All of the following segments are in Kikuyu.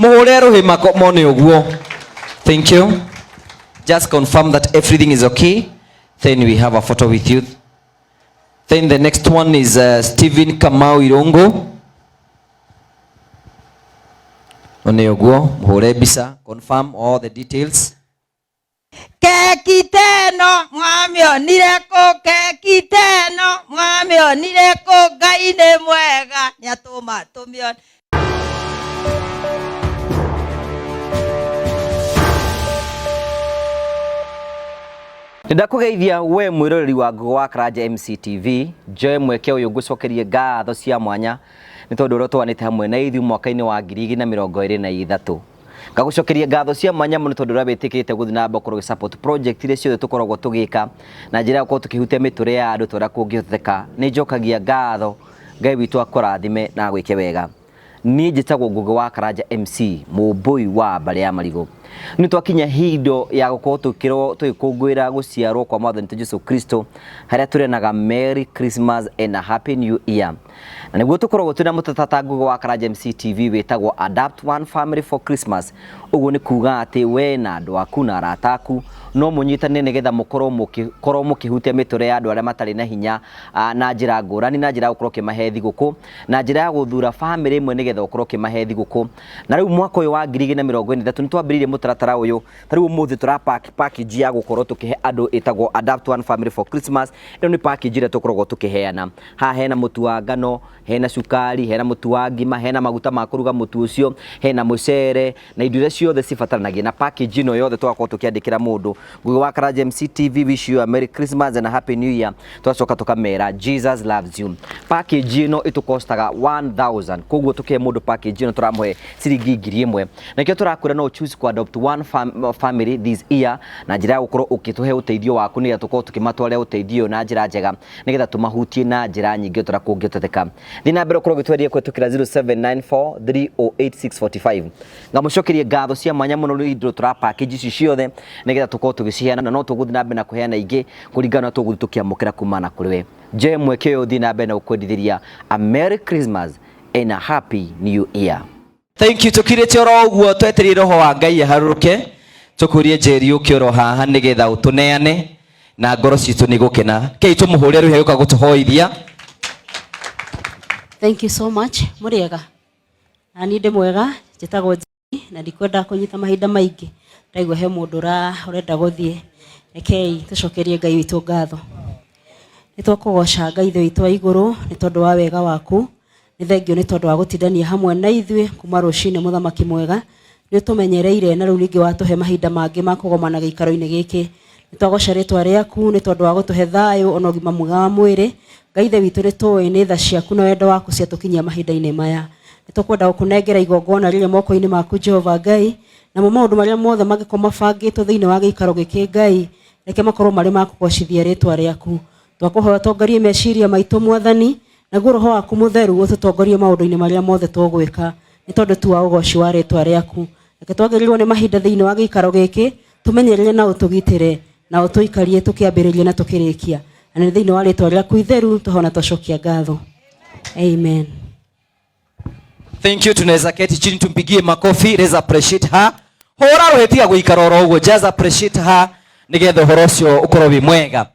Muhure ruhi mone uguo. Thank you. Just confirm that everything is okay. Then we have a photo with you. Then the next one is Stephen Kamau Irungu. One uguo, muhure mbica, confirm all the details. Keki teno mwamĩonire kũ? Keki teno mwamĩonire kũ? Ngai nĩ mwega nĩatũma tũmĩone. Nĩndakũgeithia we mwĩroreri wa Ngũgĩ wa Karanja MCTV, njoe mweke ũyũ ngũcokerie ngatho cia mwanya nĩ tondũ ũrĩa ũtũanĩte hamwe na ithuĩ mwaka-inĩ wa 2023. Ngagũcokeria ngatho cia mwanya mũno tondũ ũrĩa wĩtĩkĩrĩte gũthiĩ na mbere gũkorwo ũgĩ support project iria ciothe tũkoragwo tũgĩka na njĩra ya gũkorwo tũkĩhutia mĩtũrĩre ya andũ ta ũrĩa kũngĩhoteka. Nĩ njokagia ngatho, Ngai witũ akũrathime na agwĩke wega. Niĩ njĩtagwo Ngũgĩ wa Karanja MC, mũmbũi wa mbarĩ ya marigũ. Nĩ twakinya hindo ya gũkorwo tũkĩrwo tũgĩkũngũĩra gũciarwo kwa Mwathani witũ Jesu Kristo, harĩa tũrenaga Merry Christmas and a Happy New Year. Na nĩguo tũkoragwo twĩna mũtatata Ngũgĩ wa Karanja MC TV wĩtagwo Adapt One Family for Christmas. Ũguo nĩ kuga atĩ we na andũ aku na arata aku no mũnyitane nĩgetha mũkorwo mũkĩkorwo mũkĩhutia mĩtũrĩre ya andũ arĩa matarĩ na hinya na njĩra ngũrani, na njĩra ya gũkorwo ũkĩmahe thigũkũ, na njĩra ya gũthura famĩlĩ ĩmwe nĩgetha ũkorwo ũkĩmahe thigũkũ. Na rĩu mwaka ũyũ wa 2023 nĩ twambĩrĩirie mũtaratara ũyũ. Ta rĩu ũmũthĩ tũra pack package ya gũkorwo tũkĩhe andũ ĩtagwo Adapt One Family for Christmas. Ĩno nĩ package ĩrĩa tũkoragwo tũkĩheana. Haha hena mũtu wa ngano, hena cukari, hena mũtu wa ngima, hena maguta ma kũruga mũtu ũcio, hena mũcere na indo iria ciothe cibataranagia. Na package ĩno yothe tũgakorwo tũkĩandĩkĩra mũndũ. Ngũgĩ wa Karanja MC TV wish you a Merry Christmas and a Happy New Year. Tũgacoka tũkamera Jesus loves you. Package ĩno ĩtũkostaga 1000. Koguo tũkĩhe mũndũ package ĩno tũramũhe ciringi 1000. Nakĩo tũrakwĩra no choose ku adopt one family this year na njĩra ya gũkorwo ũkĩtũhe ũteithio waku nĩgetha tũkorwo tũkĩmatwarĩra ũteithio ũyũ na njĩra njega nĩgetha tũmahutie na njĩra nyingĩ ta ũrĩa kũngĩhoteka. Thiĩ na mbere ũkorwo ũgĩtweria kũhĩtũkĩra 0794308645. Ngamũcokeria ngatho cia mwanya mũno nĩ indo tũra package ici ciothe nĩgetha tũkorwo tũgĩciheana, na no tũgũthiĩ na mbere na kũheana ingĩ kũringana na tũgũthiĩ tũkĩamũkĩra kumana kũrĩ we. Njoe mweke ũyũ thiĩ na mbere na gũkwendithĩria a Merry Christmas and a Happy New Year. Thank you. Tukirite oro ũguo twetereire roho wa Ngai aharũrũke, tũkũrie Njeri ũke oro haha nĩgetha ũtũneane na ngoro citũ nĩ gũkena. Kei tũmũhũre rũhĩa gũka gũtũhoithia. Thank you so much. Mũrĩega? Na niĩ ndĩ mwega, njĩtagwo Njeri na ndikwenda kũnyita mahinda maingĩ. Ndaigua he mũndũ ũrenda gũthiĩ. Rekei tũcokerie Ngai witũ ngatho. Nĩ twakũgoca Ngai Ithe witũ wa igũrũ nĩ tondũ wa wega waku. Nĩ thengiũ nĩ tondũ wa gũtindania hamwe na ithuĩ kuma rũcinĩ mũthamaki mwega. Nĩ ũtũmenyereire na rĩu ningĩ watũhe mahinda mangĩ ma kũgomana gĩikaro-inĩ gĩkĩ. Nĩ twagoca rĩtwa rĩaku nĩ tondũ wa gũtũhe thayũ ona ũgima mwega wa mwĩrĩ. Ngai Ithe witũ nĩ tũĩ nĩ tha ciaku na wendo waku ciatũkinyia mahinda-inĩ maya. Nĩ tũkwenda gũkũnengera igongona rĩrĩ moko-inĩ maku Jehova Ngai, namo maũndũ marĩa mothe mangĩkorwo mabangĩtwo thĩinĩ wa gĩikaro gĩkĩ Ngai, reke makorwo marĩ ma kũgocithia rĩtwa rĩaku. Twakũhoya ũtongorie meciria maitũ Mwathani, naguo roho waku mũtheru ũtũtongorie maũndũ-inĩ marĩa mothe tũgwĩka, nĩ tondũ tu wa ũgoci wa rĩtwa rĩaku. Reke twagĩrĩrwo nĩ mahinda thĩinĩ wa gĩikaro gĩkĩ, tũmenyerere na ũtũgitĩre, na ũtũikarie tũkĩambĩrĩria na tũkĩrĩkia. Na nĩ thĩinĩ wa rĩtwa rĩaku itheru tũhona twacokia ngatho. Amen. Thank you. Tunaweza keti chini tumpigie makofi. Let's appreciate her. Hũra rũhĩ tiga gũikara oro ũguo. Just appreciate her nĩgetha ũhoro ũcio ũkorwo wĩ mwega.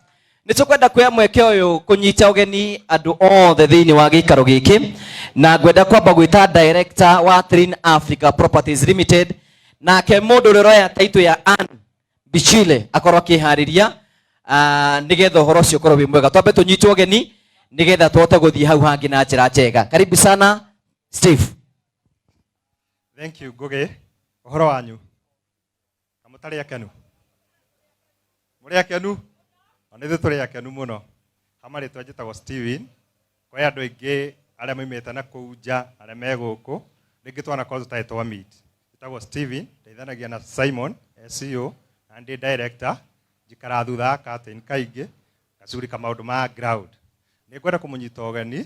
Nĩ tũkwenda kuoya mweke ũyũ kũnyita ũgeni andũ othe thĩinĩ wa gĩikaro gĩkĩ, na ngwenda kwamba gwĩta director wa Trin Africa Properties Limited, nake mũndũ ũrĩa ũroya title ya Ann Bichile akorwo akĩharĩria nĩgetha ũhoro ũcio ũkorwo wĩ mwega. Twambe tũnyitwo ũgeni nĩgetha tũhote gũthiĩ hau hangĩ na njĩra njega. Karibu sana Steve. Thank you Ngũgĩ. Ũhoro wanyu? Na mũtarĩ akenu? Mũrĩ akenu? Na ithuĩ tũrĩ akenu mũno. Ha marĩtwa njĩtagwo Steven. Kwĩ andũ aingĩ arĩa maumĩte na kũu nja, arĩa me gũkũ, rĩngĩ twanakorwo tũtarĩ twa meet. Njĩtagwo Steven, ndeithanagia na Simon, CEO, na ndĩ director, njikaraga thutha wa curtain kaingĩ, ngacugurika maũndũ ma ground. Nĩ ngwenda kũmũnyita ũgeni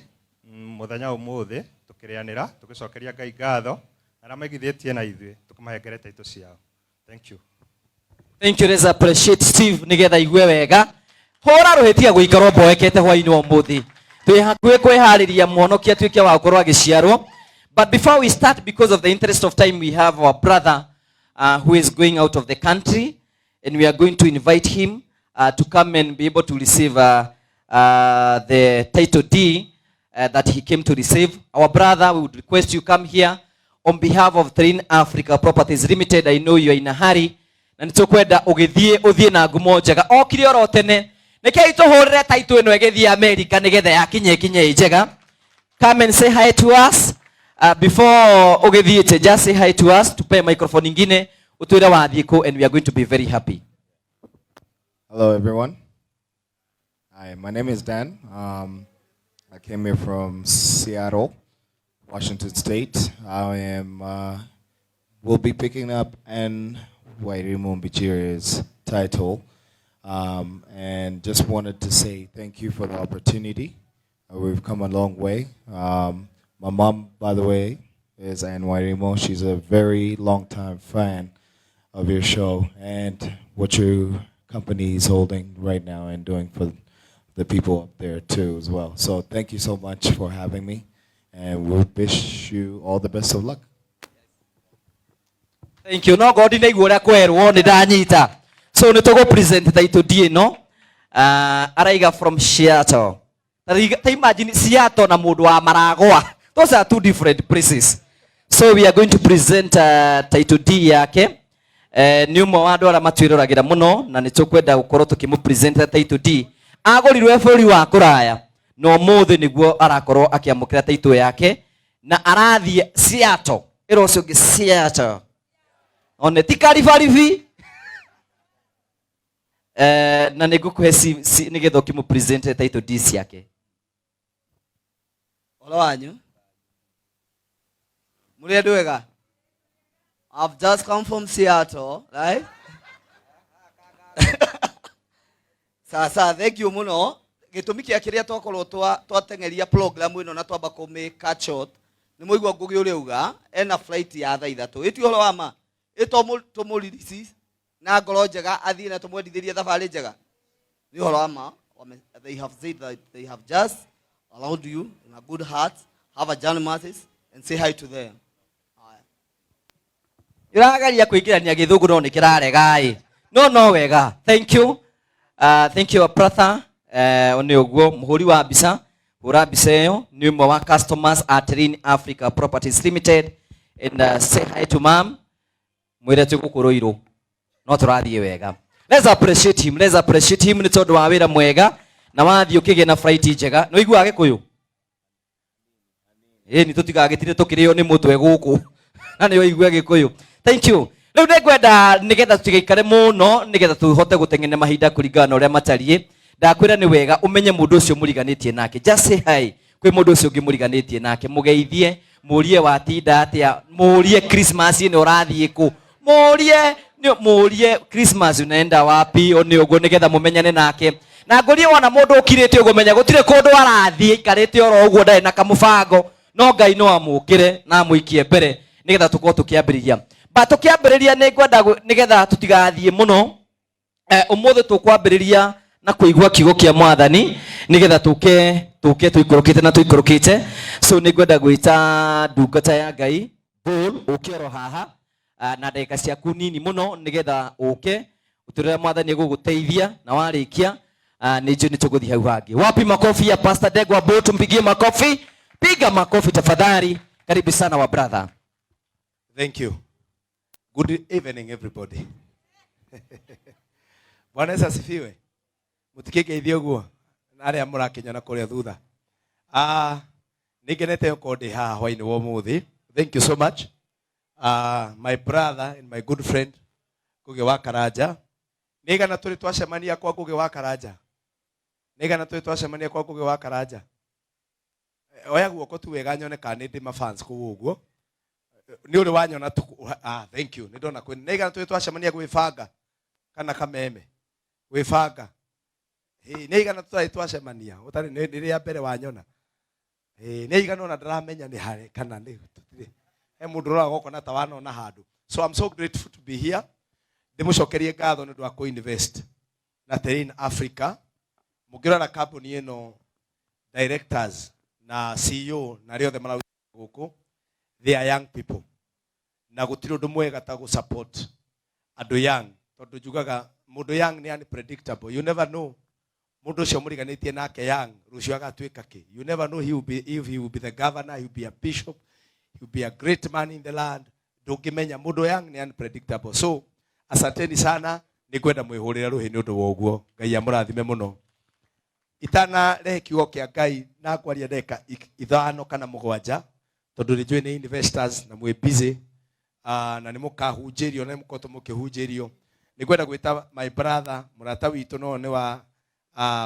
mũthenya ũmũthĩ, tũkĩrĩanĩra, tũgĩcokeria Ngai ngatho, arĩa maigithĩtie na ithuĩ, tũkĩmahengere title ciao. Thank you. Thank you. Let's appreciate Steve nigetha igue wega. Hũra rũhĩ tiga gũikara ũmboekete hwainĩ wa ũmũthĩ. Twĩ hakuhĩ kwĩharĩria mũhonokia atuĩke wa gũkorwo agĩciarwo. But before we start, because of the interest of time, we have our brother who is going out of the country, and we are going to invite him to come and be able to receive the title D that he came to receive. Our brother, we would request you come here on behalf of Trin Africa Properties Limited. I know you are in a hurry. Na nĩ tũkwenda ũgĩthiĩ ũthiĩ na ngumo njega okire oro tene nĩkĩi tũhũrĩre title ĩno ĩgĩthiĩ America nĩgetha yakinye ĩkinye ĩ njega. Come and say hi to us before ũgĩthiĩte. Just say hi to us, tupe microphone ingine ũtwĩre wathiĩ kũ, and we are going to be very happy. Hello, everyone. Hi, my name is Dan. I came here from Seattle, Washington State. I am will be picking up Ann Wairimu Mbichiri's title, and just wanted to say thank you for the opportunity. We've come a long way. My mom, by the way, is Ann Wairimu. She's a very long time fan of your show and what your company is holding right now and doing for the people up there too as well. So thank you so much for having me, and we'll wish you all the best of luck. Thank you. No God ndinaigua ũrĩa kwerwo nĩ ndanyita. So nĩ tũgũ present title D ĩno. Araiga from Seattle. Ta imagine Seattle na mũndũ wa Maragwa. Those are two different places. So we are going to present title D yake. Nĩ ũmwe wa andũ arĩa matwĩroragĩra mũno na nĩ tũkwenda gũkorwo tũkĩmũ present title D. Agũrirwe bũrũri wa kũraya na ũmũthĩ nĩguo arakorwo akĩamũkĩra title yake na arathiĩ Seattle. Ĩra ũcio ũngĩ Seattle. One ti karibaribi na nĩ ngũkũhe nĩgetha ũkĩmũ present title D ciake. Ũhoro wanyu mũrĩ andũ ega. I've just come from Seattle, right? Sasa thank you mũno. Gĩtũmi kĩa kĩrĩa twakorwo twateng'eria program ĩno na twamba kũmĩ cut short nĩ mũigua Ngũgĩ ũrĩa auga ena flight ya thaa 3. Ĩti ũhoro wa ma ĩto tũmũririci na ngoro njega athiĩ na tũmwendithĩrie thabarĩ njega. Nĩ ũhoro wa ma. They have said that they have just allowed you in a good heart, have a journey mercies and say hi to them. Ĩrageria kũingĩrania gĩthũngũ no nĩ kĩrarega ĩ. No no wega. Thank you. Thank you, brother. Nĩ ũguo mũhũri wa mbica, hũra mbica ĩyo nĩ ũmwe wa customers at Terrain Africa Properties Limited, and say hi to mom. Mwĩre twĩ gũkũ Ruiru. No tũrathiĩ wega. Let's appreciate him. Let's appreciate him nĩ tondũ wa wĩra mwega na wathiĩ ũkĩgĩa na flight njega. Nĩ ũiguaga Gĩkũyũ? Ĩ nĩ tũtigagĩtire tũkĩrĩo nĩ mũtwe gũkũ. Na nĩ ũigue Gĩkũyũ. Thank you. Rĩu nĩ ngwenda nĩgetha tũtigaikare mũno nĩgetha tũhote gũteng'eria mahinda kũringana na ũrĩa matariĩ. Ndakwĩra nĩ wega ũmenye mũndũ ũcio mũriganĩtie nake. Just say hi kwĩ mũndũ ũcio ũngĩ mũriganĩtie nake. Mũgeithie, mũrie watinda atĩa, mũrie Christmas ĩno ũrathiĩ kũ, mũrie mũrie Christmas unaenda wapi, o nĩ ũguo nĩgetha mũmenyane nake. Na ngũrie wona mũndũ ũkirĩte ũguo menya gũtirĩ kũndũ arathiĩ, aikarĩte oro ũguo ndarĩ na kamũbango. No Ngai no amũkĩre na amũikie mbere nĩgetha tũkorwo tũkĩambĩrĩria. But tũkĩambĩrĩria nĩ ngwenda nĩgetha tũtigathiĩ mũno. Ũmũthĩ tũkwambĩrĩria na kũigua kiugo kĩa Mwathani nĩgetha tũke tũke tũikũrũkĩte na tũikũrũkĩte. So nĩ ngwenda gwĩta ndungata ya Ngai Paul ũke oro haha na ndagĩka ciaku nini mũno nĩgetha ũke ũtũrĩre Mwathani egũgũteithia na warĩkia nĩ njũĩ nĩ tũgũthiĩ hau hangĩ. Wapi makofi ya Pastor Ndegwa Bull? Tumpigie makofi. Piga makofi tafadhali. Karibu sana wa brother. Thank you. Good evening, everybody. Bwana Yesu asifiwe. Mutikĩngeithie ũguo na arĩa mũrakinyana kũrĩa thutha. Nĩ ngenete gũkorwo ndĩ haha hwainĩ wa ũmũthĩ. Thank you so much. My brother and my good friend Ngũgĩ wa Karanja. Nĩ igana tũrĩ twacemania kwa Ngũgĩ wa Karanja. Nĩ igana tũrĩ twacemania kwa Ngũgĩ wa Karanja. Oya guoko tu wega nyone kana nĩ ndĩ mafans kũu ũguo. Nĩ ũrĩ wanyona tu. Thank you. Nĩ ndona kwĩ nĩ igana tũrĩ twacemania gwĩbanga kana kameme. Gwĩbanga. Nĩ igana tũtarĩ twacemania. Ũtarĩ nĩ rĩa mbere wanyona. Nĩ igana ona ndaramenya nĩ harĩ kana nĩ tũtirĩ. He mũndũ ũroraga ũkona ta wanona handũ. So I'm so grateful to be here. Ndĩmũcokerie ngatho nĩ ũndũ wa kũ-invest na Terrain Africa. Mũngĩrora kambuni ĩno, directors na CEO na arĩa othe mararuta gũkũ, They are young people na gũtirĩ ũndũ mwega ta gũ support andũ young, tondũ njugaga mũndũ young nĩ unpredictable. You never know mũndũ ũcio mũriganĩtie nake young rũciũ agatuĩka kĩ. You never know he will be, if he will be the governor, he will be a bishop, he will be a great man in the land. Ndũngĩmenya, mũndũ young nĩ unpredictable. So asanteni sana, nĩ ngwenda mwĩhũrĩre rũhĩ nĩ ũndũ wa ũguo. Ngai amũrathime mũno. Itanarehe kiugo kĩa Ngai na ngwaria ndagĩka 5 kana 7, tondũ nĩ njũĩ nĩ investors na mwĩ busy, na nĩ mũkahunjĩrio na nĩ mũkoretwo mũkĩhunjĩrio. Nĩ ngwenda gwĩta my brother, mũrata witũ, no nĩ wa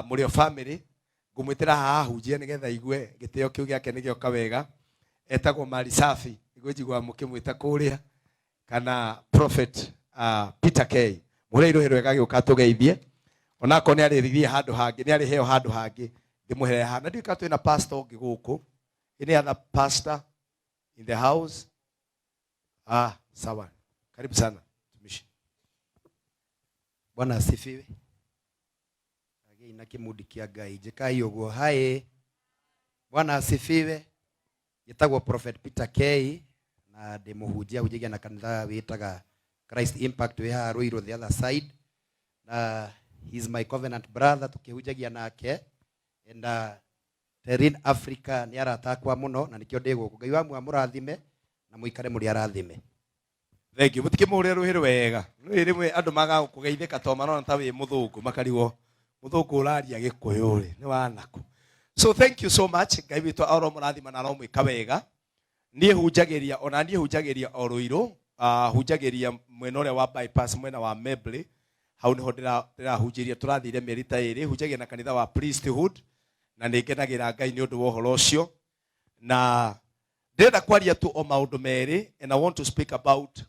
Mũrĩo family, ngũmwĩtĩra haha ahunjie nĩgetha igue gĩtĩo kĩu gĩake nĩ gĩoka wega. Etagwo Mali Safi, nĩguo njiguaga mũkĩmwĩta kũrĩa, kana Prophet Peter K. Mũhũrei rũhĩ rwega gĩũka tũgeithie, onakorwo nĩ arĩthiĩ handũ hangĩ, nĩ arĩheo handũ hangĩ, ndĩmũhere haha. Na ndiũĩ kana twĩna pastor ũngĩ gũkũ. Any other pastor in the house? Sawa, karibu sana mtumishi. Bwana asifiwe. Agei na kimundi kia Ngai njikai uguo. Hai, Bwana asifiwe. Njĩtagwo Prophet Peter K na ndĩ mũhunjia, hunjagia na kanitha wĩtaga Christ Impact wĩ haha Ruiru the other side, na he is my covenant brother, tukĩhunjagia nake and Terin Africa nĩ arata akwa mũno na nĩkĩo ndĩ gũkũ. Ngai wa muamũrathime na mũikare mũrĩ arathime. Thank you. Mũtikĩmũhũrĩre rũhĩ rwega. Rũhĩ rĩmwe andũ magaga gũkũgeithĩka to marona ta wĩ mũthũngũ, makarigwo mũthũngũ ũraria gĩkũyũ rĩ nĩ wanakũ. So thank you so much. Ngai witũ aromũrathima na aromwĩka wega. Niĩ hunjagĩria, ona niĩ hunjagĩria o Ruiru, hunjagĩria mwena ũrĩa wa bypass, mwena wa Membley, hau nĩho ndĩrahunjĩria. Tũrathire mĩeri ta 2, hunjagia na kanitha wa Priesthood, na nĩ ngenagĩra Ngai nĩ ũndũ wa ũhoro ũcio. Na ndĩrenda kwaria tu o maũndũ merĩ, and I want to speak about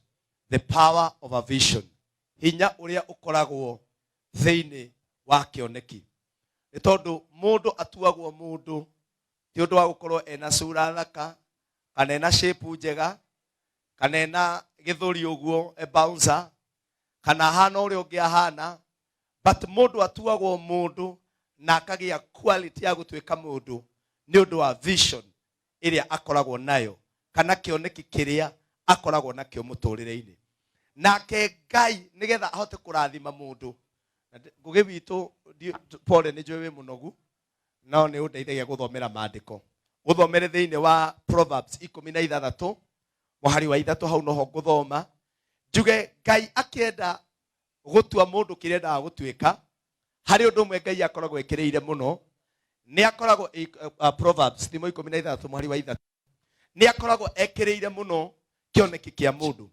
the power of a vision, hinya ũrĩa ũkoragwo thĩinĩ wa kĩoneki. Nĩ tondũ mũndũ atuagwo mũndũ ti ũndũ wa gũkorwo ena sura thaka, kana ena shape njega, kana ena gĩthũri ũguo, e bouncer, kana ahana ũrĩa ũngĩ ahana, but mũndũ atuagwo mũndũ na akagĩa quality ya gũtuĩka mũndũ nĩ ũndũ wa vision ĩrĩa akoragwo nayo, kana kĩoneki kĩrĩa akoragwo nakĩo mũtũrĩre-inĩ. Nake Ngai nĩgetha ahote kũrathima mũndũ, Ngũgĩ witũ, pole, nĩ njũĩ wĩ mũnogu, no nĩ ũndeithagia gũthomera maandĩko. Gũthomere thĩinĩ wa Proverbs 16 mũhari wa 3, hau noho ngũthoma. Njuge Ngai akĩenda gũtua mũndũ kĩrĩa endaga gũtuĩka, harĩ ũndũ ũmwe Ngai akoragwo ekĩrĩire mũno, nĩ akoragwo, Proverbs thimo 16 mũhari wa 3, nĩ akoragwo ekĩrĩire mũno kĩoneki kĩa mũndũ.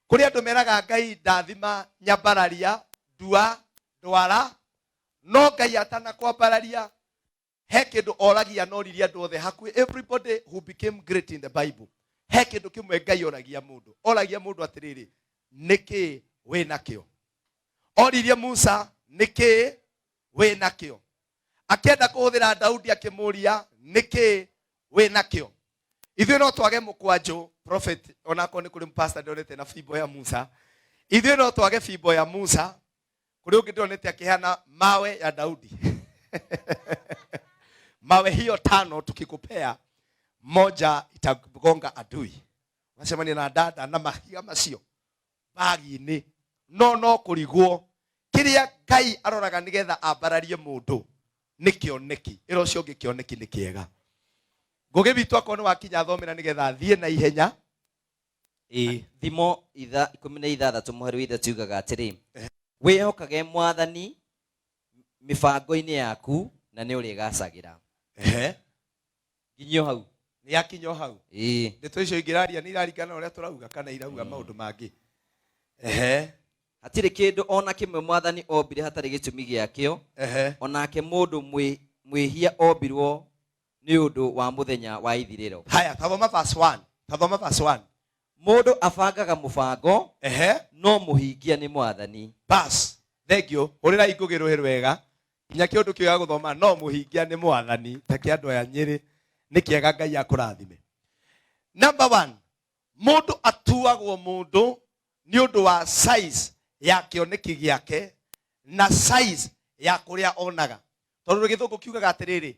Kũrĩ andũ meraga Ngai ndathima nyambararia, ndua, ndwara, no Ngai atanakwambararia he kĩndũ oragia, no riria andũ othe hakuhĩ, everybody who became great in the Bible, he kĩndũ kĩmwe Ngai oragia mũndũ. Oragia mũndũ atĩrĩrĩ, nĩkĩ wĩ nakĩo? Oririe Musa, nĩkĩ wĩ nakĩo? Akĩenda kũhũthĩra Daudi akĩmũria, nĩkĩ wĩ nakĩo? Ithuĩ no twage mũkwanjũ prophet, onakorwo nĩ kũrĩ pastor ndonete na fimbo ya Musa. Ithuĩ no twage fimbo ya Musa, kũrĩ ũngĩ ndonete akĩheana mawe ya Daudi. Mawe hiyo 5 tukikupea moja itagonga adui. Unacemania na dada na mahiga macio bagi-inĩ, no no kũrigwo kĩrĩa Ngai aroraga nĩgetha ambararie mũndũ nĩ kĩoneki. Ĩra ũcio ũngĩ kĩoneki nĩ kĩega. Ngũgĩ witũ akorwo nĩ wakinya thomera nĩgetha athiĩ na ihenya. Thimo 16 mũhari wa 3 yugaga atĩrĩ, wĩhokage mwathani mĩbango-inĩ yaku na nĩ ũrĩgacagĩra. Nginyio hau. Nĩ akinyio hau. Ndeto icio ingĩraria nĩ iraringana na ũrĩa tũrauga kana irauga maũndũ mangĩ. Hatirĩ kĩndũ ona kĩmwe mwathani ombire hatarĩ gĩtũmi gĩakĩo. Onake mũndũ mwĩhia ombirwo nĩ ũndũ wa mũthenya wa ithirĩro. Haya, tathoma verse 1. Tathoma verse 1. Mũndũ abangaga mũbango, no mũhingia nĩ mwathani. Bas, thank you. Hũrĩrai ngũgĩ rũhĩ rwega. Nginya kĩũndũ kĩu gĩa gũthoma no mũhingia nĩ mwathani, ta kĩa andũ aya Nyĩrĩ, nĩ kĩega. Ngai akũrathime. Number 1, mũndũ atuagwo mũndũ nĩ ũndũ wa size ya kĩoneki gĩake na size ya kũrĩa onaga. Tondũ gĩthũngũ kiugaga atĩrĩrĩ,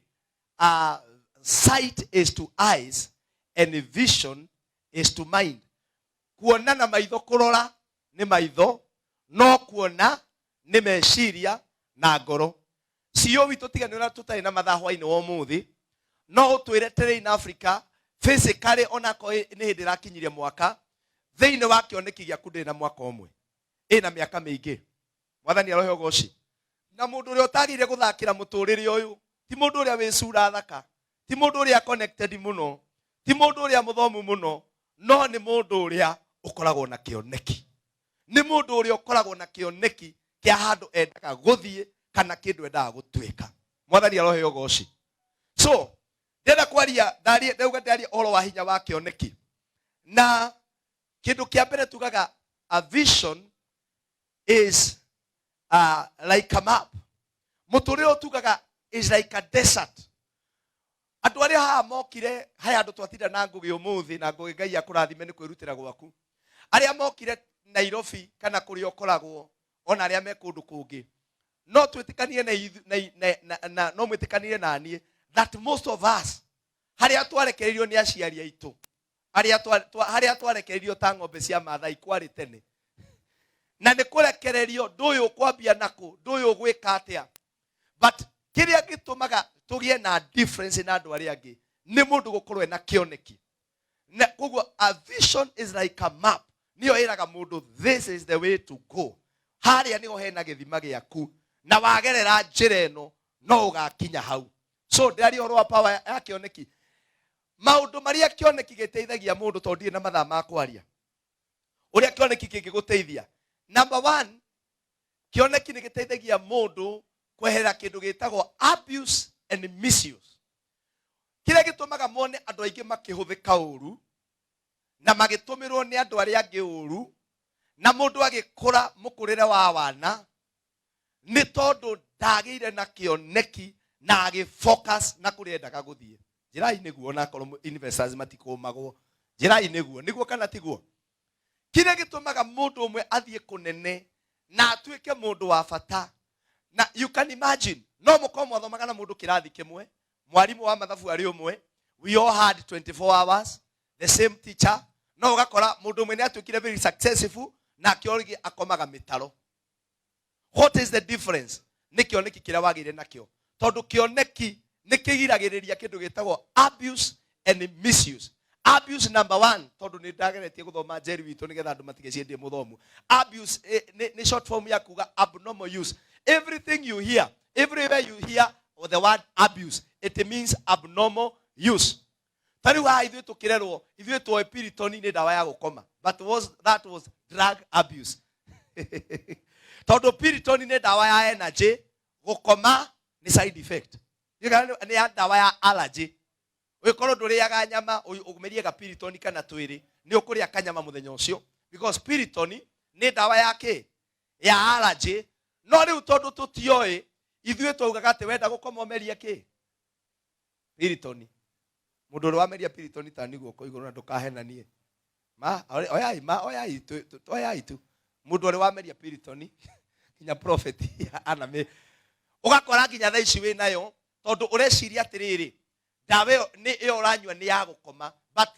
sight is to eyes and vision is to mind. Kuona na maitho, kũrora nĩ maitho, no kuona nĩ meciria na ngoro. CEO witũ, tiga nĩ ũrĩa tũtarĩ na mathaa hwainĩ wa ũmũthĩ, no ũtwĩre Terrain Africa physically, onakorwo nĩ hĩndĩ ĩrakinyirie mwaka, thĩinĩ wa kĩoneki gĩaku ndĩrĩ na mwaka ũmwe, ĩna mĩaka mĩingĩ. Mwathani arohe ũgoci. Na mũndũ ũrĩa ũtagĩrĩire gũthakĩra mũtũrĩre ũyũ ti mũndũ ũrĩa wĩ cura thaka, ti mũndũ ũrĩa connected mũno, ti mũndũ ũrĩa mũthomu mũno, no nĩ mũndũ ũrĩa ũkoragwo na kĩoneki, nĩ mũndũ ũrĩa ũkoragwo na kĩoneki kĩa handũ endaga gũthiĩ kana kĩndũ endaga gũtuĩka. Mwathani arohe ũgoci. So ndĩrenda kwaria, ndarie, ndauga ndarie ũhoro wa hinya wa kĩoneki. Na kĩndũ kĩa mbere tugaga, a vision is like a map. Mũtũrĩre ũyũ tugaga is like a desert. Andũ arĩa haha mokire haya, andũ twatinda na Ngũgĩ ũmũthĩ, na Ngũgĩ, Ngai akũrathime nĩ kwĩrutĩra gwaku. Arĩa mokire Nairobi kana kũrĩa ũkoragwo, ona arĩa me kũndũ kũngĩ, no twĩtĩkanie na ithu- na, na, na, na, no mwĩtĩkanie na niĩ that most of us, harĩa twarekereirio nĩ aciari aitũ, harĩa harĩa twarekereirio ta ng'ombe cia Maathai kwarĩ tene, na nĩ kũrekererio, ndũyũ ũkwambia nakũ, ndũyũ ũgwĩka atĩa. But kĩrĩa gĩtũmaga tũgĩe na difference na andũ arĩa angĩ nĩ mũndũ gũkorwo ena kĩoneki. Na koguo a vision is like a map, nĩyo ĩraga mũndũ this is the way to go, harĩa nĩho hena gĩthima gĩaku, na wagerera njĩra ĩno no ũgakinya hau. So ndĩraria ũhoro wa power ya kĩoneki, maũndũ marĩa kĩoneki gĩteithagia mũndũ, tondũ ndirĩ na mathaa ma kwaria ũrĩa kĩoneki kĩngĩgũteithia. Number one, kĩoneki nĩ gĩteithagia mũndũ kweherera kĩndũ gĩtagwo abuse and misuse. Kĩrĩa gĩtũmaga mone andũ aingĩ makĩhũthĩka ũru na magĩtũmĩrwo nĩ andũ arĩa angĩ ũru, na mũndũ agĩkũra mũkũrĩre wa wana, nĩ tondũ ndagĩire na kĩoneki na agĩfocus na kũrĩa endaga gũthiĩ. Njĩrai nĩguo, onakorwo investors matikũmagwo, njĩrai nĩguo, nĩguo kana tiguo? Kĩrĩa gĩtũmaga mũndũ ũmwe athiĩ kũnene na atuĩke mũndũ wa bata, na you can imagine, no mũkorwo mwathomaga na mũndũ kĩrathi kĩmwe, mwarimũ wa mathabu arĩ ũmwe, we all had 24 hours, the same teacher, no ũgakora mũndũ ũmwe nĩ atuĩkire very successful, nake ũngĩ akomaga mĩtaro. What is the difference? Nĩ kĩoneki kĩrĩa wagĩire nakĩo, tondũ kĩoneki nĩ kĩgiragĩrĩria kĩndũ gĩtagwo abuse and misuse. Abuse number one, tondũ nĩ ndageretie gũthoma njeri witũ nĩgetha andũ matigecirie ndĩ mũthomu, abuse nĩ short form ya kuga abnormal use. Everything you hear, everywhere you hear the word abuse, it means abnormal use. Ta rĩu haha ithuĩ tũkĩrerwo, ithuĩ tuoĩ Piriton nĩ ndawa ya gũkoma, but that was drug abuse, tondũ Piriton nĩ ndawa ya energy, gũkoma nĩ side effect. Nĩ ya ndawa ya allergy. Ũgĩkorwo ndũrĩaga nyama, ũmerie ga Piriton kana twĩrĩ, nĩ ũkũrĩa kanyama mũthenya ũcio, because Piriton nĩ ndawa ya kĩ? Ya allergy. No rĩu tondũ tũtioĩ, ithuĩ twaugaga atĩ wenda gũkoma ũmerie kĩ? Piriton. Mũndũ ũrĩa wameria Piriton, tani guoko igũrũ na ndũkahenanie. Ma oyai, ma oyai tu, oyai tu. Mũndũ ũrĩa wameria Piriton, nginya prophet aname, ũgakora nginya thaa ici wĩ nayo, tondũ ũreciria atĩrĩrĩ, ndawa ĩyo nĩ ĩyo ũranyua nĩ ya gũkoma, but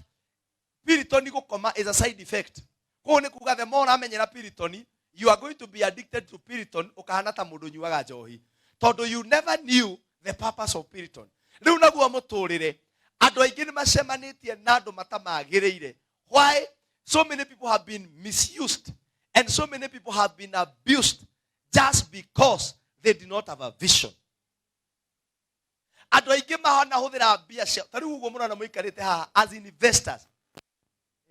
Piriton gũkoma is a side effect. Koguo nĩ kuga the more ũramenyera Piriton, you are going to be addicted to Piriton, ũkahana ta mũndũ ũnyuaga njohi, tondũ you never knew the purpose of Piriton. Rĩu naguo mũtũrĩre, andũ aingĩ nĩ macemanĩtie na andũ matamagĩrĩire. Why so many people have been misused and so many people have been abused? Just because they did not have a vision. Andũ aingĩ mahanahũthĩra mbia ciao, ta rĩu ũguo mũrona mũikarĩte haha as investors,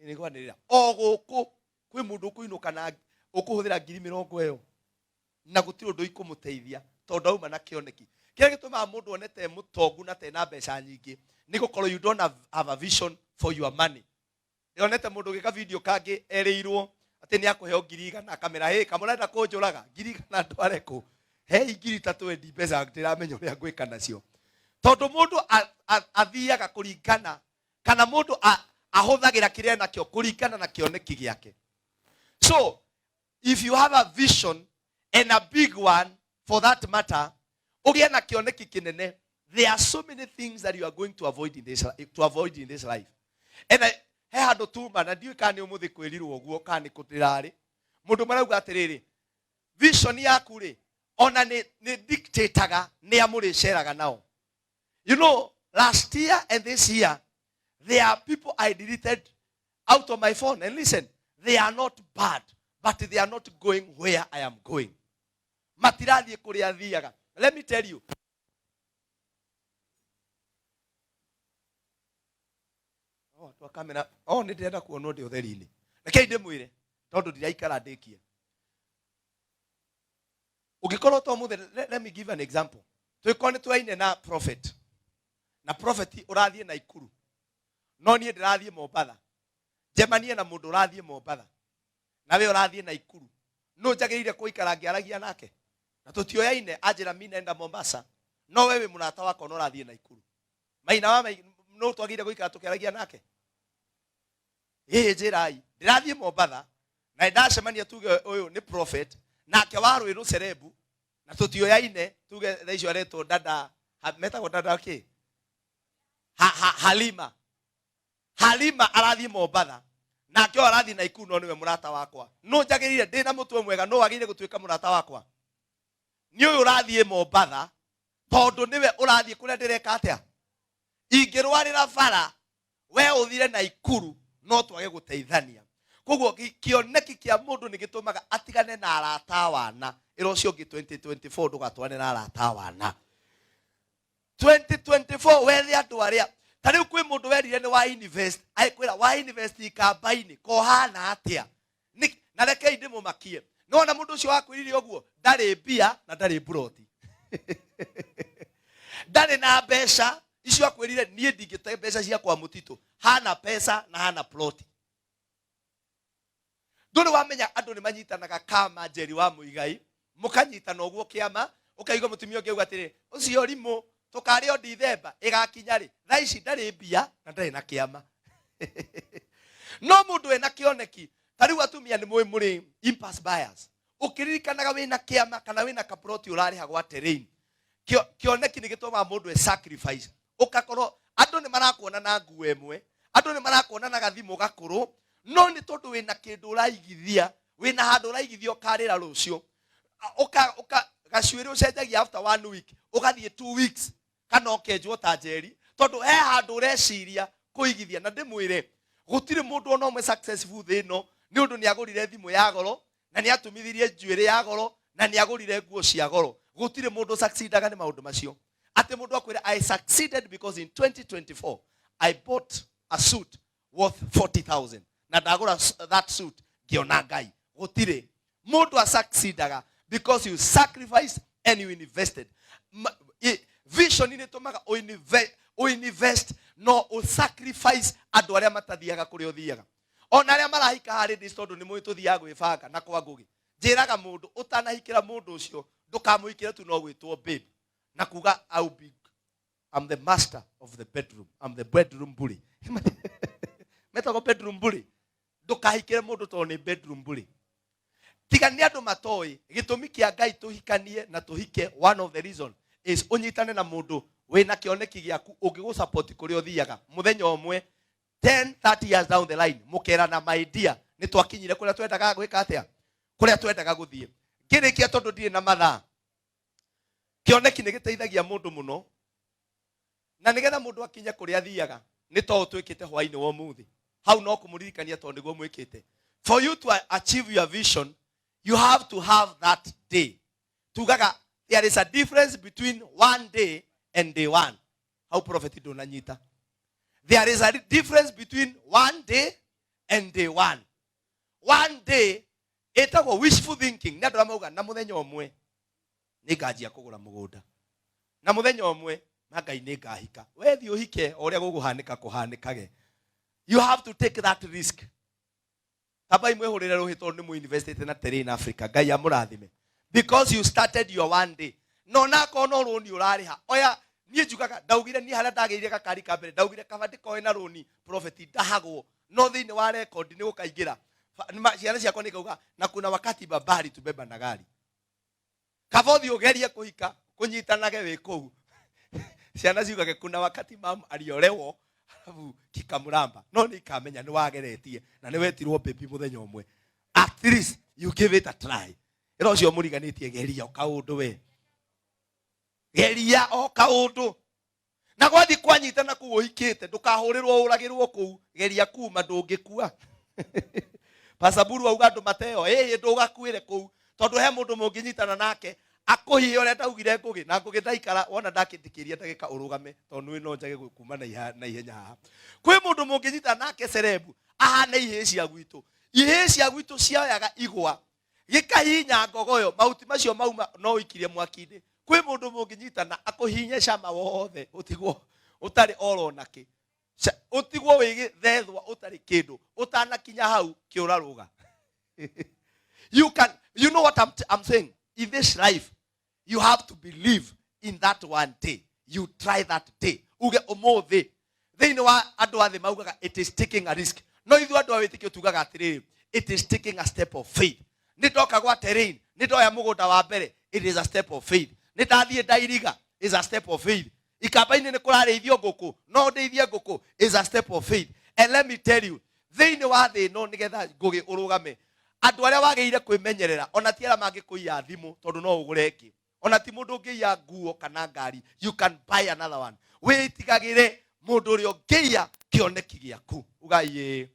nĩ kwanĩrĩra o gũkũ kwĩ mũndũ ũkũinũka na ũkũhũthĩra 20,000 ĩyo na gũtirĩ ũndũ ikũmũteithia, tondũ auma na kĩoneki. Kĩrĩa gĩtũmaga mũndũ one te mũtongu na te na mbeca nyingĩ nĩ gũkorwo you don't have a vision for your money. Ndĩronete mũndũ ũgĩka video kangĩ, erĩirwo atĩ nĩ akũheo 100,000, akamera hĩ, kamũrenda kũnjũraga, 100,000 ndware kũ? Hei 30,000 mbeca ndĩramenya ũrĩa ngwĩka nacio. Tondũ mũndũ athiaga kũringana, kana mũndũ ahũthagĩra kĩrĩa nakĩo kũringana na kĩoneki gĩake. So if you have a vision, and a big one for that matter, ũgĩe na kĩoneki kĩnene, there are so many things that you are going to avoid in this life. And I, He handũ tuma na ndiũĩ kana nĩ ũmũthĩ kwĩrirwo ũguo kana nĩ kũ ndĩrarĩ. Mũndũ marauga atĩrĩrĩ, vision yaku rĩ, ona nĩ nĩ dictataga nĩ a mũrĩceraga nao. You know, last year and this year, there are people I deleted out of my phone. And listen, they are not bad, but they are not going where I am going. Matirathiĩ kũrĩa thiaga. Let me tell you. Oh, twa kamera. Oh, nĩ ndĩrenda kuonwo ndĩ ũtheri-inĩ. Rekei ndĩmwĩre, tondũ ndiraikara ndĩkie. Ũngĩkorwo to mũthĩ, let me give an example. Twĩkorwo nĩ twaine na prophet. Na prophet ũrathiĩ Naikuru. No niĩ ndĩrathiĩ Mombatha. Njemanie na mũndũ ũrathiĩ Mombatha. Na we ũrathiĩ Naikuru. Nũ njagĩrĩire gũikara ngĩaragia nake? Na tũtioyaine, anjĩra mi naenda Mombasa. No we wĩ mũrata wakwa na ũrathiĩ Naikuru. Maina wa mai, nũ twagĩrĩire gũikara tũkĩaragia nake? Ĩĩ njĩrai, ndĩrathiĩ Mombatha na ndacemania tuge ũyũ nĩ prophet nake wa Rwĩrũ Cerebu na tũtioyaine tuge thaa icio aretwo dada ha, metagwo dada kĩ? Ha, ha, Halima. Halima arathiĩ Mombatha nake ũyũ arathiĩ Naikuru no nĩwe mũrata wakwa. Nũ njagĩrĩire ndĩ na mũtwe mwega nũ wagĩrĩire gũtuĩka mũrata wakwa? Nĩ ũyũ ũrathiĩ Mombatha tondũ nĩwe ũrathiĩ kũrĩa ndĩreka atĩa? Ingĩrwarĩra bara we ũthire Naikuru no twage gũteithania. Koguo kĩoneki kĩa mũndũ nĩ gĩtũmaga atigane na arata a wana. Ĩra ũcio ũngĩ 2024 ndũgatwarane na arata a wana. 2024 wethe andũ arĩa ta rĩu kwĩ mũndũ werire nĩ wa invest, agĩkwĩra wa invest ikamba-inĩ kohana atĩa? Na rekei ndĩmũmakie. Nĩwona mũndũ ũcio wakwĩrire ũguo ndarĩ mbia na ndarĩ mburoti. Ndarĩ na mbeca icio akwĩrire niĩ ndingĩte mbeca ciakwa mũtitũ. Hana pesa na hana ploti. Ndũrĩ wamenya andũ nĩ manyitanaga kama Njeri wa Mũigai, mũkanyitana ũguo kĩama, ũkaigua mũtumia ũngĩ auga atĩrĩ, ũcio rimũ tũkarĩo Dithemba ĩgakinya rĩ, thaa ici ndarĩ mbia na ndarĩ na kĩama. No mũndũ ena kĩoneki, ta rĩu atumia nĩ mũĩ mũrĩ impulse buyers. Ũkĩririkanaga wĩna kĩama kana wĩna kaploti ũrarĩha gwa terrain. Kĩoneki nĩ gĩtũmaga mũndũ e sacrifice. Ũgakorwo andũ nĩ marakuona na nguo ĩmwe, andũ nĩ marakuona na gathimũ gakũrũ, no nĩ tondũ wĩna kĩndũ ũraigithia, wĩna handũ ũraigithia ũkarĩra rũciũ. Gacuĩrĩ ũcenjagia after 1 week, ũgathiĩ 2 weeks, kana ũkenjwo ta Njeri, tondũ he handũ ũreciria kũigithia. Na ndĩmwĩre, gũtirĩ mũndũ ona ũmwe successful thĩ ĩno nĩ ũndũ nĩ agũrire thimũ ya goro, na nĩ atũmithirie njuĩrĩ ya goro, na nĩ agũrire nguo cia goro. Gũtirĩ mũndũ succeedaga nĩ maũndũ macio. Atĩ mũndũ akwĩra, I succeeded because in 2024 I bought a suit worth 40,000. Na ndagũra that suit ngĩona Ngai. Gũtirĩ mũndũ a succeedaga because you sacrificed and you invested. Vision nĩ ĩtũmaga ũinvest no ũsacrifice andũ arĩa matathiaga kũrĩa ũthiaga. Ona arĩa marahika harĩ ndĩ tondũ nĩ mũĩ tũthiaga gwĩbanga na kwa Ngũgĩ. Njĩraga mũndũ ũtanahikĩra mũndũ ũcio ndũkamũhikĩre tu no gwĩtwo babe na kuga I'll be, I'm the master of the bedroom. I'm the bedroom bully. Metagwo bedroom bully. Ndũkahikĩre mũndũ tondũ nĩ bedroom bully. Tiga nĩ andũ matoĩ gĩtũmi kĩa Ngai tũhikanie na tũhike, one of the reason is ũnyitane na mũndũ wĩna kĩoneki gĩaku ũngĩgũsupport kũrĩa ũthiaga. Mũthenya ũmwe 10, 30 years down the line mũkerana, my dear, nĩ twakinyire kũrĩa twendaga gwĩka atĩa, kũrĩa twendaga gũthiĩ. Ngĩrĩkia tondũ ndirĩ na mathaa, kĩoneki nĩ gĩteithagia mũndũ mũno, na nĩgetha mũndũ akinye kũrĩa athiaga nĩ to twĩkĩte hwainĩ wa ũmũthĩ. Hau no kũmũririkania tondũ nĩguo mwĩkĩte. For you to achieve your vision, you have to have that day. Tugaga there is a difference between one day and day one. Hau prophet ndũnanyita. There is a difference between one day and day one. One day ĩtagwo wishful thinking. Nĩ andũ arĩa mauga na mũthenya ũmwe nĩ nganjia kũgũra mũgũnda, na mũthenya ũmwe na Ngai nĩ ngahika. We thiĩ ũhike o ũrĩa gũgũhanĩka kũhanĩkage. You have to take that risk. Tambai mwĩhũrĩre rũhĩ tondũ nĩ mũinvestĩte na Terrain Africa. Ngai amũrathime. Because you started your one day. No nakorwo no rũni ũrarĩha. Oya, niĩ njugaga, ndaugire niĩ harĩa ndagĩire gakari ka mbere, ndaugire kaba ndĩkoe na rũni, prophet ndahagwo. No thĩinĩ wa record nĩ gũkaingĩra. Ciana ciakwa nĩ ikauga, na kuna wakati baba alitubeba na gari. Kaba ũthiĩ ũgerie kũhika, kũnyitanage wĩ kũu. Ciana ciugage kuna wakati mam aliolewa. Arabu kikamuramba no nĩ ikamenya nĩ wageretie na nĩ wetirwo baby mũthenya ũmwe. At least you give it a try. Ĩra ũcio mũriganĩtie geria o kaũndũ we. Geria o kaũndũ. Na gwathi kwanyitana kũu ũhikĩte ndũkahũrĩrwo ũragĩrwo kũu geria kuma ndũngĩkua. Pasaburu auga andũ mateo ĩĩ ndũgakuĩre kũu tondũ he mũndũ mũngĩnyitana nake akũhihe ũrĩa ndaugire Ngũgĩ na Ngũgĩ ndaikara wona ndakĩndĩkĩria ndagĩka ũrũgame tondũ nĩ no njage kuma na ihenya haha. Kwĩ mũndũ mũngĩnyitana nake cerebu ahane ihĩĩ cia gwitũ. Ihĩĩ cia gwitũ cioyaga igwa gĩkahinya ngogoyo mahuti macio mauma no ũikirie mwaki-inĩ. Kwĩ mũndũ mũngĩnyitana akũhinye cama wothe ũtigwo ũtarĩ oro nakĩ, ũtigwo wĩ gĩthethwa ũtarĩ kĩndũ ũtanakinya hau kĩũra rũga. You can, you know what I'm saying? In this life, you have to believe in that one day. You try that day. Uge ũmũthĩ. Thĩinĩ wa andũ a thĩ maugaga it is taking a risk. No ithuĩ andũ a wĩtĩkio tugaga atĩrĩrĩ, it is taking a step of faith. Nĩ ndoka gwa terrain, nĩ ndoya mũgũnda wa mbere, it is a step of faith. Nĩ ndathiĩ ndairiga, is a step of faith. Ikamba-inĩ nĩ kũrarĩithio ngũkũ, no ndĩithie ngũkũ, is a step of faith. And let me tell you, thĩinĩ wa thĩ ĩno nĩgetha Ngũgĩ ũrũgame, andũ arĩa wagĩrĩire kwĩmenyerera, ona ti arĩa mangĩkũiya thimũ tondũ no ũgũre ĩngĩ, ona ti mũndũ ũngĩiya nguo kana ngari, you can buy another one. Wĩtigagĩre mũndũ ũrĩa ũngĩiya kĩoneki gĩaku. Ugai ĩĩ.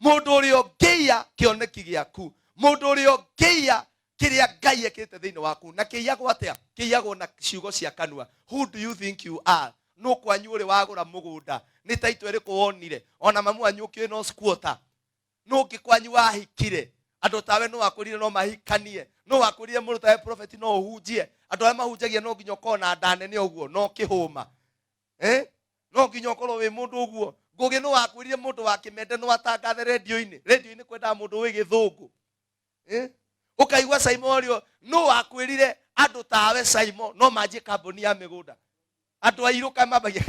Mũndũ ũrĩa ũngĩiya kĩoneki gĩaku, mũndũ ũrĩa ũngĩiya kĩrĩa Ngai ekĩte thĩinĩ waku. Na kĩiyagwo atĩa? Kĩiyagwo na ciugo cia kanua. Who do you think you are? Nũ kwanyu ũrĩ wagũra mũgũnda? Nĩ taitũ ĩrĩkũ wonire? Ona mamu wanyu ũkĩũĩ no squatter. Nũ ũngĩ kwanyu wahikire? Andũ tawe nũ wakwĩrire no mahikanie? Nũ wakwĩrire mũndũ tawe prophet no ũhunjie? Andũ arĩa mahunjagia no nginya ũkorwo na nda nene ũguo, no kĩhũma. No nginya ũkorwo wĩ mũndũ ũguo. Ngũgĩ nũ wakwĩrire mũndũ wa kĩmende no atangathe redio-inĩ? Redio-inĩ kwendaga mũndũ wĩ gĩthũngũ. Ũkaigua Saimo ũrĩa nũ wakwĩrire andũ tawe Saimo no manjie kambuni ya mĩgũnda? Andũ airũ ka mambagia.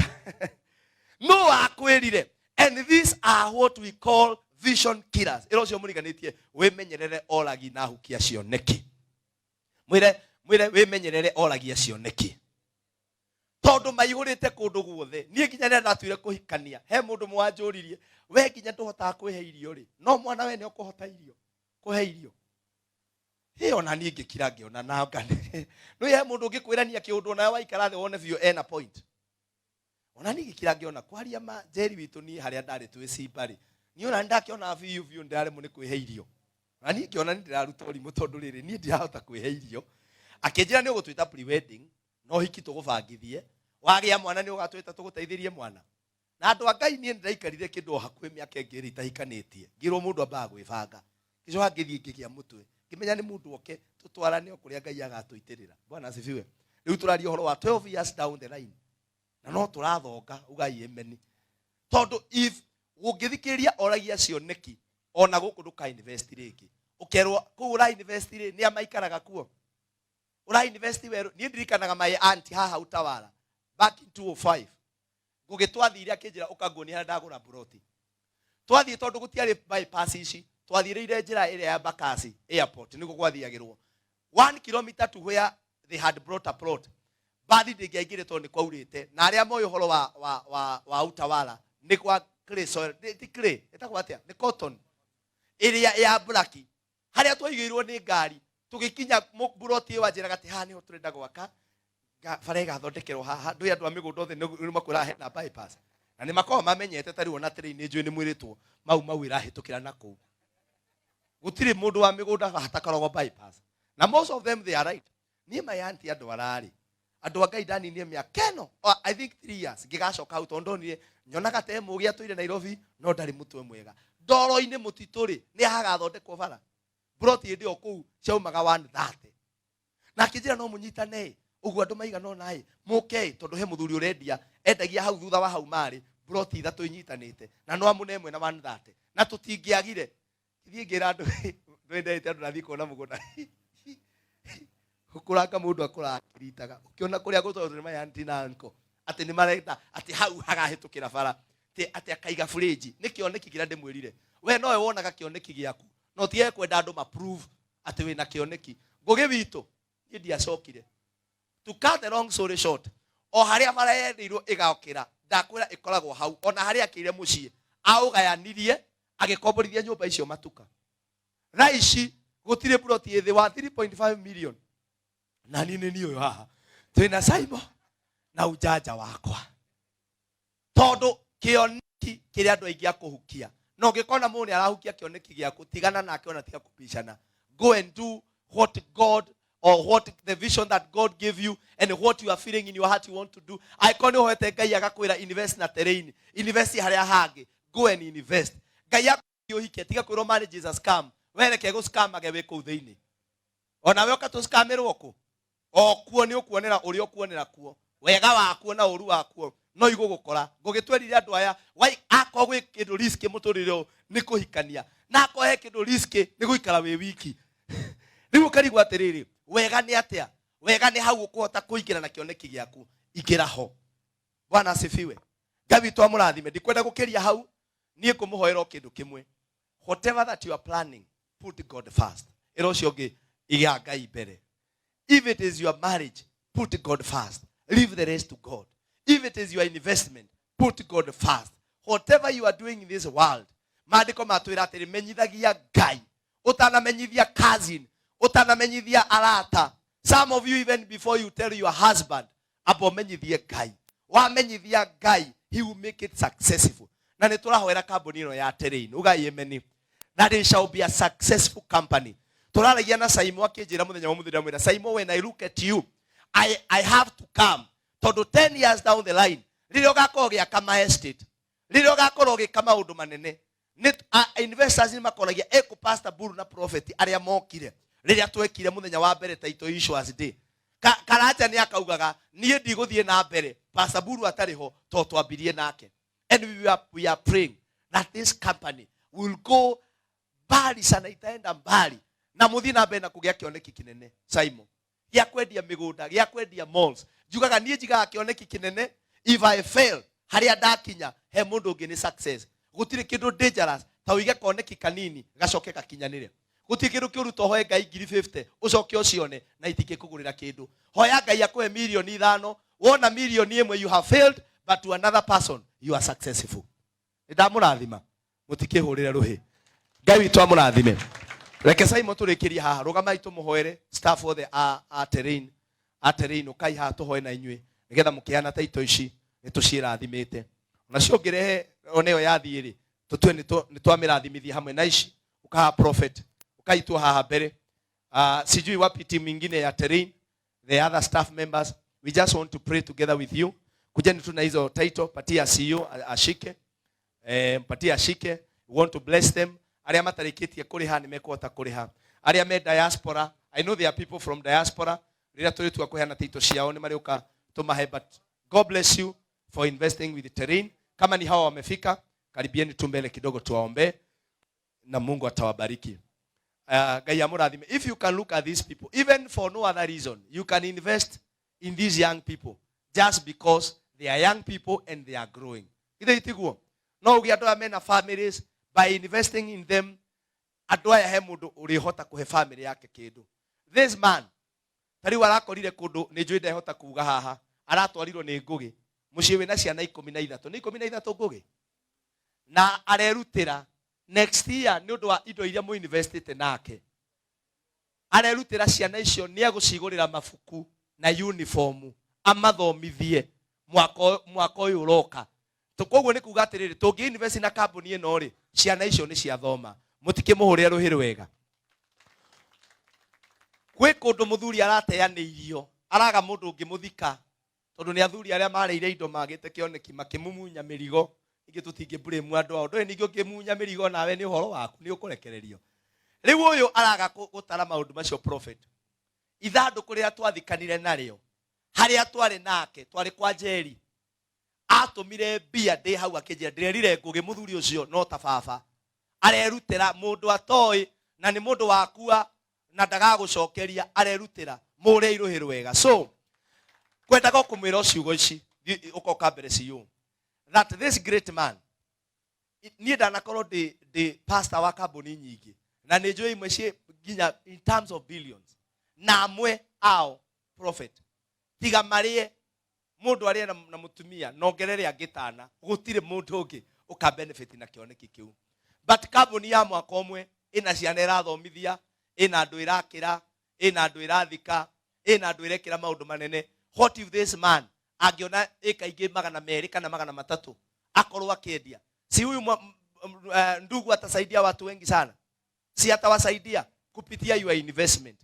Nũ wakwĩrire? And these are what we call vision killers. Ĩra ũcio mũriganĩtie wĩmenyerere oragi na hukia cioneki. Mwĩre, mwĩre wĩmenyerere oragia cioneki. Tondũ maihũrĩte kũndũ guothe. Niĩ nginya rĩrĩa ndatuire kũhikania, he mũndũ mwanjũririe, we nginya ndũhotaga kwĩhe irio rĩ, no mwana we nĩ ũkũhota irio, kũhe irio. Hĩ, ona niĩ ngĩkira ngĩona na ngane. Nĩ he mũndũ ũngĩkwĩrania kĩũndũ onawe waikara thĩ wone biũ ena point. Ona niĩ ngĩkira ngĩona kwaria ma Njeri witũ niĩ harĩa ndarĩ twĩ Simba rĩ, niĩ ona nĩndakĩona biũ biũ ndĩraremwo nĩ kwĩhe irio. Na niĩ ngĩona nĩ ndĩraruta ũrimũ tondũ rĩrĩ niĩ ndirahota kwĩhe irio. Akĩnjĩra nĩ ũgũtwĩta pre-wedding, na ũhiki tũgũbangithie, wagĩa mwana nĩ ũgatwĩta tũgũteithĩrie mwana. Na andũ a Ngai niĩ nĩndaikarire kĩndũ o hakuhĩ mĩaka ĩngĩ ĩrĩ itahikanĩtie, ngĩrwo mũndũ ambaga gwĩbanga. Ngĩcoka ngĩthiĩ ngĩgĩa mũtwe, ngĩmenya nĩ mũndũ oke tũtwarane o kũrĩa Ngai agatũitĩrĩra. Bwana asifiwe. Rĩu tũraria ũhoro wa 12 years down the line, na no tũrathonga, ugai amen. Tondũ if ũngĩthikĩrĩria oragia cioneki, ona gũkũ ndũka invest rĩngĩ. Ũkerwo kũu ũra invest rĩ, nĩa maikaraga kuo? Ũra invest werũ. Niĩ ndirikanaga my aunt haha Utawala back in 205. Ngũgĩ twathire akĩnjĩra ũkanguonia harĩa ndagũra buroti. Twathiĩ tondũ gũtiarĩ bypass ici, twathiĩrĩire njĩra ĩrĩa ya Mbakasi airport nĩguo gwathiagĩrwo. 1 kilometer to where they had brought a plot. Bathi ndĩngĩaingĩrire tondũ nĩ kwaurĩte. Na arĩa moĩ ũhoro wa Utawala nĩ kwa clay soil, ti clay, ĩtagwo atĩa? Nĩ cotton ĩrĩa ya black. Harĩa twaigĩirwo nĩ ngari, tũgĩkinya buroti ĩyo anjĩraga atĩ haha nĩho tũrenda gwaka, bara ĩgathondekerwo haha. Ndũĩ andũ a mĩgũnda othe nĩ makwĩraga hena bypass. Na nĩ makoragwo mamenyete ta rĩu ona train nĩ njũĩ nĩ mwĩrĩtwo mau mau ĩrahĩtũkĩra na kũu. Gũtirĩ mũndũ wa mĩgũnda hatakoragwo bypass. Na most of them they are right. Niĩ my auntie andũ ararĩ. Andũ a Ngai ndaninie mĩaka ĩno, oh, I think 3 years, ngĩgacoka hau tondũ ndonire nyonaga ta mũgĩ atũire Nairobi no ndarĩ mũtwe mwega. Ndoro-inĩ mũtitũ rĩ, nĩ hagathondekwo bara. Plot hĩndĩ ĩyo kũu ciaumaga 130. Na akĩnjĩra no mũnyitane ĩ, ũguo andũ maigana ũna ĩ, mũke ĩ, tondũ he mũthuri ũrendia, endagia hau thutha wa hau marĩ, plot ithatũ inyitanĩte, na no amũne ĩmwe na 130. Na tũtingĩagire. Thiĩ ngĩra andũ, ndwendete andũ nathiĩ kuona mũgũnda. Gũkũranga mũndũ akũraga akĩritaga. Ũkĩona kũrĩa gũtwarwo nĩ my auntie na uncle, atĩ nĩ marenda, atĩ hau hagahĩtũkĩra bara, atĩ akaiga fridge. Nĩ kĩoneki kĩrĩa ndĩmwĩrire. We nowe wonaga kĩoneki gĩaku, no tige kwenda andũ ma prove atĩ wĩna kĩoneki. Ngũgĩ witũ, niĩ ndiacokire. To cut the long story short, o harĩa bara yendeirwo ĩgokĩra, Ndakwĩra ĩkoragwo hau ona harĩa akĩire mũciĩ aũgayanirie agĩkomborithia nyũmba icio matuka. Thaa ici gũtirĩ ploti ĩ thĩ wa 3.5 million. Na niĩ nĩ niĩ ũyũ haha twĩna Simon na ujanja wakwa, tondũ kĩoneki kĩrĩa andũ aingĩ a kũhukia, na ũngĩkona mũndũ nĩ arahukia kĩoneki gĩaku, tigana nake ona tiga kũbicana. Go and do what God or what the vision that God gave you and what you are feeling in your heart you want to do. Angĩkorwo nĩ ũhoete Ngai agakwĩra invest na terrain, invest harĩa hangĩ, go and invest. Ngai akwĩra ũhike, tiga kwĩrwo marriage is a scam, wereke gũscamage wĩ kũu thĩinĩ. Onawe ũka tũscamĩrwo kũ o kuo nĩ ũkuonera ũrĩa ũkuonera kuo, wega wakuo na ũru wakuo no igũgũkora. Ngũgĩtwerire andũ aya wai akorwo gwĩ kĩndũ risk mũtũrĩre ũyũ nĩ kũhikania, na akorwo he kĩndũ risk nĩ gũikara wĩ wiki. Rĩu ũkarigwo atĩrĩrĩ, wega nĩ atĩa? Wega nĩ hau ũkũhota kũingĩra na kĩoneki gĩaku, ingĩra ho. Bwana asifiwe. Ngai witũ amũrathime. Ndikwenda gũkĩria hau, niĩ ngũmũhoera o kĩndũ kĩmwe. Whatever that you are planning, put God first. Ĩra ũcio ũngĩ, iga Ngai mbere. If it is your marriage, put God first, leave the rest to God. If it is your investment, put God first. Whatever you are doing in this world, maandĩko matwĩra atĩrĩ, menyithagia Ngai ũtanamenyithia cousin, ũtanamenyithia arata. Some of you, even before you tell your husband, amba ũmenyithie Ngai. Wamenyithia Ngai, he will make it successful. Na nĩ tũrahoera kambuni ĩno ya Terrain, ugai emeni, that it shall be a successful company. Tũraragia na Saimo akĩnjĩra mũthenya wa mũthenya, ndamwĩra, Saimo, when I look at you, I have to come, tondũ 10 years down the line, rĩrĩa ũgakorwo ũgĩaka ma estate, rĩrĩa ũgakorwo ũgĩka maũndũ manene, nĩ investors nĩ makoragia ĩkũ Pastor Buru na Prophet arĩa mokire rĩrĩa twekire mũthenya wa mbere title issuers day. Karanja nĩ akaugaga, niĩ ndigũthiĩ na mbere Pastor Buru atarĩ ho, to twambirie nake. And we are praying that this company will go mbali sana, itaenda mbali, na mũthiĩ na mbere na kũgĩa kĩoneki kĩnene, Simon, gĩa kwendia mĩgũnda, gĩa kwendia malls. Njugaga niĩ njigaga kĩoneki kĩnene, if I fail, harĩa ndakinya he mũndũ ũngĩ nĩ success. Gũtirĩ kĩndũ dangerous ta ũige koneki kanini gacoke gakinyanĩre. Gũtirĩ kĩndũ kĩũru to hoe Ngai ngiri 50 ũcoke ũcione na itingĩkũgũrĩra kĩndũ. Hoya Ngai akũhe mirioni 5, wona mirioni 1, you have failed, but to another person you are successful. Nĩ ndamũrathima, mũtikĩhũrĩre rũhĩ. Ngai witũ amũrathime. Reke Simon tũrĩkĩrie haha. Rũgamai tũmũhoere. Staff othe a Terrain, a Terrain, ũkai haha tũhoe na inyuĩ, nĩgetha mũkĩheana taito ici nĩ tũciĩrathimĩte. Onacio ũngĩrehe ona ĩyo yathiĩ rĩ, tũtue nĩ twamĩrathimithia hamwe na ici. Ũkaha Prophet, ũkaitwo haha mbere. Sijui wapi team ingine ya Terrain, the other staff members, we just want to pray together with you. Kujeni tu na hizo title, patia CEO ashike, mpatie ashike. We want to bless them. Arĩa matarĩkĩtie kũrĩha nĩ mekũhota kũrĩha. Arĩa me diaspora, I know there are people from diaspora, rĩrĩa tũrĩtua kũheana title ciao nĩ marĩũka tũmahe. But God bless you for investing with the Terrain. Kama ni hawa wamefika, karibieni tu mbele kidogo tuwaombee na Mungu atawabariki. Ngai amũrathime. If you can look at these people, even for no other reason, you can invest in these young people just because they are young people and they are growing. Ithe itiguo no uge andũ aya mena families, by investing in them, andũ aya he mũndũ ũrĩhota kũhe family yake kĩndũ. This man ta rĩu arakorire kũndũ nĩ njũĩ ndehota kuga haha, aratwarirwo nĩ Ngũgĩ mũciĩ wĩna ciana 13, nĩ 13 Ngũgĩ, na arerutĩra next year nĩ ũndũ wa indo iria mũinvestĩte nake. Arerutĩra ciana icio nĩ egũcigũrĩra mabuku na uniform, amathomithie mwaka ũyũ ũroka. Koguo nĩ kuga atĩrĩrĩ, tũngĩ invest na kambuni ĩno rĩ, ciana icio nĩ ciathoma. Mũtikĩmũhũrĩre rũhĩ rwega. Gwĩ kũndũ mũthuri arateanĩirio, araga mũndũ ũngĩmũthika, tondũ nĩ athuri arĩa marĩire indo magĩte kĩoneki makĩmumunya mĩrigo. Ingĩ tũtingĩ blame andũ ao, ndũĩ ningĩ ũngĩmunya mĩrigo nawe nĩ ũhoro waku, nĩ ũkũrekererio. Rĩu ũyũ araga gũtara maũndũ macio. Prophet, ithandũkũ rĩrĩa twathikanire narĩo, harĩa twarĩ nake, twarĩ kwa Njeri, atũmire mbia ndĩ hau akĩnjĩra ndĩrerire Ngũgĩ mũthuri ũcio no ta baba. Arerutĩra mũndũ atoĩ na nĩ mũndũ wakua na ndagagũcokeria, arerutĩra mũrĩa irũhĩ rwega. So kwendaga kũmwĩra o ciugo ici, ũkoka mbere ciũ, that this great man, niĩ ndanakorwo ndĩ pastor wa kambuni nyingĩ na nĩ njũĩ imwe ciĩ nginya in terms of billions, na amwe ao, Prophet, tiga marĩe. Mundu arie na mutumia na ongerere angĩ tana, gũtirĩ mũndũ ũngĩ ũka benefit na kĩoneki kĩu. But kambuni ya mwaka ũmwe ĩna ciana ĩrathomithia, ĩna andũ ĩrakĩra, ĩna andũ ĩrathika, ĩna andũ ĩrekĩra maũndũ manene. What if this man angĩona ĩka ingĩ 200 kana 300 akorwo akĩendia? Si huyu ndugu atasaidia watu wengi sana? Si atawasaidia kupitia your investment?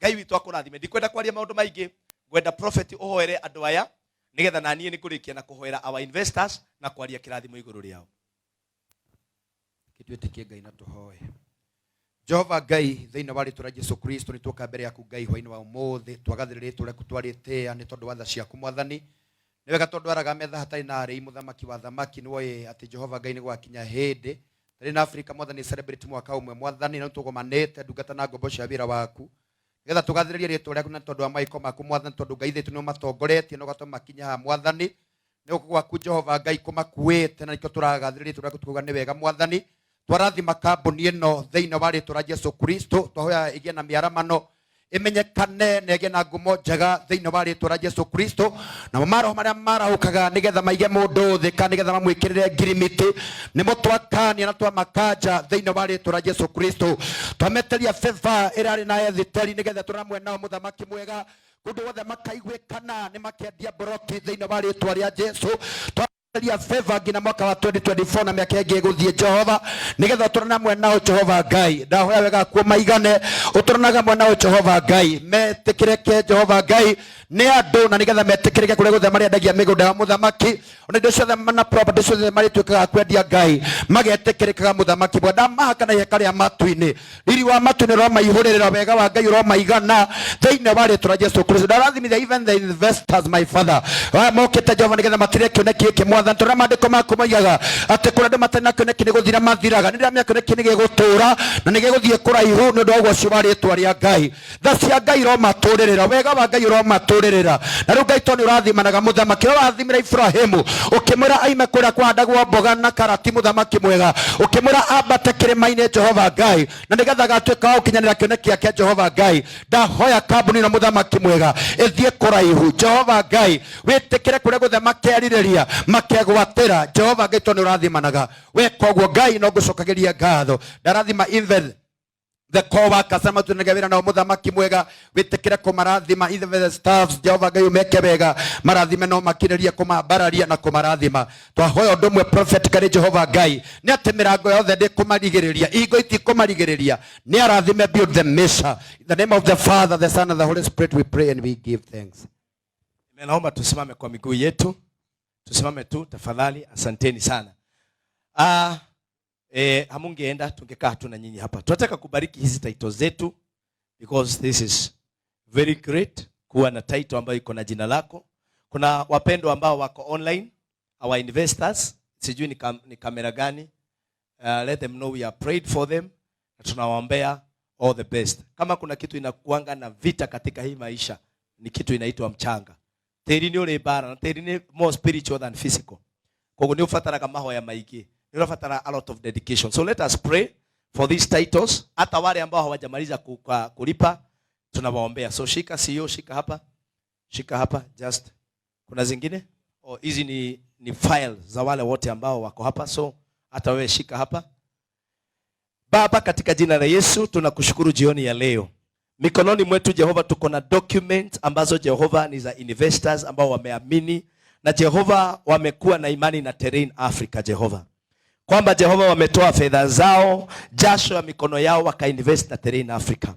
Ngai witũ akũrathime. Ndikwenda kwaria maũndũ maingĩ, ngwenda prophet ũhoere andũ aya nigetha na niĩ nĩngũrĩkia na kũhoera our investors na kwaria kĩrathimo igũrũ rĩao. Twĩtĩkie Ngai na tũhoe. Jehova Ngai, thĩinĩ wa rĩtwa rĩa Jesu Kristo, nĩ tuoka mbere yaku Ngai hwainĩ wa ũmũthĩ, twagathĩrĩria rĩtwa rĩaku, twarĩtĩĩa nĩ tondũ wa tha ciaku Mwathani. Nĩ wega tondũ araga metha hatarĩ na arĩi, mũthamaki wa thamaki, nĩ woĩ atĩ Jehova Ngai nĩ gwakinya hĩndĩ tarĩ na Afrika Mwathani celebrate mwaka ũmwe Mwathani, na tũgomanĩte ndungata na ngombo cia wĩra waku nĩgetha tũgathĩrĩrie rĩtwa rĩaku na tondũ wa maĩko maku Mwathani, tondũ Ngai thitũ nĩ ũmatongoretie na ũgatũma makinye haha Mwathani. Nĩ guoko gwaku Jehova Ngai kũmakuĩte, na nĩkĩo tũragathĩrĩria rĩtwa rĩaku tukauga nĩ wega Mwathani. Twarathima kambuni ĩno thĩinĩ wa rĩtwa rĩa Jesu Kristo, twahoya ĩgĩe na mĩaramano ĩmenyekane na ĩgĩe na ngumo njega thĩinĩ wa rĩtwa rĩa Jesu Kristo. Namo maroho marĩa marahũkaga nĩgetha maige mũndũ thĩ kana nĩgetha mamwĩkĩrĩre ngirimiti, nĩmo twakania na twamakanja thĩinĩ wa rĩtwa rĩa Jesu Kristo. Twameteria favor ĩrarĩ na Ethiteri nĩgetha tũramwe nao mũthamaki mwega kũndũ guothe makaiguĩkana nĩ makendia mboroti thĩinĩ wa rĩtwa rĩa Jesu. Twameteria favor nginya mwaka wa 2024 na mĩaka ĩngĩ ĩgũthiĩ Jehova, nĩgetha ũtũrane hamwe nao Jehova Ngai. Ndahoya wega kuo maigane, ũtũranaga hamwe nao Jehova Ngai, metĩkĩrĩke Jehova Ngai nĩ andũ, na nĩgetha metĩkĩrĩke kũrĩa guothe marĩendagia mĩgũnda ya mũthamaki, ona indo ciothe na property ciothe marĩtuĩkaga kwendia Ngai, magetĩkĩrĩkaga mũthamaki mwega. Ndamahaka na iheka rĩa matu-inĩ, riri wa matu-inĩ ũromaihũrĩrĩra, wega wa Ngai ũromaigana thĩinĩ wa rĩtwa rĩa Jesu Kristo. Ndarathimithia even the investors, my father, aya mokĩte Jehova nĩgetha matire kĩoneki gĩkĩ Mwathani, tondũ maandĩko maku moigaga atĩ kũrĩa andũ matarĩ na kĩoneki nĩ gũthira mathiraga. Nĩ ndĩramenya kĩoneki nĩ gĩgũtũũra na nĩ gĩgũthiĩ kũraihu nĩ ũndũ wa ũgoci wa rĩtwa rĩa Ngai. Tha cia Ngai iromatũrĩrĩra, wega wa Ngai ũromatũrĩrĩra. Na rĩu Ngai tondũ nĩ ũrathimanaga mũthamaki, ũrĩa ũrathimire Ibrahimu ũkĩmwĩra aime kũrĩa kũhandagwo mboga na karati, mũthamaki mwega, ũkĩmwĩra ambate kĩrĩma-inĩ Jehova Ngai, na nĩgetha agatuĩka wa gũkinyanĩra kĩoneki gĩake Jehova Ngai. Ndahoya kambuni ĩno mũthamaki mwega ĩthiĩ kũraihu Jehova Ngai, wĩtĩkĩre kũrĩa guothe makerirĩria makegwatĩra Jehova Ngai, tondũ nĩ ũrathimanaga. Weka ũguo Ngai no ngũcokagĩria ngatho. Ndarathima even the co-workers arĩa maturanĩga wĩra nao mũthamaki mwega, wĩtĩkĩre kũmarathima even the staffs Jehova Ngai, ũmeke wega, marathime no makirĩrie kũmambararia na kũmarathima. Twahoya ũndũ ũmwe prophetically Jehova Ngai, nĩ atĩ mĩrango yothe ndĩkũmarigĩrĩria, ihingo itikũmarigĩrĩria, nĩ arathime build the mission. In the name of the Father, the Son and the Holy Spirit we pray and we give thanks. Naomba tusimame kwa miguu yetu, tusimame tu tafadhali. Asanteni sana. Hamungeenda, tungekaa tu na nyinyi hapa. Tunataka kubariki hizi title zetu because this is very great kuwa na title ambayo iko na jina lako. Kuna wapendwa ambao wako online, our investors, sijui ni kamera gani. Let them know we are prayed for them na tunawaombea all the best. Kama kuna kitu inakuanga na vita katika hii maisha ni kitu inaitwa mchanga. Tĩri nĩ ũrĩ mbara na tĩri nĩ more spiritual than physical. Koguo nĩ ũbataraga mahoya maingĩ, nĩ ũrabatara a lot of dedication. So let us pray for these titles. Hata wale ambao hawajamaliza kulipa tunawaombea. So shika CEO, shika hapa, shika hapa just. Kuna zingine? Oh, hizi ni file za wale wote ambao wako hapa. So hata wewe shika hapa. Baba, katika jina la Yesu tunakushukuru jioni ya leo. Mikononi mwetu Jehova tuko na documents ambazo Jehova ni za investors ambao wameamini na Jehova wamekuwa na imani na Terrain Africa Jehova. Kwamba Jehova wametoa fedha zao, jasho ya mikono yao wakainvest na Terrain Africa.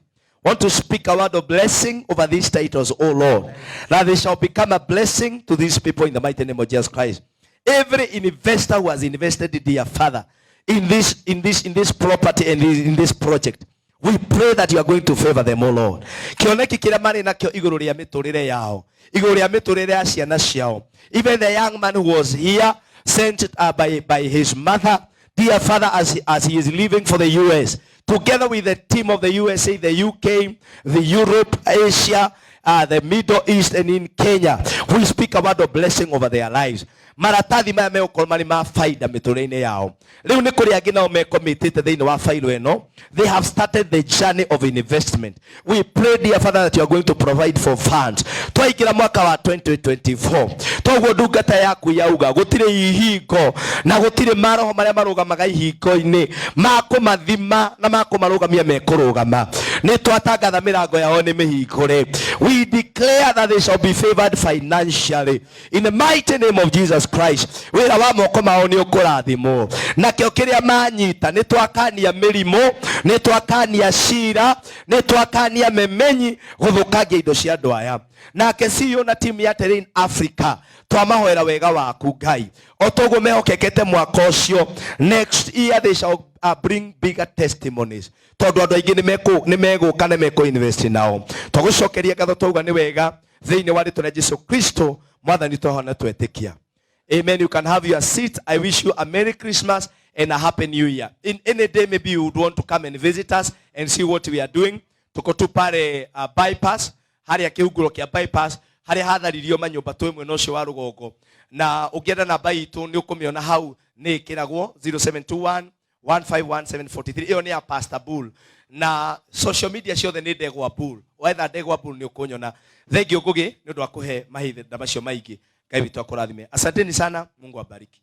Want to speak a word of blessing over these titles, oh Lord, that they shall become a blessing to these people in the mighty name of Jesus Christ. Every investor who has invested, dear Father, in this property and in this project, we pray that you are going to favor them, oh Lord. Kioneki kira mari nakio iguru ria miturire yao, iguru ria miturire ya ciana ciao. Even the young man who was here, sent by his mother, dear Father, as he is leaving for the US, together with the team of the USA, the UK, the Europe, Asia, the Middle East, and in Kenya, we speak a word of blessing over their lives. Maratathi maya megũkorwo marĩ ma baida mĩtũrĩre-inĩ yao. Rĩu nĩ kũrĩ angĩ nao mekomitĩte thĩinĩ wa failo ĩno. They have started the journey of investment. We pray, dear Father, that you are going to provide for funds. Twaingĩra mwaka wa 2024, toguo ndungata yaku yauga gũtirĩ ihingo na gũtirĩ maroho marĩa marũgamaga ihingo-inĩ makũmathima na makũmarũgamia mekũrũgama. Nĩ twatangatha mĩrango yao nĩ mĩhingũre. We declare that they shall be favored financially in the mighty name of Jesus Christ. Wĩra wa moko mao nĩ ũkũrathimwo, nakĩo kĩrĩa manyita, nĩ twakania mĩrimũ, nĩ twakania cira, nĩ twakania memenyi gũthũkangia indo cia andũ aya. Nake CEO na timu ya Terrain Africa, twamahoera wega waku Ngai, o toguo mehokekete mwaka ũcio. Next year they shall bring bigger testimonies, tondũ andũ aingĩ nĩ megũka na mekũ invest nao. Twagũcokeria ngatho, twauga nĩ wega thĩinĩ wa rĩtwa rĩa Jesu Kristo Mwathani twahona twetĩkia. Amen. You can have your seat. I wish you a Merry Christmas and a Happy New Year. In any day, maybe you would want to come and visit us and see what we are doing. Tuko tu pale bypass, harĩa kĩhunguro kĩa bypass, harĩa hatharirio manyũmba twĩ mwena ũcio wa rũgongo. Na ũngĩenda namba itũ nĩ ũkũmĩona hau, nĩ ĩkĩragwo 0721 151743. Ĩyo nĩ ya Pastor Bull. Na social media ciothe nĩ Ndegwa Bull. Wetha Ndegwa Bull nĩ ũkũnyona. Thank you Ngugi nĩ ũndũ wa kũhe mahinda macio maingĩ. Ngai witũ akũrathime. Asanteni sana. Mungu abariki.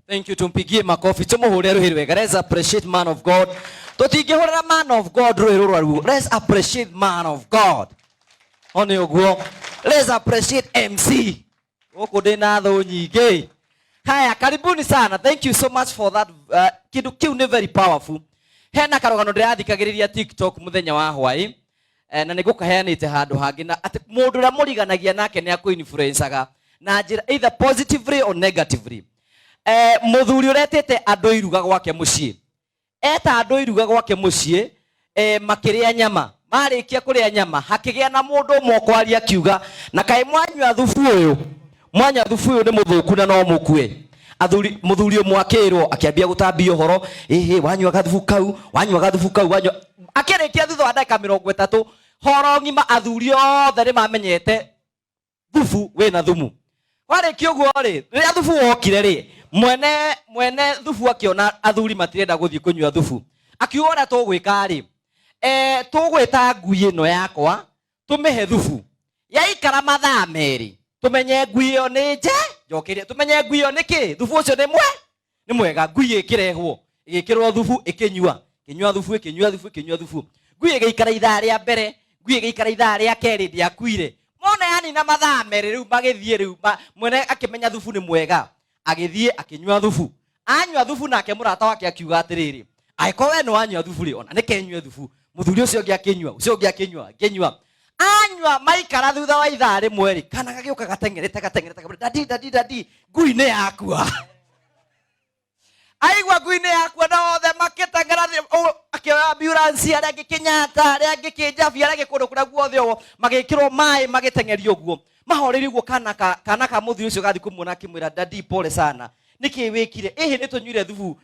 Thank you. Tumpigie makofi. Tumuhure ruhi rwega. Let's appreciate man of God. Tutingihurira man of God ruhi rũrwaru. Let's appreciate man of God. One ũguo. Let's appreciate MC. Gũkũ ndĩ na thũ nyingĩ. Haya, karibuni sana. Thank you so much for that. Kindu kiu nĩ very powerful. Hena karũgano ndĩrathikagĩrĩria TikTok mũthenya wa hwaĩ. Na nĩ ngũkaheanĩte handũ hangĩ, na atĩ mũndũ ũrĩa mũriganagia nake nĩ akũ-influencaga na njĩra either positively or negatively. Mũthuri ũretĩte andũ iruga gwake mũciĩ, eta andũ iruga gwake mũciĩ, makĩrĩa nyama. Marĩkia kũrĩa nyama, hakĩgĩa na mũndũ ũmwe ũkwaria akiuga, na kaĩ mwanyua thubu ũyũ, mwanyua thubu ũyũ nĩ mũthũku na no mũkue. Athuri, mũthuri ũmwe akĩrwo akĩambia gũtambia ũhoro, ĩhĩ, wanyua gathubu kau, wanyua gathubu kau, wanyua. Akĩrĩkia thutha wa ndagĩka 30, horo ng'ima athuri othe nĩ mamenyete thubu wĩna thumu. Warĩkia ũguo rĩ, rĩrĩa thubu wokire rĩ, mwene thubu akĩona athuri matirenda gũthiĩ kũnyua thubu, akiuga ũrĩa tũgwĩka rĩ, tũgwĩta ngui ĩno yakwa tũmĩhe thubu, yaikara mathaa 2 tũmenye ngui ĩyo nĩ nje njokerie, tũmenye ngui ĩyo nĩ kĩ, thubu ũcio nĩ mwe, nĩ mwega. Ngui ĩkĩrehwo, ĩgĩkĩrwo thubu, ĩkĩnyua, ĩkĩnyua thubu, ĩkĩnyua thubu, ĩkĩnyua thubu. Ngui ĩgĩikara ithaa rĩa mbere, ngui ĩgĩikara ithaa rĩa kerĩ, ndĩakuire. Mona yanina mathaa 2 rĩu magĩthiĩ rĩu, mwene akĩmenya thubu nĩ mwega, agĩthiĩ akĩnyua thubu. Anyua thubu, nake mũrata wake akiuga atĩrĩrĩ, angĩkorwo we nĩ wanyua thubu rĩ, ona nĩke nyue thubu. Mũthuri ũcio ũngĩ akĩnyua, ũcio ũngĩ akĩnyua, akĩnyua. Anyua maikara thutha wa ithaa rĩmwe rĩ, kana gagĩũka gateng'erete, gateng'erete, gateng'erete, dadi, dadi, dadi, ngui nĩ yakua. Aigua ngui nĩ yakua na othe makĩteng'era thĩ, akĩoya ambulance, arĩa angĩ Kenyatta, arĩa angĩ Kĩnjabi, arĩa angĩ kũndũ kũrĩa guothe ũguo, magĩkĩrwo maĩ magĩteng'erio ũguo. Mahoreire ũguo, kana ka mũthuri ũcio gathiĩ kũmuona akĩmwĩra, dadi, pole sana, nĩkĩ wĩkire? Ĩhĩ, nĩ tũnyuire thubu,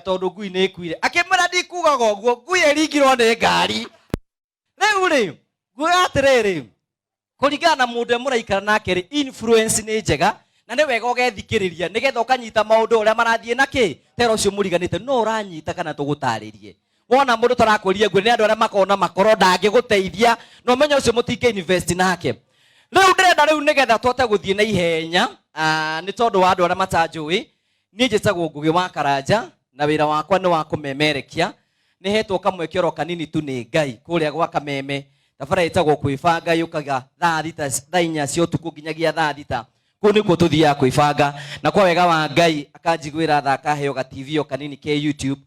tondũ ngui nĩ ĩkuire. Akĩmwĩra, ndikugaga ũguo, ngui ĩringirwo nĩ ngari. Rĩu rĩ, nguga atĩrĩrĩ, kũringana na mũndũ ũrĩa mũraikara nake rĩ, influence nĩ njega na nĩ wega ũgethikĩrĩria nĩgetha ũkanyita maũndũ ũrĩa marathiĩ na kĩ tera ũcio mũriganĩte, no ũranyita kana tũgũtarĩrie. Wona mũndũ tarakwĩria nguo, nĩ andũ arĩa makoragwo na makoro, ndangĩgũteithia, na ũmenye ũcio mũtingĩ invest nake. Rĩu ndĩrenda rĩu nĩgetha tũhote gũthiĩ na ihenya, nĩ tondũ wa andũ arĩa matanjũĩ, niĩ njĩtagwo Ngũgĩ wa Karanja na wĩra wakwa nĩ wa kũmemerekia. Nĩ hetwo kamweke oro kanini tu nĩ Ngai kũrĩa gwa Kameme, tabara ĩtagwo kwĩbanga, yũkaga thaa thita, thaa inya cia ũtukũ nginyagia thaa thita. Kũu nĩkuo tũthiaga kwĩbanga, na kwa wega wa Ngai akanjiguĩra tha, akaheo ga TV o kanini ke YouTube,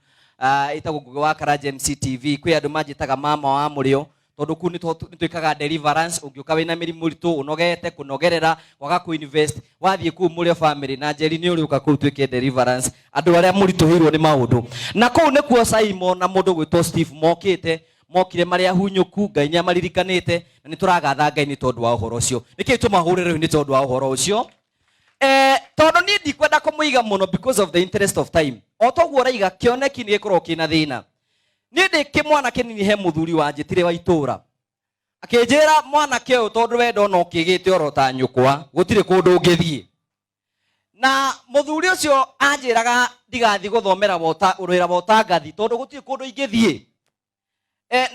ĩtagwo Ngũgĩ wa Karanja MC TV. Kwĩ andũ manjĩtaga mama wa mũrĩo, tondũ kũu nĩ twĩkaga deliverance. Ũngĩũka wĩna mĩrimũ mĩritũ, ũnogete, kũnogerera, kwaga kũ-invest, wathiĩ kũu mũrĩo family na Njeri nĩ ũrĩũka kũu twĩke deliverance andũ arĩa mũritũhĩirwo nĩ maũndũ. Na kũu nĩkuo Simon na mũndũ gwĩtwo Steve mokĩte, mokire marĩ ahunyũku, Ngai nĩ amaririkanĩte, na nĩ tũragatha Ngai nĩ tondũ wa ũhoro ũcio. Nĩkĩĩ tũmahũrĩre rĩu nĩ tondũ wa ũhoro ũcio? Tondũ niĩ ndikwenda kũmũiga mũno because of the interest of time. O toguo ũraiga kĩoneki nĩ gĩkoragwo kĩna thĩna. Niĩ ndĩ kĩmwana kĩnini, he mũthuri wanjĩtire wa itũũra, akĩnjĩra, mwanake ũyũ, tondũ we ndona ũkĩgĩte oro ta nyũkwa, gũtirĩ kũndũ ũngĩthiĩ. Na muthuri ucio anjiraga ndigathi guthomera wota wira wa utangathi tondu gutiri kundu ingithie.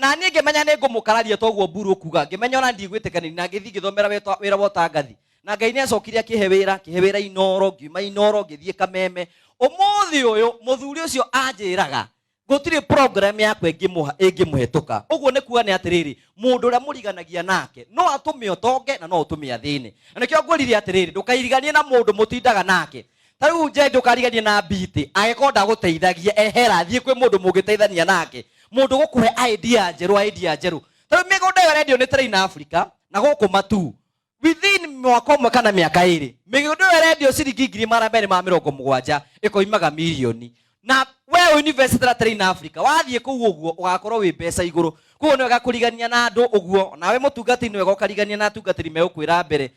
Na niĩ ngĩmenya nĩ ngũmũkararia toguo mburu kuga, ngĩmenya ona ndigwĩtĩkanĩria na ngĩthiĩ ngĩthomera wĩra wa ũtangathi. Na Ngai nĩ acokire akĩhe wĩra, akĩhe wĩra Inoro, ngiuma Inoro ngĩthiĩ Kameme. Ũmũthĩ ũyũ mũthuri ũcio anjĩraga gũtirĩ program yakwa ĩngĩmũhetũka. Ũguo nĩ kuga nĩ atĩrĩrĩ, mũndũ ũrĩa mũriganagia nake no atũme ũtonge na no ũtũme athĩne. Na nĩkĩo ngwĩrire atĩrĩrĩ, ndũkairiganie na mũndũ mũtindaga nake. Ta rĩu nje ndũkariganie na Mbiti, angĩkorwo ndagũteithagia, ehera, thiĩ kwĩ mũndũ mũngĩteithania nake, mũndũ gũkũhe idea njerũ, idea njerũ. Ta rĩu mĩgũnda ĩyo ĩrendio nĩ Train Africa na gũkũ Matuu, within mwaka ũmwe kana mĩaka ĩrĩ, mĩgũnda ĩyo ĩrendio ciringi ngiri magana merĩ ma mĩrongo mũgwanja ĩkoimaga mirioni. Na we university na Train Africa wathiĩ kũu ũguo ũgakorwo wĩ mbeca igũrũ. Koguo nĩ wega kũrigania na andũ ũguo, nawe mũtungatĩri nĩ wega ũkarigania na atungatĩri megũkwĩra mbere.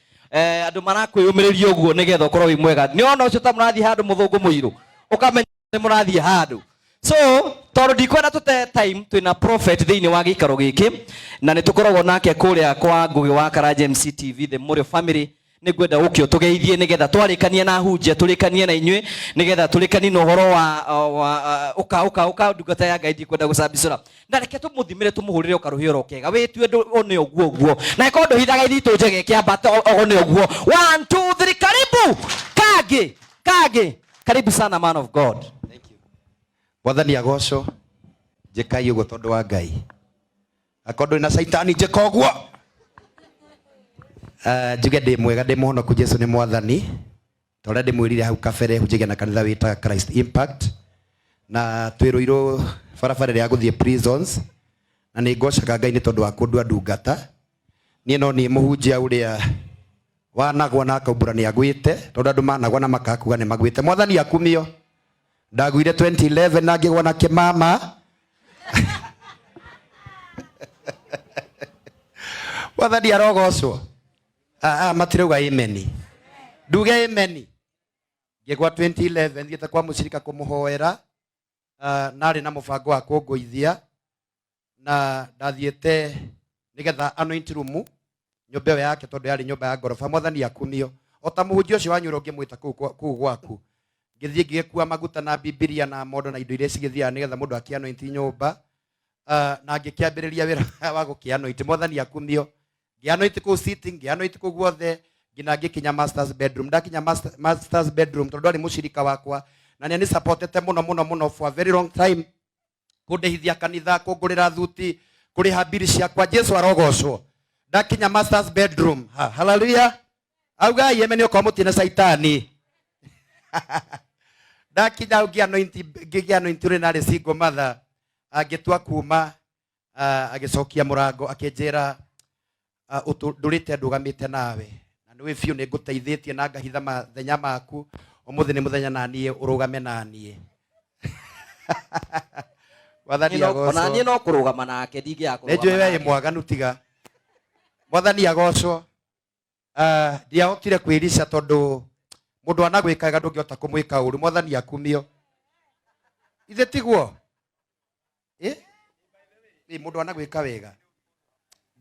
Andũ marakwĩyũmĩrĩria ũguo nĩgetha ũkorwo wĩ mwega. Nĩ ona ũcio ta mũrathiĩ handũ mũthũngũ mũirũ, ũkamenya nĩ mũrathiĩ handũ. So tondũ ndikwenda tũte time, twĩna prophet thĩinĩ wa gĩikaro gĩkĩ na nĩ tũkoragwo nake kũrĩa kwa Ngũgĩ wa Karanja MCTV, the Mũrĩo family. Nĩ ngwenda ũke ũtũgeithie nĩgetha twarĩkanie na hunjia, tũrĩkanie na inyuĩ nĩgetha tũrĩkanie na ũhoro wa ũka, ũka, ũka, ndungata ya Ngai, ndikwenda gũcambicũra. Na reke tũmũthimĩre, tũmũhũrĩre ũkarũhĩ oro kega, wĩtue one ũguo ũguo. Na ĩkorwo ndũhithaga ithitũ njege, kĩambata one ũguo. 1 2 3, karibu kangĩ, kangĩ, karibu sana man of God. Thank you. Mwathani agocwo, njĩkai ũguo tondũ wa Ngai. Akorwo ndũrĩ na caitani njĩka ũguo. Njuge ndĩ mwega, ndĩ mũhonoku, Jesu nĩ mwathani. Ta ũrĩa ndĩmwĩrire hau kabere, hunjagia na kanitha wĩtaga Christ Impact, na twĩ Ruiru barabara ĩrĩa ya gũthiĩ prisons, na nĩ ngocaga Ngai nĩ tondũ wa kũndua ndungata. Niĩ no niĩ mũhunjia ũrĩa wanagwa na akaumbũra nĩ agwĩte, tondũ andũ managwa na makakuga nĩ magwĩte. Mwathani akumio. Ndagwire 2011 na ngĩgwa na kĩmama. Mwathani arogocwo. Matirauga amen. Nduge amen. Ngĩgwa 2011 thiĩte kwa mũcirika kũmũhoera, narĩ na mũbango wa kũngũithia, na ndathiĩte nĩgetha anoint room nyũmba ĩyo yake tondũ yarĩ nyũmba ya ngoroba. Mwathani akumio. O ta mũhunjia ũcio wanyu ũrĩa ũngĩmwĩta kũu gwaku, ngĩthiĩ ngĩgĩkua maguta na Bibilia na mondo na indo iria cigĩthiaga nĩgetha mũndũ akĩanointi nyũmba. Na ngĩkĩambĩrĩria wĩra wa gũkĩanointi. Mwathani akumio. Ngĩanointi kũu sitting, ngĩanointi kũu guothe nginya ngĩkinya master's bedroom. Ndakinya master's bedroom tondũ arĩ mũcirika wakwa na nĩ anisupportete mũno mũno mũno for a very long time, kũndĩhithia kanitha, kũngũrĩra thuti, kũrĩha mbiri ciakwa. Jesu arogocwo. Ndakinya master's bedroom, ha, haleluya, augai eme nĩ ũkorwo mũtirĩ na caitani. Ndakinya hau ngĩanointi ũrĩa narĩ single mother, angĩtua kuma, agĩcokia mũrango akĩnjĩra, ndũrĩte ndũgamĩte nawe na nĩũĩ biũ nĩ ngũteithĩtie na ngahitha mathenya maku, ũmũthĩ nĩ mũthenya na niĩ ũrũgame na niĩ. Mwathani agocwo. Ona niĩ no kũrũgama nake, ndingĩaga Nĩ njũĩ kũrũgama we wĩ nake. mwaganu tiga. Mwathani agocwo. Ndiahotire kwĩrica tondũ mũndũ anagwĩka wega ndũngĩhota kũmwĩka ũru. Mwathani akumio. Ithe tiguo? Mũndũ anagwĩka wega.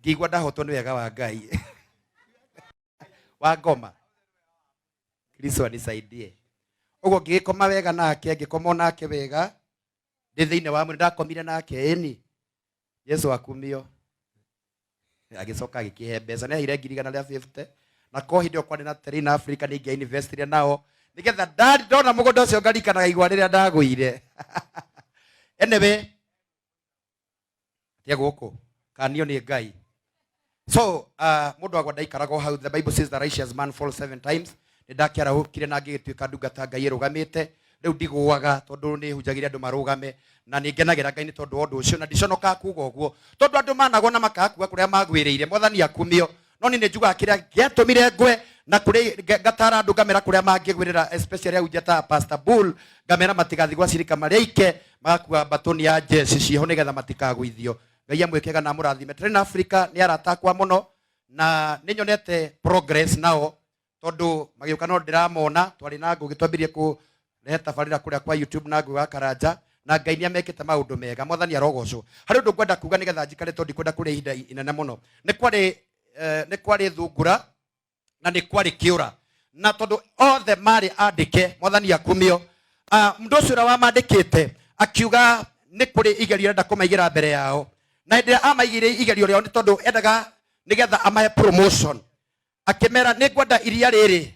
Ngĩigua ndahotwo nĩ wega wa Ngai. Wa ngoma. Kristo anisaidie. Ũguo ngĩgĩkoma wega nake, ngĩkoma nake wega. Ndĩ thĩinĩ wa mwĩrĩ, ndakomire nake, ĩni. Jesu akumio. Agĩcoka agĩkĩhe mbeca, nĩ aheire ngiri igana rĩa 50. Na ko hĩndĩ ĩyo kwarĩ na Terrain Africa nĩ ingĩa investire nao. Nĩgetha ndona mũgũnda ũcio ngarikanaga igwa rĩrĩa ndagũire. Anyway, tia gũkũ, kanio nĩ Ngai. So, mũndũ agwa ndaikaragwo hau. The Bible says the righteous man falls 7 times. Nĩ ndakĩarahũkire na ngĩgĩtuĩka ndungata Ngai ĩrũgamĩte. Rĩu ndigũaga tondũ nĩ hunjagĩria andũ marũgame, na nĩ ngenagĩra Ngai nĩ tondũ wa ũndũ ũcio, na ndiconokaga kuga ũguo tondũ andũ managwo na makaga kũrĩa magwĩrĩire. Mwathani akumio. No niĩ nĩ njugaga kĩrĩa gĩatũmire ngwe na kũrĩ ngatara andũ ngamera kũrĩa mangĩgwĩrĩra, especially ahunjia ta Pastor Bull, ngamera matigathiĩ gwa cirika marĩ aike, magakua mbatũni ya njeci ciĩho nĩgetha matikagũithio. Ngai amwĩkega na amũrathime. Train Africa nĩ arata akwa mũno na nĩ nyonete progress nao tondũ magĩũka no ndĩramona. Twarĩ na Ngũgĩ, twambirie kũrehe tabarĩra kũrĩa kwa YouTube na Ngũgĩ wa Karanja, na Ngai nĩ amekĩte maũndũ mega. Mwathani arogocwo. Harĩ ũndũ ngwenda kuga nĩgetha njikare tondũ ndikwenda kũrĩa ihinda inene mũno. Nĩ kwarĩ thungura na nĩ kwarĩ kĩũra. Na tondũ othe marĩ andĩke, mwathani akumio. Mũndũ ũcio ũrĩa wamandĩkĩte akiuga nĩ kũrĩ igerio arenda kũmaigĩra mbere yao, na hĩndĩ ĩrĩa amaigĩire igerio rĩao nĩ tondũ endaga nĩgetha amahe promotion. Akĩmera nĩ ngwenda iria rĩrĩ,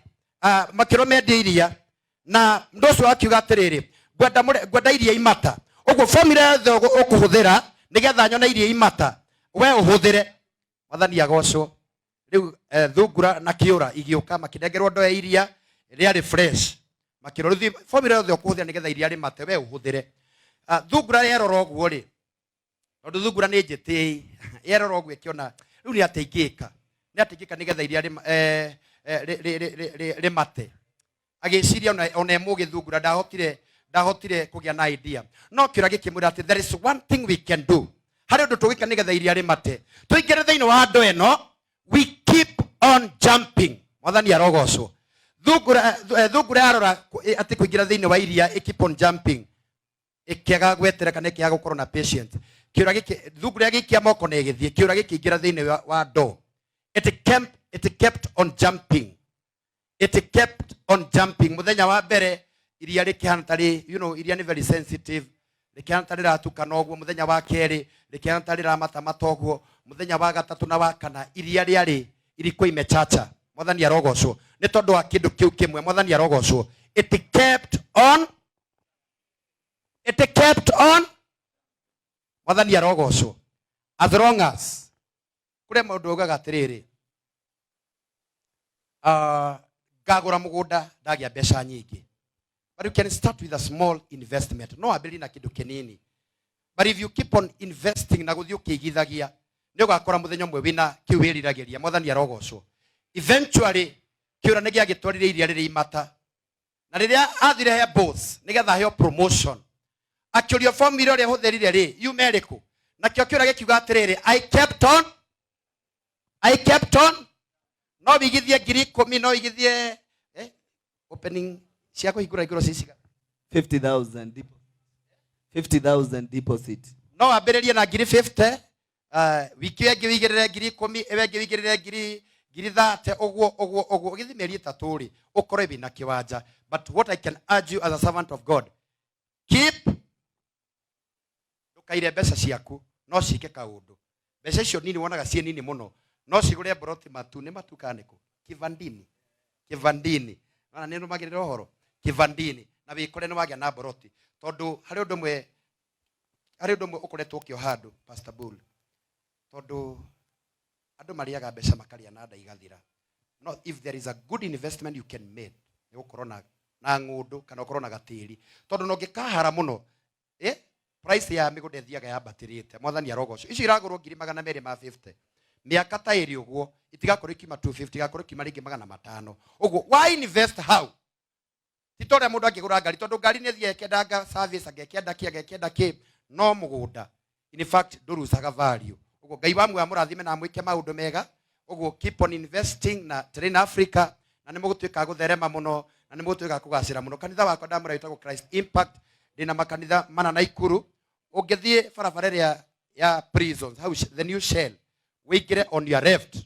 makĩrwo mendie iria, na mũndũ ũcio akiuga atĩrĩrĩ, ngwenda ngwenda iria imata. Ũguo formula yothe ũkũhũthĩra nĩgetha nyone iria imata, we ũhũthĩre. Mwathani agocwo. Rĩu thungura na kĩũra igĩũka, makĩnengerwo ndoo ya iria rĩarĩ fresh, makĩrwo rĩu formula yothe ũkũhũthĩra nĩgetha iria rĩmate, we ũhũthĩre. Thungura yerora ũguo rĩ, tondũ thungura nĩ njĩtĩi, yerora ũguo ĩkĩona rĩu nĩ atĩa ingĩka, nĩ atĩa ingĩka nĩgetha iria rĩmate. Agĩciria ona ĩmũgĩ thungura ndahotire kũgĩa na idea, no kĩũra gĩkĩmwĩra atĩ there is one thing we can do, harĩ ũndũ tũgĩka nĩgetha iria rĩmate, tũingĩre thĩinĩ wa ndoo ĩno, we keep on jumping. Mwathani arogocwo. Thungura yarora atĩ kũingĩra thĩinĩ wa iria ĩ keep on jumping, ĩkĩaga gwetera kana ĩkĩaga gũkorwo na patient. Kĩũra gĩkĩ, thungura gĩikia moko na ĩgĩthiĩ, kĩũra gĩkĩingĩra thĩinĩ wa ndoo. It kept on jumping, it kept on jumping. Muthenya wa mbere iria rĩkĩhana tarĩ, iria nĩ very sensitive, rĩkĩhana ta rĩratukana ũguo. Mũthenya wa kerĩ rĩkĩhana ta rĩramatamata ũguo. Mũthenya wa gatatũ na wa kana iria rĩarĩ iriko imechacha. Mwathani arogocwo nĩ tondũ wa kĩndũ kĩu kĩmwe. Mwathani arogocwo. It kept on, it kept on. Mwathani arogocwo. As long as kũrĩa maũndũ augaga atĩrĩrĩ, ngagũra mũgũnda ndagĩa mbeca nyingĩ, but you can start with a small investment. No wambĩrĩrie na kĩndũ kĩnini, but if you keep on investing na gũthiĩ ũkĩigithagia, nĩ ũgakora mũthenya ũmwe wĩna kĩu wĩriragĩria. Mwathani arogocwo. Eventually kĩũra nĩ gĩagĩtwarire iria rĩrĩ imata, na rĩrĩa athire he boss nĩgetha aheo promotion, akĩũrio formula ĩrĩa ũhũthĩrire rĩ yume ĩrĩkũ, nakĩo kĩũra gĩkiuga atĩrĩrĩ, I kept on, I kept on. No wigithie 10,000, no wigithie opening cia kũhingũra igũrũ ciciga 50,000 deposit. 50,000 deposit. No wambĩrĩrie na 50,000, wiki ĩyo ĩngĩ wĩigĩrĩre 10,000, ĩyo ĩngĩ wĩigĩrĩre 30,000, ũguo ũguo ũguo, ũgĩthiĩ mĩeri 3 rĩ, ũkorwo wĩna kĩwanja. But what I can urge you as a servant of God, keep, ndũkaire mbeca ciaku, no ciĩke kaũndũ. Mbeca icio nini wonaga ciĩ nini mũno, no cigũre mboroti matu nĩ matu kana nĩkũ kivandini, kivandini. Ona nĩ nũmagĩrĩra ũhoro kivandini, na wĩkore nĩ wagĩa na mboroti, tondũ harĩ ũndũ ũmwe ũkoretwo ũkĩoha andũ, Pastor Bull, tondũ andũ marĩaga mbeca makarĩa na nda igathira. No if there is a good investment you can make, nĩ gũkorwo na ng'ũndũ kana ũkorwo na gatĩri, tondũ no ũngĩkahara mũno, price ya mĩgũnda ĩthiaga yambatĩrĩte. Mwathani arogocwo. Icio iragũrwo 250,000, mĩaka ta ĩrĩ ũguo itigakorwo ikiuma 250, igakorwo ikiuma rĩngĩ 500 ũguo. Why invest how? Ti ta ũrĩa mũndũ angĩgũra ngari, tondũ ngari nĩ ĩthiaga ĩkĩendanga service, angĩkĩenda kĩ, angĩkĩenda kĩ, no mũgũnda in fact ndũrucaga value. Ũguo Ngai wa muoyo amũrathime na amwĩke maũndũ mega. Ũguo keep on investing na Train Africa, na nĩ mũgũtuĩka a gũtherema mũno, na nĩ mũgũtuĩka a kũgacĩra mũno. Kanitha wakwa ndamũra wĩtagwo Christ Impact, ndĩna makanitha mana Naikuru. Ũngĩthiĩ barabara ĩrĩa ya prisons hau, the new shell, wĩingĩre on your left,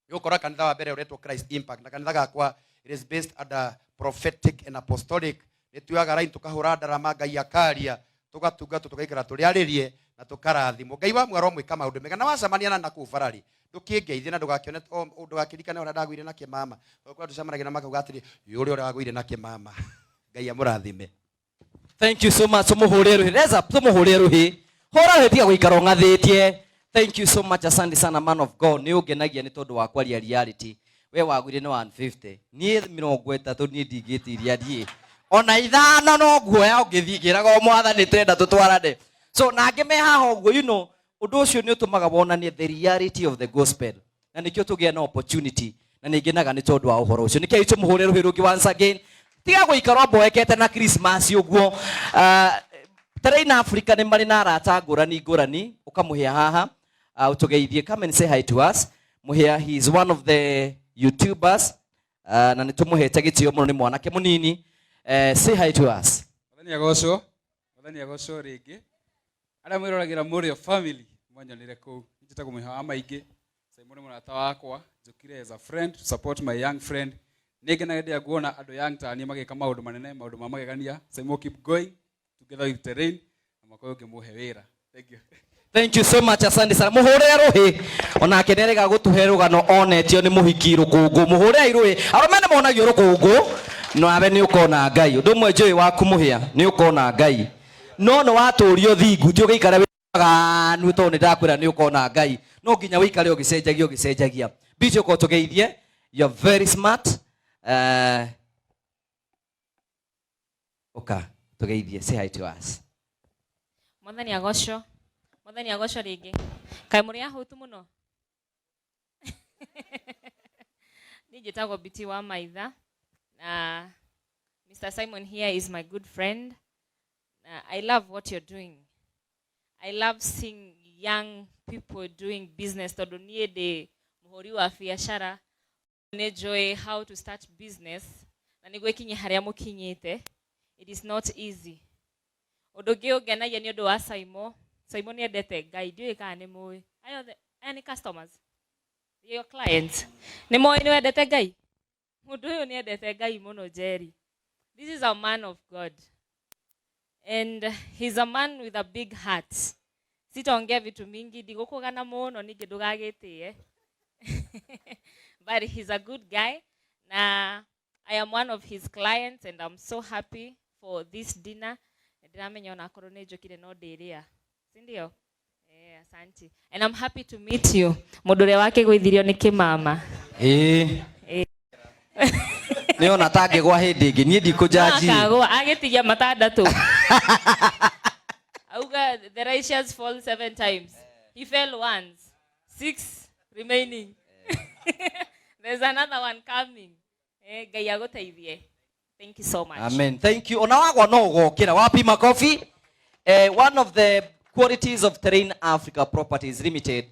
nĩũgũkora kanitha wa mbere ũretwo Christ Impact. Na kanitha gakwa, it is based under prophetic and apostolic. Nĩ tuoyaga line, tũkahũra ndarama, Ngai akaria, tũgatungatwo, tũgaikara tũrĩarĩrie na tũkarathimwo. Ngai wa mwaro mwĩka maũndũ mega, na wacemania na nakũu barari ndũkĩngeithie na ndũgakĩone ndũgakĩririkane ũrĩa ndagũire na kĩmama, tondũ kũrĩa tũcemanagia na makauga atĩrĩ, ũrĩa ũragũire na kĩmama. Ngai amũrathime. Thank you so much. Tumuhure ruhi. Reza, tumuhure ruhi. Hũra ruhi, tiga gũikara ũng'athĩtie. Thank you so much. Asante sana, man of God. Nĩ ũngenagia nĩ tondũ wa kwaria reality. We wagũire nĩ 150. Niĩ 30 niĩ ndingĩtiria niĩ. Ona 5 no nguoya ũngĩthiĩ ngĩraga o mwathani tũrenda tũtwarane. So na angĩ me haha ũguo, ũndũ ũcio nĩ ũtũmaga wonanie the reality of the gospel. Na nĩkĩo tũgĩa na opportunity, na nĩ ngenaga nĩ tondũ wa ũhoro ũcio. Nĩkĩo tũmũhũre rũhĩ rũngĩ once again. Tiga gũikara ũmboekete na Christmas ũguo. Terrain Africa nĩ marĩ na arata ngũrani ngũrani, ũkamũhĩa haha, ũtũgeithie, come and say hi to us. Mũhĩa, he is one of the YouTubers, na nĩ tũmũhete gĩtĩo mũno, nĩ mwanake mũnini. Say hi to us. Mwathani agocwo, Mwathani agocwo rĩngĩ. Arĩa mwĩroragĩra Mũrĩo family mwanyonire kũu. Njĩtagwo Mũhĩa wa Maingĩ. Simon nĩ mũrata wakwa, njũkire as a friend to support my young friend. Nĩ ngenaga hĩndĩ ĩrĩa nguona andũ young ta niĩ magĩka maũndũ manene, maũndũ ma magegania. Saimo keep going together with Terrain na mwaka ũyũ ũngĩ mũhe wĩra. Thank you. Thank you so much, asante sana. Muhurire ruhi onake nĩ arega gũtũhe rũgano onetio nĩ mũhiki rũkũngũ. Mũhũrĩrei rũhĩ. Arũme nĩ monagio rũkũngũ nawe nĩ ũkona Ngai. Ũndũ ũmwe njũĩ waku mũhĩa nĩ ũkona Ngai. No nĩ watũrio thingu ti ũgĩikare wĩ mwaganu tondũ nĩ ndakwĩra nĩ ũkona Ngai. No nginya wĩikare ũgĩcenjagia ũgĩcenjagia. Bicho ũkorwo tũgeithie. You're very smart. Ũka tũgeithie. Say hi to us. Mwathani agocwo. Mwathani agocwo rĩngĩ. Kaĩ mũrĩ ahũtu mũno? Niĩ njĩtagwo Biti wa Maitha na Mr. Simon here is my good friend. Na I love what you're doing. I love seeing young people doing business tondũ niĩ ndĩ mũhũri wa biacara, nĩ njũĩ how to start business na nĩguo ĩkinye harĩa mũkinyĩte. It is not easy. Ũndũ ũngĩ ũngenagia nĩ ũndũ wa Saimo. Saimo nĩ endete Ngai, ndiũĩ kana nĩ mũĩ. Aya othe, aya nĩ customers. Your clients. Nĩ moĩ nĩ wendete Ngai? Mũndũ ũyũ nĩ endete Ngai mũno Jerry. This is a man of God. And he's a man with a big heart. Sitaongea vitu mingi, ndigũkũgana mũno ningĩ ndũgagĩtĩe. But he's a good guy. Na I am one of his clients and I'm so happy for this dinner. Ndĩramenya onakorwo nĩ njũkire no ndĩrĩa. Si ndio? Asante. And I'm happy to meet you. Mũndũ ũrĩa wakĩgũithirio nĩ kĩmama. Ĩĩ. Ĩĩ. Nĩ ona tangĩgwa hĩndĩ ĩngĩ, niĩ ndikũnjanji. Akagwa, agĩtigia matandatũ. Auga the righteous fall 7 times. He fell once. 6 remaining. There's another one coming. Ngai agũteithie. Thank you so much. Amen. Thank you. Ona wagwa no ũgokĩra. Wapi makofi? One of the qualities of Terrain Africa Properties Limited,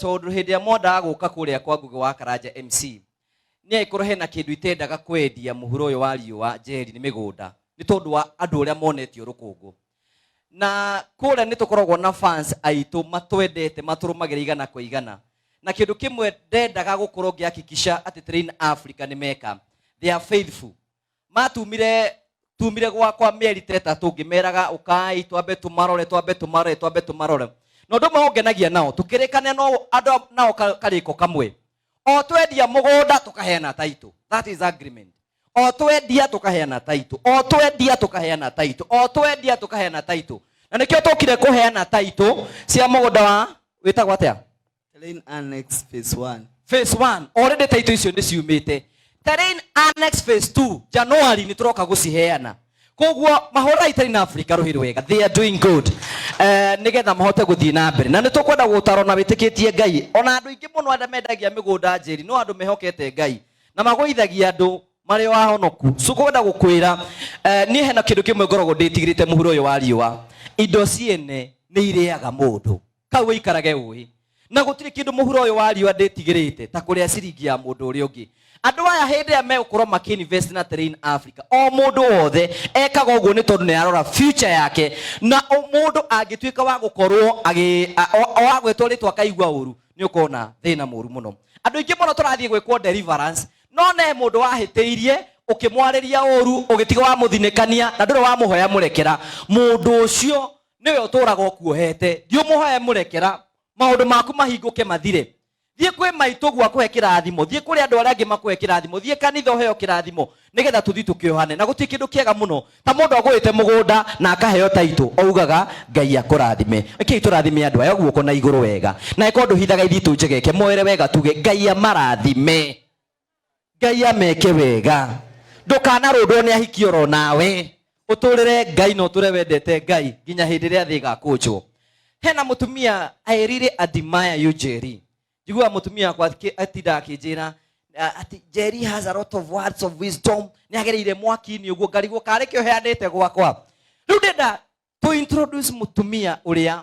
tondũ hĩndĩ ĩrĩa mwendaga gũka kũrĩa kwa Ngugi wa Karanja MC, nĩ angĩkorwo hena kĩndũ itendaga kwendia mũhuro ũyũ wa riũa Njeri nĩ mĩgũnda, nĩ tondũ wa andũ ũrĩa monetio rũkũngũ. Na kũrĩa nĩ tũkoragwo na fans aitũ matwendete, matũrũmagĩrĩra igana kwa igana. Na kĩndũ kĩmwe ndendaga gũkorwo ngĩhakikisha atĩ Terrain Africa nĩ meka, they are faithful. Matumire tumire gwakwa mĩeri ta ĩtatũ ngĩmeraga ũkai twambe tũmarore, twambe tũmarore, twambe tũmarore. Na ũndũ ũmwe ũngenagia nao, tũkĩrĩkania no andũ nao karĩko kamwe. O twendia mũgũnda tũkaheana title. That is agreement. O twendia tũkaheana title. O twendia tũkaheana title. O twendia tũkaheana title. Na nĩkĩo tũkire kũheana title cia mũgũnda wa wĩtagwo atĩa? Terrain Annex Phase 1. Phase 1. Already title icio nĩ ciumĩte. Terrain Annex Phase 2 January nĩ tũroka gũciheana. Koguo mahũra Terrain Africa rũhĩ rwega. They are doing good. Nĩgetha mahote gũthiĩ na mbere. Na nĩ tũkwenda gũtarwo na wĩtĩkĩtie Ngai. Ona andũ aingĩ mũno arĩa mendagia mĩgũnda Njeri no andũ mehokete Ngai. Na magũithagia andũ marĩ o ahonoku. So kwenda gũkwĩra, niĩ hena kĩndũ kĩmwe ngoragwo ndĩtigĩrĩte mũhuro ũyũ wa riũa. Indo ciene nĩ irĩaga mũndũ. Kau wĩikarage ũĩ. Na gũtirĩ kĩndũ mũhuro ũyũ wa riũa ndĩtigĩrĩte ta kũrĩa ciringi ya mũndũ ũrĩa ũngĩ. Andũ aya hĩndĩ ĩrĩa megũkorwo makĩ-invest na Terrain Africa, o mũndũ wothe ekaga ũguo nĩ tondũ nĩ arora future yake. Na mũndũ angĩtuĩka wa gũkorwo o agwetwo rĩtwa akaigua ũru, nĩ ũkona thĩna mũru mũno. Andũ aingĩ mũno tũrathiĩ gwĩkwo deliverance, no ne mũndũ wahĩtĩirie, ũkĩmwarĩria ũru, ũgĩtiga wamũthinĩkania, na ndũrĩ wamũhoya mũrekera. Mũndũ ũcio nĩwe ũtũraga ũkuohete, ndiũmũhoe mũrekera, maũndũ maku mahingũke mathire. Thiĩ kwĩ maitũ guo akũhe kĩrathimo, thiĩ kũrĩ andũ arĩa angĩ makũhe kĩrathimo, thiĩ kanitha ũheo kĩrathimo, nĩgetha tũthiĩ tũkĩohane. Na gũtirĩ kĩndũ kĩega mũno ta mũndũ agũrĩte mũgũnda na akaheo taitũ, augaga Ngai akũrathime. Rekei tũrathime andũ aya guoko na igũrũ wega. Na ĩkorwo ndũhithaga ithitũ njegeke, moere wega tuge Ngai amarathime, Ngai ameke wega. Ndũkanarũndwo nĩ ahiki oro nawe, ũtũrĩre Ngai na ũtũre wendete Ngai nginya hĩndĩ ĩrĩa thĩ ĩgakũnjwo. Hena mũtumia, I really admire you Jerry. Njiguaga mũtumia wakwa atindaga akĩnjĩra, atĩ Jerry has a lot of words of wisdom. Nĩ agereire mwaki-inĩ ũguo, ngarigwo karĩ kĩo heanĩte gwakwa. Rĩu ndĩrenda tũ introduce mũtumia ũrĩa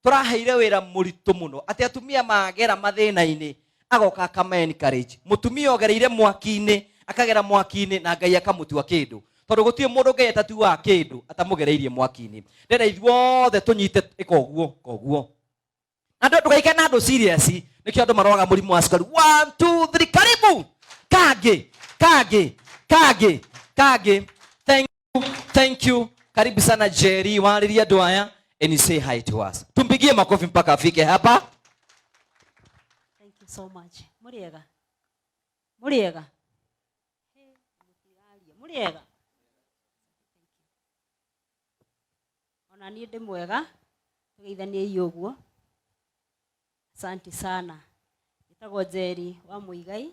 tũraheire wĩra mũritũ mũno, atĩ atumia magera mathĩna-inĩ agoka akama encourage. Mũtumia ogereire mwaki-inĩ, akagera mwaki-inĩ na Ngai akamũtua kĩndũ. Tondũ gũtirĩ mũndũ Ngai atatuaga kĩndũ atamũgereirie mwaki-inĩ. Ndĩrenda ithuothe tũnyite ĩka ũguo, ĩka ũguo. Andũ ndũgaikare na andũ serious, nĩkĩo andũ marwaraga mũrimũ wa cukari. 1 2 3, karibu kangĩ. Kangĩ, kangĩ, kangĩ. Thank you, thank you. Karibu sana Jerry, warĩria andũ aya and you say hi to us. Tumpigie makofi mpaka afike hapa. Thank you so much. Mũrĩega? Mũrĩega? Mũrĩega? Ona niĩ ndĩ mwega, tũgeithaniei ũguo. Asante sana. Njĩtagwo Njeri wa Mũigai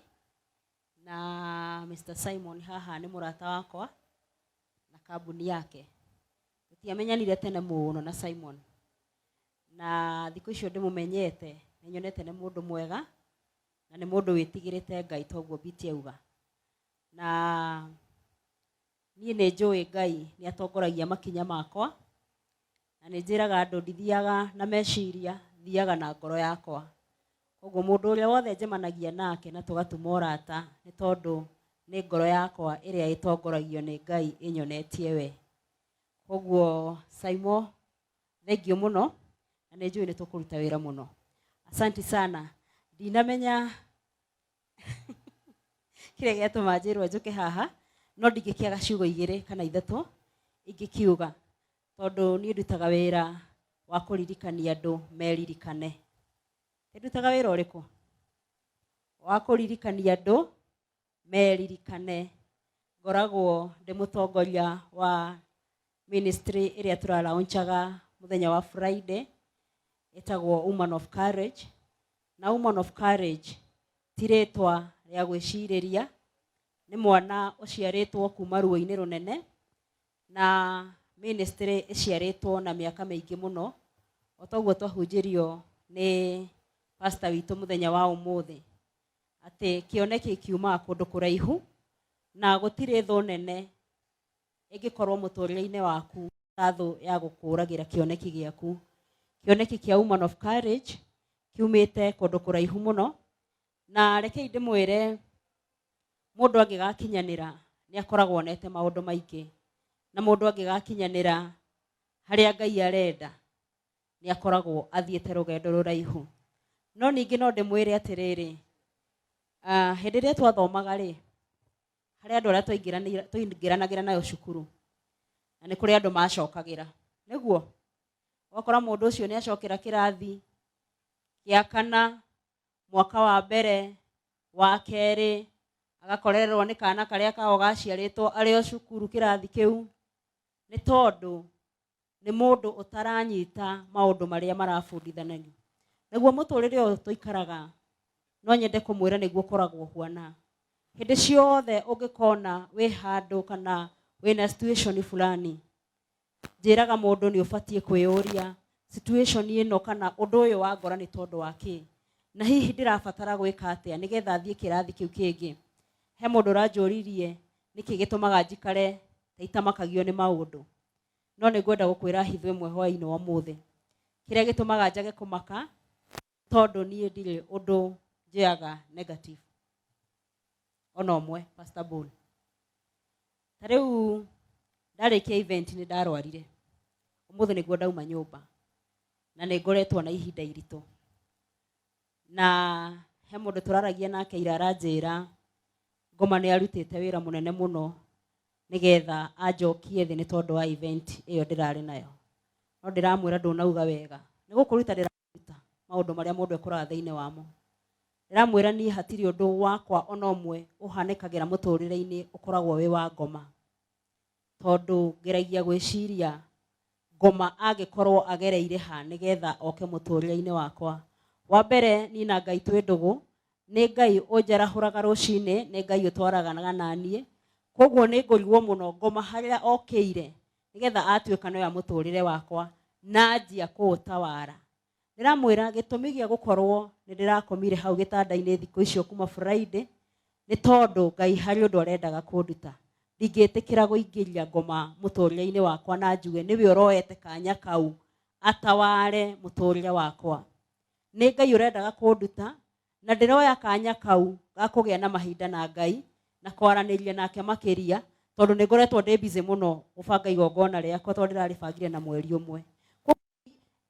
na Mr. Simon haha nĩ mũrata wakwa na kambuni yake. Tũtiamenyanire tene mũno na Simon. Na thikũ icio ndĩmũmenyete, nĩ nyonete nĩ mũndũ mwega na nĩ mũndũ wĩtigĩrĩte Ngai toguo Biti auga. Na Niĩ nĩ njũĩ Ngai nĩ atongoragia makinya makwa, na nĩ njĩraga andũ ndithiaga na meciria, thiaga na ngoro yakwa. Koguo mũndũ ũrĩa wothe njemanagia nake na tũgatuma ũrata, nĩ tondũ nĩ ngoro yakwa ĩrĩa ĩtongoragio nĩ Ngai ĩnyonetie we. Koguo Saimo, thengiũ mũno, na nĩ njũĩ nĩ tũkũruta wĩra mũno. Asanti sana. Ndinamenya kĩrĩa gĩatũma njĩrwo njũke haha no ndingĩkĩaga ciugo igĩrĩ kana ithatũ ingĩkiuga tondũ niĩ ndutaga wĩra wa kũririkania andũ meririkane. Ndutaga wĩra ũrĩkũ? Wa kũririkania andũ meririkane. Ngoragwo ndĩ mũtongoria wa ministry ĩrĩa tũralaunchaga mũthenya wa Friday ĩtagwo Woman of Courage. Na Woman of Courage ti rĩtwa rĩa gwĩcirĩria, nĩ mwana ũciarĩtwo kuma ruo-inĩ rũnene, na ministry ĩciarĩtwo na mĩaka mĩingĩ mũno, o toguo twahunjĩrio nĩ pastor witũ mũthenya wa ũmũthĩ, atĩ kĩoneki kiumaga kũndũ kũraihu, na gũtirĩ thũ nene ĩngĩkorwo mũtũrĩre-inĩ waku ta thũ ya gũkũragĩra kĩoneki gĩaku. Kĩoneki kĩa Woman of Courage kiumĩte kũndũ kũraihu mũno, na rekei ndĩmwĩre, mũndũ angĩgakinyanĩra nĩ akoragwo onete maũndũ maingĩ, na mũndũ angĩgakinyanĩra harĩa Ngai arenda nĩ akoragwo athiĩte rũgendo rũraihu. No ningĩ no ndĩmwĩre atĩrĩrĩ, hĩndĩ ĩrĩa twathomaga rĩ, harĩ andũ arĩa twaingĩranagĩra nayo cukuru, na nĩ kũrĩ andũ macokagĩra. Nĩguo? Ũgakora mũndũ ũcio nĩ acokera kĩrathi gĩa kana, mwaka wa mbere, wa kerĩ, agakorererwo nĩ kana karĩa kao gaciarĩtwo arĩ o cukuru kĩrathi kĩu, nĩ tondũ nĩ mũndũ ũtaranyita maũndũ marĩa marabundithanagio. Naguo mũtũrĩre ũyũ tũikaraga, no nyende kũmwĩra nĩguo ũkoragwo ũhuana. Hĩndĩ ciothe ũngĩkona wĩ handũ kana wĩna situation fulani, njĩraga mũndũ nĩ ũbatiĩ kwĩyũria situation ĩno kana ũndũ ũyũ wangora nĩ tondũ wa kĩ, na hihi ndĩrabatara gwĩka atĩa nĩgetha thiĩ kĩrathi kĩu kĩngĩ. He mũndũ ũranjũririe nĩkĩ gĩtũmaga njikare ta itamakagio nĩ maũndũ. No nĩ ngwenda gũkwĩra hitho ĩmwe hwaĩ-inĩ wa ũmũthĩ. Kĩrĩa gĩtũmaga njage kũmaka, tondũ niĩ ndirĩ ũndũ njoyaga negative ona ũmwe, Pastor Bull. Ta rĩu ndarĩkia event nĩ ndarwarire. Ũmũthĩ nĩguo ndauma nyũmba. Na nĩ ngoretwo na ihinda iritũ. Na he mũndũ tũraragia nake ira aranjĩra Ngoma nĩ arutĩte wĩra mũnene mũno nĩgetha anjokie thĩ nĩ tondũ wa event ĩyo ndĩrarĩ nayo. No ndĩramwĩra ndũnauga wega. Nĩ gũkũruta ndĩrakũruta maũndũ marĩa mũndũ ekoraga thĩinĩ wamo. Ndĩramwĩra niĩ hatirĩ ũndũ wakwa ona ũmwe ũhanĩkagĩra mũtũrĩre-inĩ ũkoragwo wĩ wa ngoma. Tondũ ngeragia gwĩciria ngoma angĩkorwo agereire ha nĩgetha oke mũtũrĩre-inĩ wakwa. Wa mbere niĩ na Ngai twĩ ndũgũ, nĩ Ngai ũnjarahũraga rũcinĩ, nĩ Ngai ũtwaranaga naniĩ. Koguo nĩ ngũrigwo mũno ngoma harĩa okĩire nĩgetha atuĩka nĩwe mũtũrĩre wakwa na anjia kũũtawara. Ndĩramwĩra gĩtũmi gĩa gũkorwo nĩ ndĩrakomire hau gĩtanda-inĩ thikũ icio kuma Friday nĩ tondũ Ngai harĩ ũndũ arendaga kũnduta. Ndingĩtĩkĩra kũingĩria ngoma mũtũrĩre-inĩ wakwa na njuge nĩwe ũroete kanya kau ataware mũtũrĩre wakwa. Nĩ Ngai ũrendaga kũnduta na ndĩroya kanya kau ga kũgĩa na mahinda na Ngai na kwaranĩria nake makĩria tondũ nĩ ngoretwo ndĩ busy mũno gũbanga igongona rĩakwa tondũ ndĩrarĩbangire na mweri ũmwe.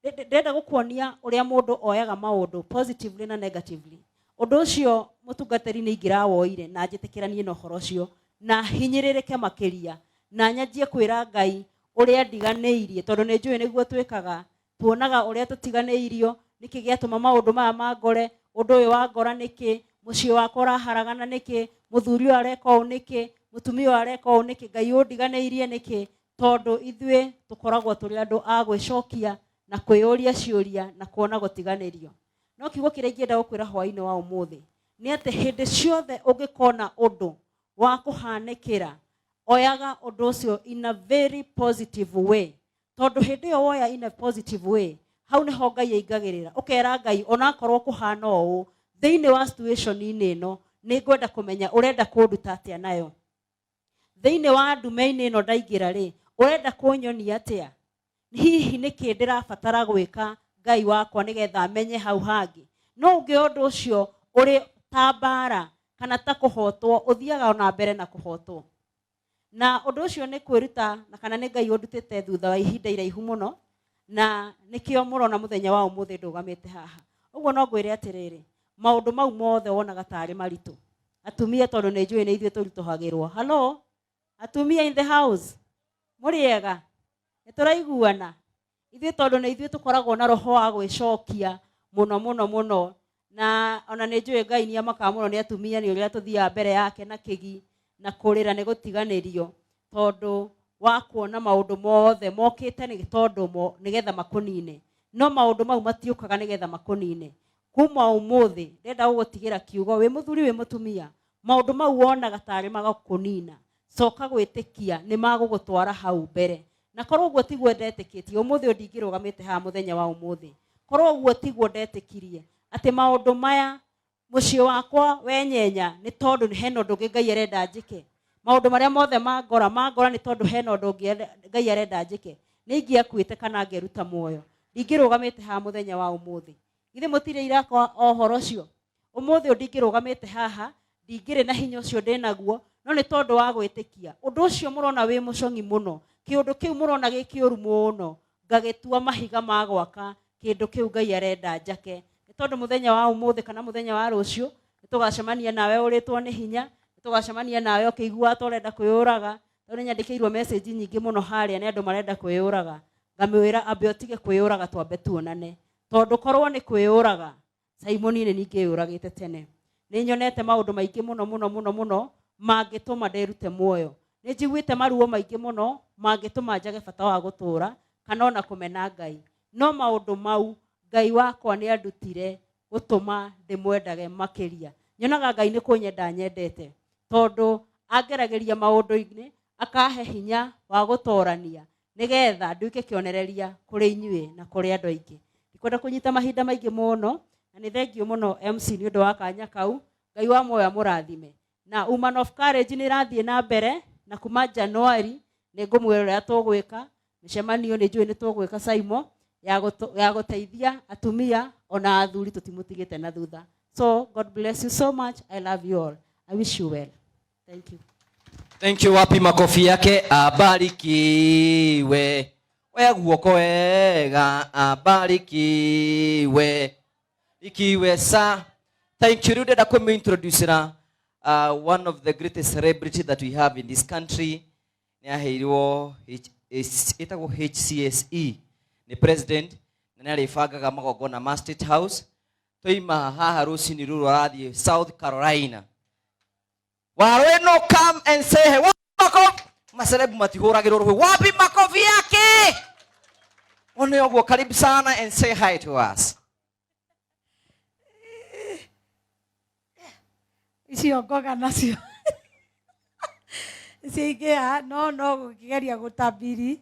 Ndĩrenda gũkuonia ũrĩa mũndũ oyaga maũndũ positively na negatively. Ũndũ ũcio mũtungatĩri nĩ ingĩrawoire na njĩtĩkĩranie na ũhoro ũcio na hinyĩrĩrĩke makĩria na nyanjie kwĩra Ngai ũrĩa ndiganĩirie, tondũ nĩ njũĩ nĩguo twĩkaga, tuonaga ũrĩa tũtiganĩirio, nĩkĩ gĩatũma maũndũ maya mangore, ũndũ ũyũ wangora nĩkĩ, mũciĩ wakwa ũraharagana nĩkĩ, mũthuri ũyũ areka ũũ nĩkĩ, mũtumia ũyũ areka ũũ nĩkĩ, Ngai ũndiganĩirie nĩkĩ, tondũ ithuĩ tũkoragwo tũrĩ andũ a gwĩcokia na kwĩyũria ciũria na kuona gũtiganĩrio. No kiugo kĩrĩa ingĩenda gũkwĩra hwaĩ-inĩ wa ũmũthĩ nĩ atĩ hĩndĩ ciothe ũngĩkona ũndũ wa kũhanĩkĩra, oyaga ũndũ ũcio in a very positive way, tondũ hĩndĩ ĩyo woya in a positive way, hau nĩho Ngai aingagĩrĩra, ũkera Ngai onakorwo kũhana ũũ thĩinĩ wa situation-inĩ ĩno, nĩ ngwenda kũmenya ũrenda kũnduta atĩa nayo. Thĩinĩ wa ndume-inĩ ĩno ndaingĩra rĩ, ũrenda kũnyonia atĩa? Hihi nĩkĩ ndĩrabatara gwĩka Ngai wakwa nĩgetha menye hau hangĩ? No ũngĩ ũndũ ũcio ũrĩ ta mbara kana ta kũhotwo, ũthiaga ona mbere na kũhotwo. Na ũndũ ũcio nĩ kwĩruta na kana nĩ Ngai ũndutĩte thutha wa ihinda iraihu mũno, na nĩkĩo mũrona mũthenya wa ũmũthĩ ndũgamĩte haha. Ũguo no ngwĩre atĩrĩrĩ, maũndũ mau mothe wonaga tarĩ maritũ, atumia tondũ nĩ njũĩ nĩ ithuĩ tũritũhagĩrwo. Hello atumia in the house, mũrĩega? Nĩ tũraiguana ithuĩ tondũ nĩ ithuĩ tũkoragwo na roho wa gwĩcokia mũno mũno mũno, na ona nĩ njũĩ Ngai nĩ amakaga mũno nĩ atumia nĩ ũrĩa tũthiaga mbere yake na kĩgi na kũrĩra nĩ gũtiganĩrio, tondũ wa kuona maũndũ mothe mokĩte nĩ tondũ nĩgetha makũnine, no maũndũ mau matiũkaga nĩgetha makũnine. Kuma ũmũthĩ ndĩrenda gũgũtigĩra kiugo, wĩ mũthuri wĩ mũtumia, maũndũ mau wonaga tarĩ magakũnina, coka gwĩtĩkia nĩ magũgũtwara hau mbere. Na korwo ũguo tiguo ndetĩkĩtie, ũmũthĩ ũyũ ndingĩrũgamĩte haha mũthenya wa ũmũthĩ. Korwo ũguo tiguo ndetĩkirie atĩ maũndũ maya mũciĩ wakwa wenyenya nĩ tondũ hena ũndũ ũngĩ Ngai arenda njĩke, maũndũ marĩa mothe mangora mangora nĩ tondũ hena ũndũ ũngĩ Ngai arenda njĩke, nĩ ingĩakuĩte kana ngeruta muoyo, ndingĩrũgamĩte haha mũthenya wa ũmũthĩ. Githĩ mũtirĩ irakwa o ũhoro ũcio? Ũmũthĩ ũyũ ndingĩrũgamĩte haha, ndingĩrĩ na hinya ũcio ndĩnaguo, no nĩ tondũ wa gwĩtĩkia ũndũ ũcio mũrona wĩ mũcong'i mũno, kĩũndũ kĩu mũrona gĩ kĩũru mũno, ngagĩtua mahiga ma gwaka kĩndũ kĩu Ngai arenda njake. Nĩ tondũ mũthenya wa ũmũthĩ kana mũthenya wa rũciũ nĩ tũgacemania nawe ũrĩtwo nĩ hinya, nĩ tũgacemania nawe ũkĩigua ta ũrenda kwĩyũraga. Tondũ nĩ nyandĩkĩirwo message nyingĩ mũno harĩa nĩ andũ marenda kwĩyũraga, ngamwĩra ambe ũtige kwĩyũraga twambe tuonane, tondũ korwo nĩ kwĩyũraga Simon nĩ ningĩyũragĩte tene. Nĩ nyonete maũndũ maingĩ mũno mũno mũno mũno mangĩtũma ndĩrute muoyo, nĩ njiguĩte maruo maingĩ mũno mangĩtũma njage bata wa gũtũũra kana ona kũmena Ngai, no maũndũ mau Ngai wakwa nĩ andutire gũtũma ndĩmwendage makĩria. Nyonaga Ngai nĩ kũnyenda nyendete, tondũ angeragĩria maũndũ-inĩ akahe hinya wa gũtorania nĩgetha nduĩke kĩonereria kũrĩ inyuĩ na kũrĩ andũ aingĩ. Ndikwenda kũnyita mahinda maingĩ mũno, na nĩ thengio mũno MC nĩ ũndũ wa kanya kau. Ngai wa muoyo amũrathime. Na Woman of Courage nĩ ĩrathiĩ na mbere, na kuma January nĩ ngũmwĩra ũrĩa tũgwĩka. Mĩcemanio nĩ njũĩ nĩ tũgwĩka Saimo ya gũteithia atumia ona athuri, tũtimũtigĩte na thutha. So God bless you so much. I love you all. I wish you well. Thank you. Thank you. Wapi makofi yake? Abarikiwe. Oya guoko wega, abarikiwe. Ikiwe sa. Thank you. Rĩu ndĩrenda kũmũ-introducera one of the greatest celebrity that we have in this country. Nĩ aheirwo ĩtagwo HCSE nĩ president, na nĩ arĩbangaga magongona ma State House. Twaima haha rũcinĩ rũrũ arathiĩ South Carolina. Warweno, come and say hey. Wapi maserebu matihũragĩrwo rũhĩ. Wapi makofi yake? One ũguo, karibu sana and say hi to us. Icio ngoga nacio icio ingĩ no no gũkĩgeria gũtabiri.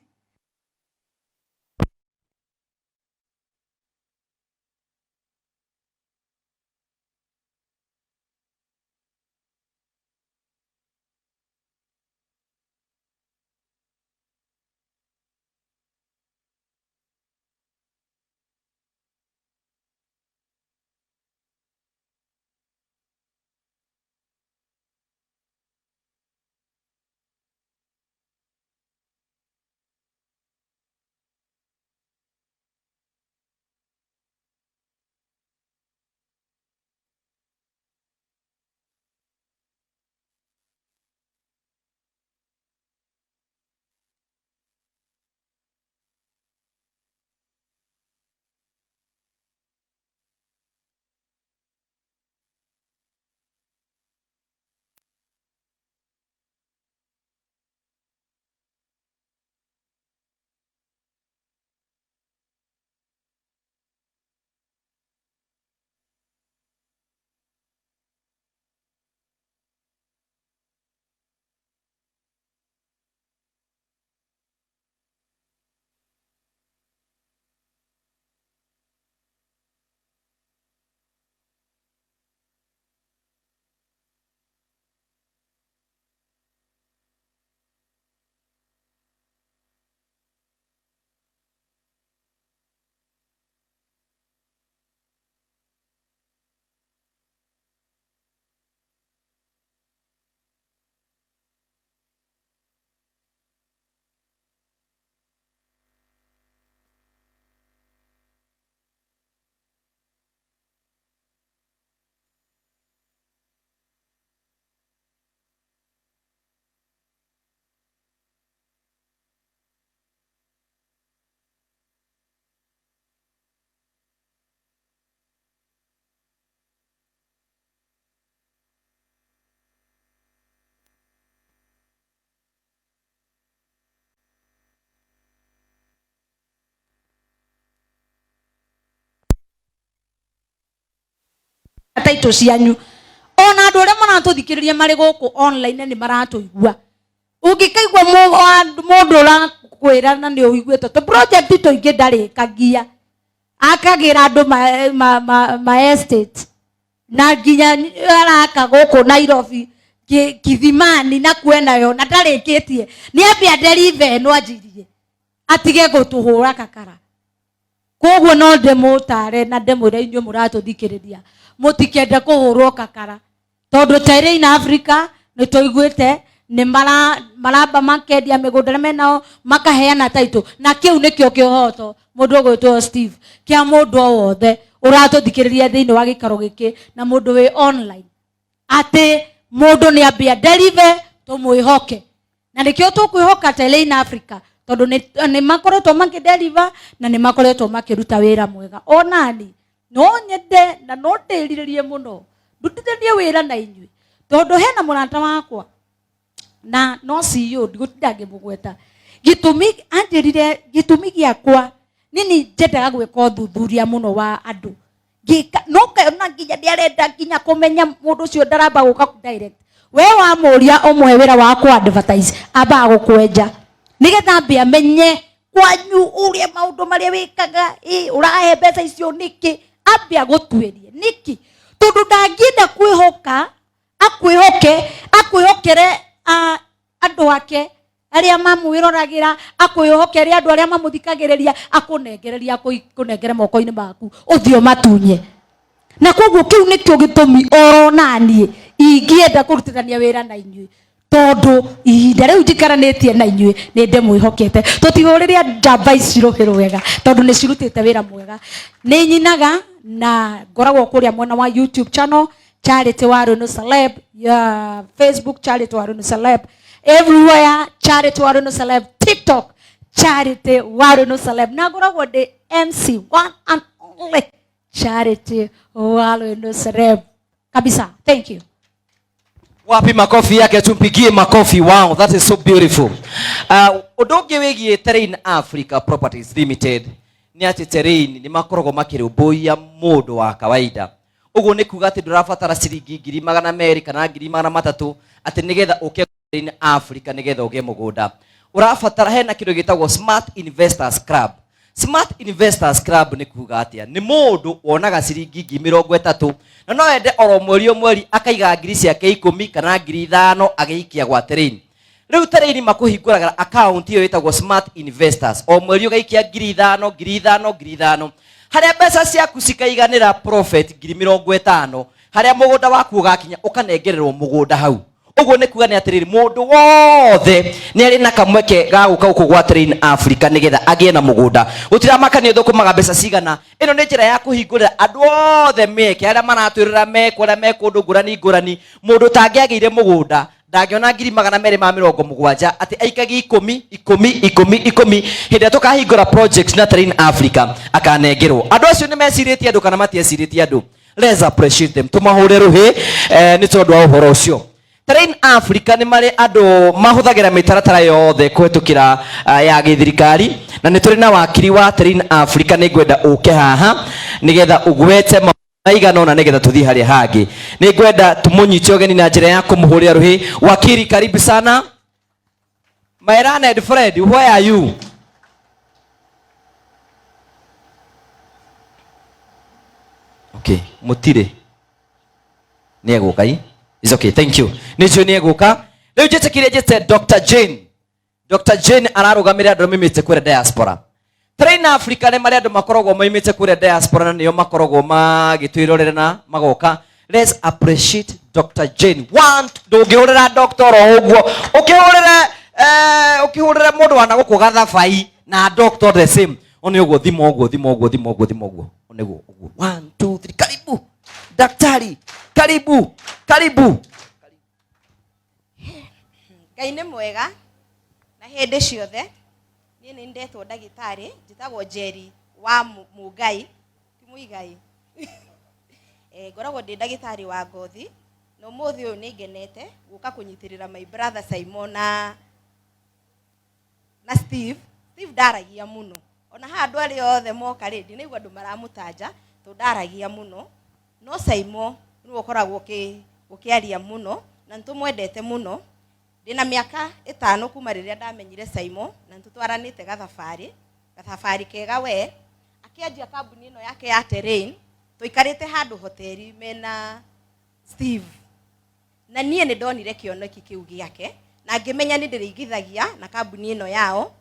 Taitũ cianyu ona andũ arĩa maratũthikĩrĩria marĩ gũkũ online nĩ maratũigua. Ũngĩkaigua mũndũ ũrakwĩra na nĩ ũiguĩte tũ project tũingĩ ndarĩkagia, akagĩra andũ ma estate na nginya araka gũkũ Nairobi Kithimani na kwenayo na ndarĩkĩtie, nĩ ambe aderive ĩno anjirie atige gũtũhũra kakara. Koguo no ndĩmũtare na ndĩmwĩre inyuĩ mũratũthikĩrĩria mũtikende kũhũrwo kakara, tondũ Terrain Africa nĩ tũiguĩte nĩ maramba makendia mĩgũnda ĩrĩa menao makaheana title, na kĩu nĩkĩo kĩhoto mũndũ ũgwĩtwo Steve kĩa mũndũ o wothe ũratũthikĩrĩria thĩinĩ wa gĩikaro gĩkĩ na mũndũ wĩ online, atĩ mũndũ nĩ ambia derive tũmwĩhoke, na nĩkĩo tũkwĩhoka Terrain Africa tondũ nĩ makoretwo makĩdeliver na nĩ makoretwo makĩruta wĩra mwega. Onani no nyende na no ndĩrirĩrie mũno ndutithanie wĩra na inyuĩ, tondũ hena mũrata wakwa na no CEO ndigũtinda ngĩmũgweta, gĩtũmi anjĩrire gĩtũmi gĩakwa nini njendaga gwĩka ũthuthuria mũno wa andũ. Ngĩka no kona nginya ndĩarenda nginya kũmenya mũndũ ũcio ndaramba gũka direct. We wamũria ũmũhe wĩra wa kũ advertise, ambaga gũkwenja nĩgetha ambe amenye kwanyu ũrĩa maũndũ marĩa wĩkaga, ũrahe mbeca icio nĩkĩ, ambe agũtuĩrie nĩkĩ, tondũ ndangĩenda kwĩhoka akwĩhoke akwĩhokere andũ ake arĩa mamwĩroragĩra, akwĩhokere andũ arĩa mamũthikagĩrĩria, akũnengereria akũnengere moko-inĩ maku ũthiĩ ũmatunye. Na koguo kĩu nĩkĩo gĩtũmi oro naniĩ ingĩenda kũrutithania wĩra na inyuĩ, tondũ ihinda rĩu njikaranĩtie na inyuĩ nĩ ndĩmwĩhokete. Tũtihũrĩre njamba ici rũhĩ rwega tondũ nĩ cirutĩte wĩra mwega. Nĩ nyinaga na ngoragwo kũrĩa mwena wa YouTube channel Charity Waruno Celeb, ya Facebook Charity Waruno Celeb, everywhere Charity Waruno Celeb, TikTok Charity Waruno Celeb, na ngoragwo ndĩ MC one and only Charity Waruno Celeb kabisa. Thank you. Wapi makofi yake, tumpigie makofi. Wow, that is so beautiful. Ũndũ ũngĩ wĩgiĩ Terrain Africa Properties Limited nĩ atĩ Terrain nĩ makoragwo makĩrũmbũiya mũndũ wa kawaida. Ũguo nĩ kuga atĩ ndũrabatara ciringi 200,000 kana 300,000 atĩ nĩgetha ũke Terrain Africa nĩgetha ũgĩe mũgũnda. Ũrabatara hena kĩndũ gĩtagwo Smart Investors Club. Smart Investors Club nĩ kuga atĩa? Nĩ mũndũ wonaga ciringi 30,000 na no ende oro mweri o mweri akaiga ngiri ciake 10 kana 5,000 agĩikia gwa Terrain. Rĩu Terrain makũhingũraga account ĩyo ĩtagwo Smart Investors. O mweri ũgaikia 5,000, 5,000, 5,000. Harĩa mbeca ciaku cikaiganĩra profit 50,000, harĩa mũgũnda waku ũgakinya ũkanengererwo mũgũnda hau. Ũguo nĩ kuga nĩ atĩrĩrĩ, mũndũ wothe nĩ arĩ na kamweke ga gũka gũkũ gwa Terrain Africa nĩgetha agĩe na mũgũnda. Gũtiramakania ũthũkũmaga mbeca cigana. Ĩno nĩ njĩra ya kũhingũrĩra andũ othe mĩeke, arĩa maratwĩrora mekwo, arĩa me kũndũ ngũrani ngũrani. Mũndũ ũtangĩagĩire mũgũnda ndangĩona 270,000 atĩ aikagie 10, 10, 10, 10. Hĩndĩ ĩrĩa tũkahingũra project na Terrain Africa akanengerwo. Andũ acio nĩ mecirĩtie andũ kana matiecirĩtie andũ? Let's appreciate them. Tũmahũre rũhĩ nĩ tondũ wa ũhoro ũcio. Terrain Africa nĩ marĩ andũ mahũthagĩra mĩtaratara yothe kũhetũkĩra ya gĩthirikari, na nĩ tũrĩ na wakiri wa Terrain Africa. Nĩ ngwenda ũke haha nĩgetha ũgwete maigana ũna nĩgetha tũthiĩ harĩa hangĩ. Nĩ ngwenda tũmũnyite ũgeni na njĩra ya kũmũhũrĩra rũhĩ. Wakiri, karibu sana. My learned friend, where are you? Okay, mũtirĩ. Nĩ egũka i? It's okay, thank you. Nĩ njũĩ nĩ egũka. Rĩu njĩtĩkĩrie njĩte Dr. Jane. Dr. Jane ararũgamĩrĩra andũ maimĩte kũrĩa diaspora. Terrain Africa nĩ marĩa andũ makoragwo maimĩte kũrĩa diaspora na nĩo makoragwo magĩtwĩrorera na magoka. Let's appreciate Dr. Jane. One, ndũngĩhũrĩra doctor o ũguo. Ũkĩhũrĩre mũndũ wa na gũkũ gathabai na doctor the same. One ũguo, thimo ũguo, thimo ũguo, thimo ũguo, thimo ũguo. One ũguo, ũguo. 1, 2, 3, karibu. Daktari, karibu, karibu. Ngai nĩ mwega na hĩndĩ ciothe. Niĩ nĩ ndetwo ndagĩtarĩ, njĩtagwo Njeri wa Mũngai, ti Mũigai. Ngoragwo ndĩ ndagĩtarĩ wa ngothi, na ũmũthĩ ũyũ nĩ ngenete gũka kũnyitĩrĩra my brother Simon na Steve. Steve ndaragia mũno, ona haha andũ arĩa othe moka rĩ, ndinaigua andũ maramũtanja tondũ ndaragia mũno. No Saimo nĩwe ũkoragwo ũkĩaria mũno na nĩtũmwendete mũno. Ndĩna mĩaka ĩtano kuma rĩrĩa ndamenyire Saimo na nĩtũtwaranĩte gathabarĩ, gathabarĩ kega we. Akĩanjia kambuni ĩno yake ya Terrain, tũikarĩte handũ hoteri mena Steve. Na niĩ nĩ ndonire kĩoneki kĩu gĩake na ngĩmenya nĩ ndĩrĩigithagia na kambuni ĩno yao.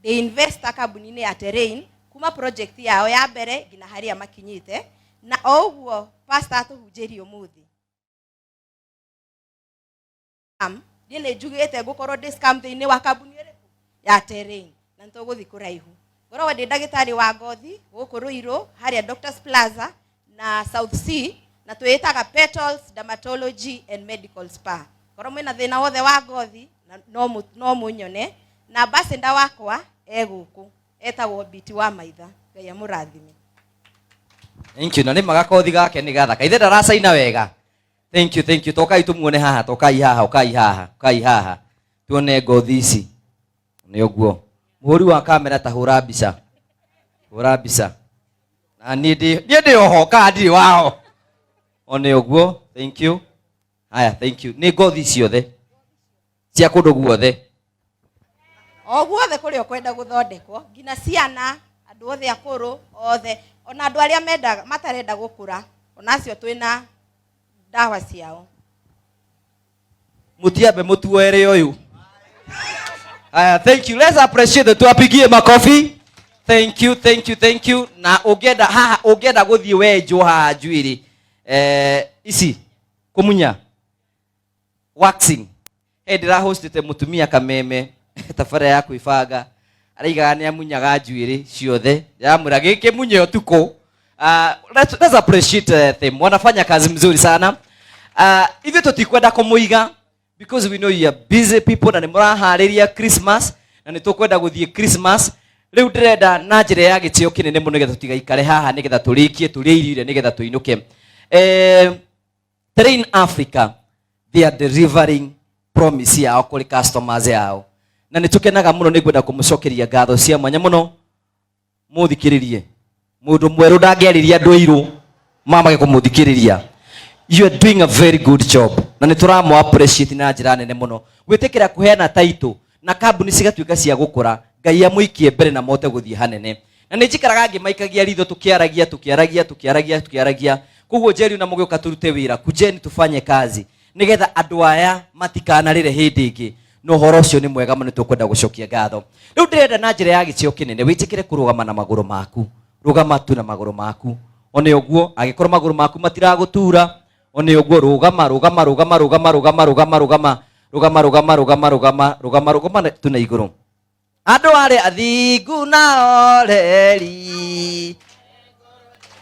Ndĩ investor kambuni-inĩ ya Terrain kuma project yao ya mbere nginya harĩa makinyĩte, na o ũguo pastor atũhunjĩirie ũmũthĩ. Niĩ nĩ njugĩte ngũkorwo ndĩ scam thĩinĩ wa kambuni ĩrĩkũ ya Terrain, na nĩ tũgũthiĩ kũraihu. Ngoragwo ndĩ ndagĩtarĩ wa ngothi gũkũ Ruiru harĩa Doctors Plaza na South C, na twĩĩtaga Petals Dermatology and Medical Spa. Korwo mwĩna thĩna wothe wa ngothi na no mũnyone, na ambassador wakwa e gũkũ etagwo Biti wa Maitha. Ngai amũrathime. Thank you. Na nĩ magakothi gake nĩ gathaka. Ithe ndaracaina wega. Thank you, thank you. Tokai tumuone haha, tokai haha, okai haha, okai haha. Tuone ngothi ici. Nĩ ũguo. Mũhũri wa kamera ta hũra mbica. Hũra mbica. Na niĩ ndĩ niĩ ndĩ oho kana ndirĩ waho. O nĩ ũguo. Thank you. Haya, thank you. Nĩ ngothi ciothe. Cia kũndũ guothe. O guothe kũrĩa ũkwenda gũthondekwo, nginya ciana, andũ othe akũrũ, othe, ona andũ arĩa mendaga, matarenda gũkũra, ona acio twĩna ndawa ciao. Mutiambe mutuoere ũyũ. Haya, thank you. Let's appreciate the tuwapigie makofi. Thank you, thank you, thank you. Na ũngĩenda haha, ũngĩenda gũthiĩ wenjwo haha njuĩrĩ. Ici kũmunya waxing. Hey, ndĩrahostete mũtumia kameme tabara ya kwĩbanga, araigaga nĩ amunyaga njuĩrĩ ciothe, ndĩramwĩra gĩkĩ munye ũtukũ. Let's appreciate them. Wanafanya kazi mzuri sana. Ithuĩ tũtikwenda kũmũiga because we know you are busy people na nĩ mũraharĩria Christmas na nĩ tũkwenda gũthiĩ Christmas. Rĩu ndĩrenda na njĩra ya gĩtĩo kĩnene mũno nĩgetha tũtigaikare haha, nĩgetha tũrĩkie tũrĩe irio iria nĩgetha tũinũke. Terrain Africa, they are delivering promise yao kũrĩ customers yao, na nĩ tũkenaga mũno. Nĩ ngwenda kũmũcokeria ngatho cia mwanya mũno. Mũthikĩrĩrie, mũndũ mwerũ ndangĩarĩria andũ airũ mamage kũmũthikĩrĩria. You are doing a very good job na nĩ tũramũ appreciate na njĩra nene mũno gwĩtĩkĩra kũheana title na kambuni cigatuĩka cia gũkũra. Ngai amũikie mbere na mote gũthiĩ hanene. Na nĩ njikaraga ngĩmaikagia ritho tũkĩaragia, tũkĩaragia, tũkĩaragia, tũkĩaragia. Koguo Njeri na mũgĩũka tũrute wĩra, kujeni tufanye kazi nĩgetha andũ aya matikanarĩre hĩndĩ ĩngĩ. Na ũhoro ũcio nĩ mwega mũno, tũkwenda gũcokia ngatho. Rĩu ndĩrenda na njĩra ya gĩtĩo kĩnene wĩtĩkĩre kũrũgama na magũrũ maku. Rũgama tu na magũrũ maku. One ũguo, angĩkorwo magũrũ maku matiragũtura, one ũguo, rũgama, rũgama, rũgama, rũgama, rũgama, rũgama, rũgama, rũgama, rũgama, rũgama, rũgama, rũgama, rũgama tu na igũrũ. Andũ arĩa athingu na oreri.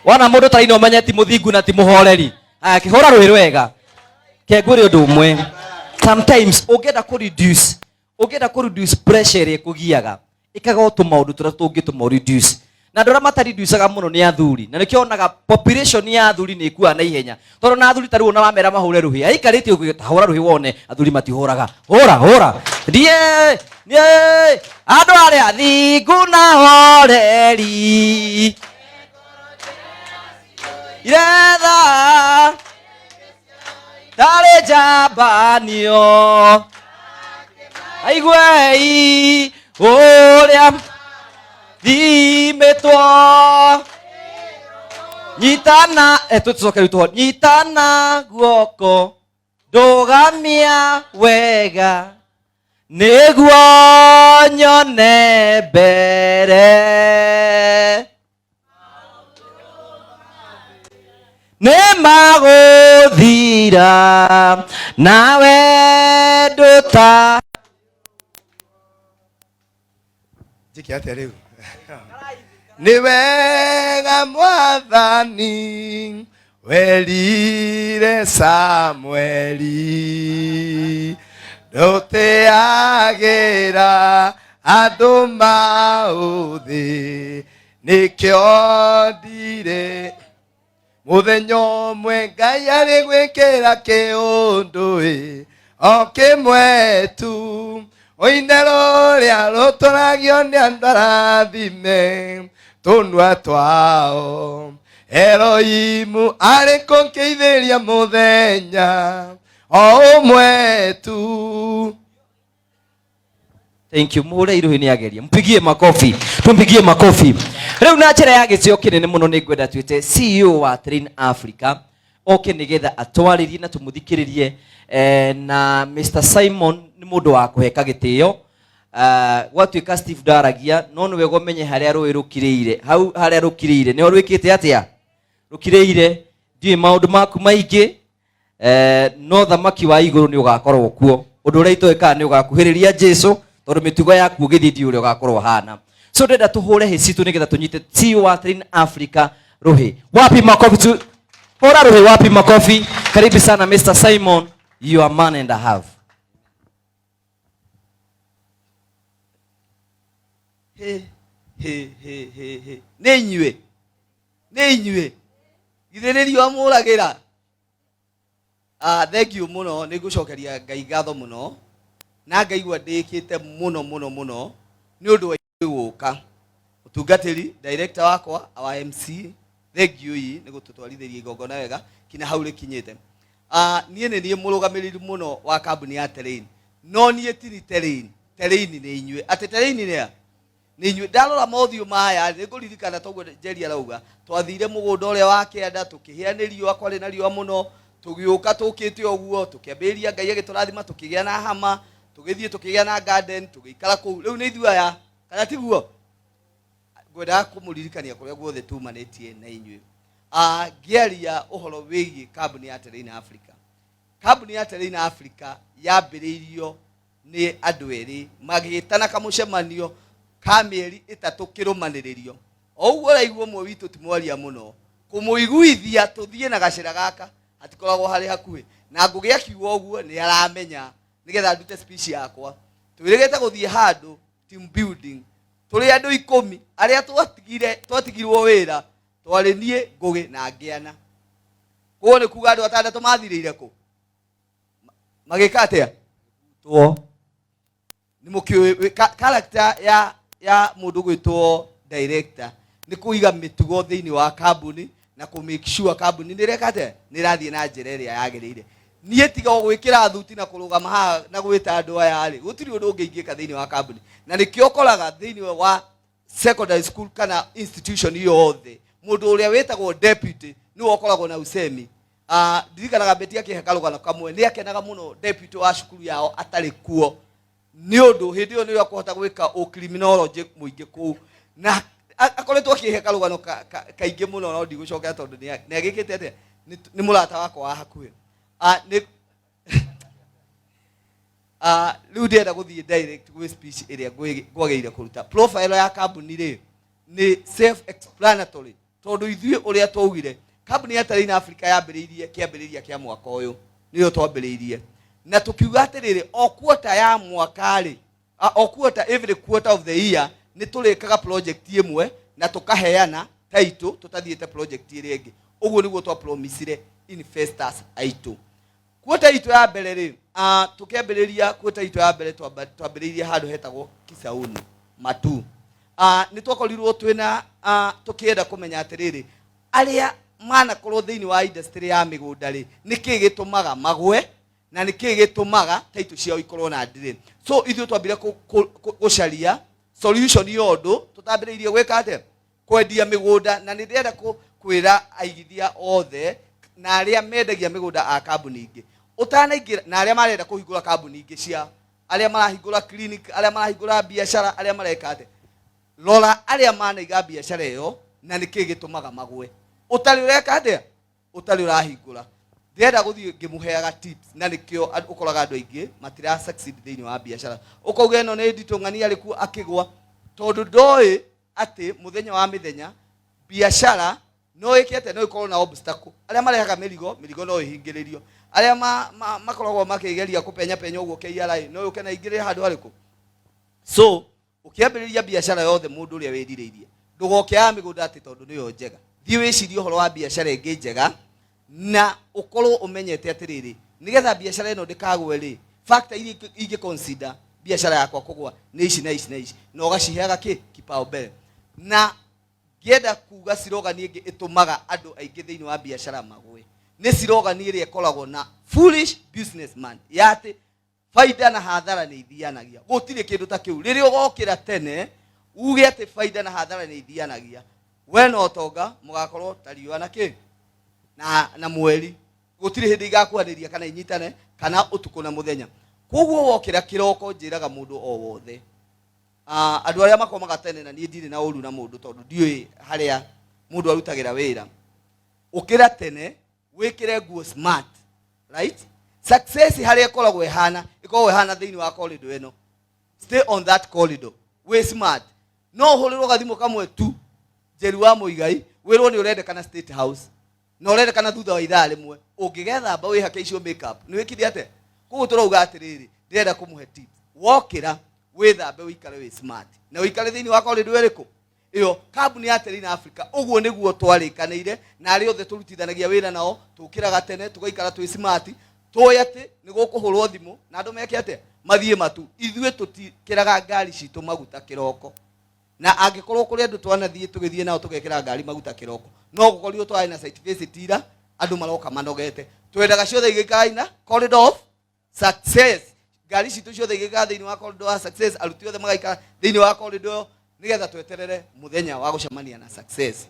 Wona mũndũ taraina ũmenye ti mũthingu na ti mũhoreri. Aya, kĩhũra rũĩ rwega. Kengwĩre ũndũ ũmwe. Sometimes ũngĩenda kũ reduce, ũngĩenda kũ reduce pressure ĩrĩa ĩkũgiaga, ĩkaga o tũmaũndũ tũrĩa tũngĩtũma reduce. Na andũ arĩa matareducaga mũno nĩ athuri. Na nĩkĩo wonaga population ya athuri nĩ ĩkuaga na ihenya. Tondũ na athuri ta rĩu ona wamera mahũre rũhĩ, aikarĩte ũguo, ta hũra rũhĩ wone, athuri matihũraga. Hũra, hũra. Ndiĩ, ndiĩ, andũ arĩa athingu na horeri. Iretha tarĩ njambanio. Aiguei ũrĩa thimĩtwo. Nyitana, tũcoke rĩu tũho. Nyitana guoko, ndũgamia wega, nĩguo nyone mbere. Nĩ magũthira, nawe ndũta. Njĩke atĩa rĩu? Nĩ wega Mwathani werire Samueli, ndũteagĩra andũ maũthĩ, nĩkĩo ndirĩ mũthenya ũmwe Ngai arĩ gwĩkĩra kĩũndũ ĩ o kĩmwe tu, ũine rũrĩa rũtũragio nĩ andũ arathime tũnua twao. Elohimu arĩ kũngeithĩria mũthenya o ũmwe tu. Thank you. Muhure iruhi ni ageria. Mpigie makofi. Tumpigie makofi. Riu na njira ya gĩtĩo kĩnene mũno nĩ ngwenda twĩte CEO wa Train Africa oke nĩgetha atwarĩrie na tũmũthikĩrĩrie eh, na Mr Simon nĩ mũndũ wa kũheka gĩtĩo. Uh, gwatuĩka Steve ndaragia no nĩ wega ũmenye harĩa rũĩ rũkirĩire hau harĩa rũkirĩire nĩho rwĩkĩte atĩa rũkirĩire ndiũĩ maũndũ maku maingĩ eh, no thamaki wa igũrũ nĩ ũgakorwo kuo ũndũ ũrĩa itoĩ kana nĩ ũgakuhĩrĩria Jesu tondũ mĩtugo yaku ũgĩthiĩ ndiũĩ ũrĩa ũgakorwo hana so ndĩrenda tũhũre hĩ citũ nĩgetha tũnyite CEO wa Train Africa rũhĩ wapi makofi tu hũra rũhĩ wapi makofi karibu sana Mr Simon you are man and a half Hĩ, hĩ, hĩ, hĩ, hĩ. Nĩ inyuĩ nĩ inyuĩ githĩ nĩ riũa mũragĩra Ah, thank you mũno nĩ ngũcokeria ngai ngatho mũno na ngaigua ndĩkĩte mũno mũno mũno nĩ ũndũ wa inyuĩ gũka mũtungatĩri director wakwa our MC thank you yi nĩ gũtũtwarithĩria igongona wega kinya hau rĩkinyĩte Ah, niĩ nĩ niĩ mũrũgamĩrĩri mũno wa kambuni ya Terrain no niĩ tiri Terrain Terrain nĩ inyuĩ atĩ Terrain nĩ a nĩ inyuĩ ndarora mothiũ maya nĩ ngũririkana toguo Njeri arauga twathire mũgũnda ũrĩa wa kĩanda tũkĩhĩa nĩ riũa kwarĩ na riũa mũno tũgĩũka tũkĩte ũguo tũkĩambĩrĩria Ngai agĩtũrathima tũkĩgĩa na hama tũgĩthiĩ tũkĩgĩa na garden tũgĩikara kũu rĩu nĩ ithuĩ aya kana tiguo ngwendaga kũmũririkania kũrĩa guothe tumanĩtie na inyuĩ Ah, ngĩaria ũhoro wĩgiĩ kambuni ya Terrain Africa kambuni ya Terrain Africa yambĩrĩirio nĩ andũ erĩ magĩtana kamũcemanio ka mĩeri ĩtatũ kĩrũmanĩrĩrio o ũguo ũraigua ũmwe witũ ti mwaria mũno kũmũiguithia tũthiĩ na gacĩra gaka hatikoragwo harĩ hakuhĩ na ngũgĩ akiuga ũguo nĩ aramenya nĩgetha ndute speech yakwa twĩrĩgĩte gũthiĩ handũ team building tũrĩ andũ ikũmi arĩa twatigire twatigirwo wĩra twarĩ niĩ ngũgĩ na ngĩana koguo nĩ kuga andũ atandatũ mathirĩire kũ magĩka atĩa two nĩ mũkĩũĩ character ya ya mũndũ gwĩtwo director nĩ kũiga mĩtugo thĩinĩ wa kambuni na kũ make sure kambuni nĩ ĩreka atĩa nĩ ĩrathiĩ na njĩra ĩrĩa yagĩrĩire niĩ tiga o gwĩkĩra thuti na kũrũgama haha na gwĩta andũ aya rĩ gũtirĩ ũndũ ũngĩ ingĩka thĩinĩ wa kambuni na nĩkĩo ũkoraga thĩinĩ wa secondary school kana institution yothe mũndũ ũrĩa wĩtagwo deputy nĩwe ũkoragwo na usemi Ah, ndirikanaga beti akĩhe karũgano kamwe nĩ akenaga mũno deputy wa cukuru yao atarĩ kuo nĩ ũndũ hĩndĩ ĩyo nĩyo akũhota gwĩka ũcriminology mũingĩ kũu na akoretwo akĩhe karũgano kaingĩ mũno no ndigũcokera tondũ nĩ agĩkĩte atĩa nĩ mũrata wakwa wa hakuhĩ Ah, nĩ Ah, rĩu ndĩrenda gũthiĩ direct gwĩ speech ĩrĩa ngwagĩrĩire kũruta profile ya kambuni rĩ nĩ self explanatory tondũ ithuĩ ũrĩa twaugire kambuni ya Terrain Africa yambĩrĩirie kĩambĩrĩria kĩa mwaka ũyũ nĩyo twambĩrĩirie na tũkiuga atĩrĩrĩ o quarter ya mwaka rĩ o quarter every quarter of the year nĩ tũrĩkaga project ĩmwe na tũkaheana title tũtathiĩte project ĩrĩa ĩngĩ ũguo nĩguo twa promisire investors aitũ Quarter itũ ya mbere rĩ, ah, tũkĩambĩrĩria quarter itũ ya mbere twambĩrĩirie handũ hetagwo Kisauni Matu. Ah, nĩ twakorirwo twĩna ah, tũkĩenda kũmenya atĩrĩrĩ, arĩa manakorwo thĩinĩ wa industry ya mĩgũnda rĩ, nĩkĩ gĩtũmaga magwe na nĩkĩ gĩtũmaga title ciao ikorwo na delay. So ithuĩ twambire gũcaria solution ya ũndũ tũtambĩrĩirie gwĩka atĩa kwendia mĩgũnda na nĩ ndĩrenda kwĩra aigithia othe na arĩa mendagia mĩgũnda a kambuni ingĩ ũtanaingĩra na arĩa marenda kũhingũra kambuni ingĩ cia arĩa marahingũra clinic arĩa marahingũra biacara arĩa mareka atĩa rora arĩa manaiga biacara ĩyo na nĩkĩ gĩtũmaga magwe ũtarĩ ũreka atĩa ũtarĩ ũrahingũra ndĩrenda gũthiĩ ngĩmũheaga tips na nĩkĩo ũkoraga andũ aingĩ matira succeed thĩinĩ wa biacara ũkauga ĩno nĩ nditũ ng'ania arĩ kuo akĩgwa tondũ ndoĩ atĩ mũthenya wa mĩthenya biacara no ĩke atĩa no ĩkorwo na obstacle arĩa marehaga mĩrigo mĩrigo no ĩhingĩrĩrio arĩa ma, ma, makoragwo makĩgeria kũpenya penya ũguo KRA no yũke na ingĩrĩre handũ harĩkũ so ũkĩambĩrĩria biacara yothe mũndũ ũrĩa wĩrirĩirie ndũgoke ya mĩgũnda atĩ tondũ nĩyo njega thiĩ wĩcirie ũhoro wa biacara ĩngĩ njega na ũkorwo ũmenyete atĩrĩrĩ nĩgetha biacara ĩno ndĩkagwe rĩ factor iria ingĩ consider biacara yakwa kũgwa nĩ ici na ici na ici na ũgaciheaga kĩ kipaumbele na Ngĩenda kuga slogan ĩngĩ ĩtũmaga andũ aingĩ thĩinĩ wa biacara magwe nĩ slogan ĩrĩa ĩkoragwo na foolish businessman, ya atĩ baida na hathara nĩ ithianagia. Gũtirĩ kĩndũ ta kĩu. Rĩrĩa ũgokĩra tene uge atĩ baida na hathara nĩ ithianagia, we na ũtonga mũgakorwo ta riũa na kĩ na mweri. Gũtirĩ hĩndĩ igakuhanĩria kana inyitane kana ũtukũ na mũthenya. Koguo wokĩra kĩroko, njĩraga mũndũ o wothe, andũ arĩa makomaga tene, na niĩ ndirĩ na ũru na mũndũ tondũ ndiũĩ harĩa mũndũ arutagĩra wĩra. Ũkĩra tene, wĩkĩre nguo smart, right? Success harĩa ĩkoragwo ĩhana, ĩkoragwo ĩhana thĩinĩ wa corridor ĩno. Stay on that corridor wĩ smart. No ũhũrĩrwo gathimũ kamwe tu, Njeri wa Mũigai, wĩrwo nĩ ũrendekana State House, na ũrendekana thutha wa ithaa rĩmwe. Ũngĩgethamba wĩhake icio makeup, nĩ wĩkire atĩa? Koguo tũrauga atĩrĩrĩ, ndĩrenda kũmũhe tips. Wokĩra wĩthambe, ũikare wĩ smart na ũikare thĩinĩ wa corridor ĩrĩkũ ĩyo kambuni ya Terrain Africa. Ũguo nĩguo twarĩkanĩire na arĩa othe tũrutithanagia wĩra nao. Tũkĩraga tene, tũgaikara twĩ smart, tũĩ atĩ nĩ gũkũhũrwo thimũ na andũ meke atĩa? Mathiĩ matu. Ithuĩ tũtikĩraga ngari citũ maguta kĩroko, na angĩkorwo kũrĩ andũ twanathiĩ tũgĩthiĩ nao tũgekĩra ngari maguta kĩroko, no gũkorirwo twarĩ na site visit ira, andũ maroka manogete. Twendaga ciothe igĩikara ina corridor of success. Ngari citũ ciothe igĩikara thĩinĩ wa corridor wa success, aruti othe magaikara thĩinĩ wa corridor ĩyo, nĩgetha tweterere mũthenya wa gũcemania na success.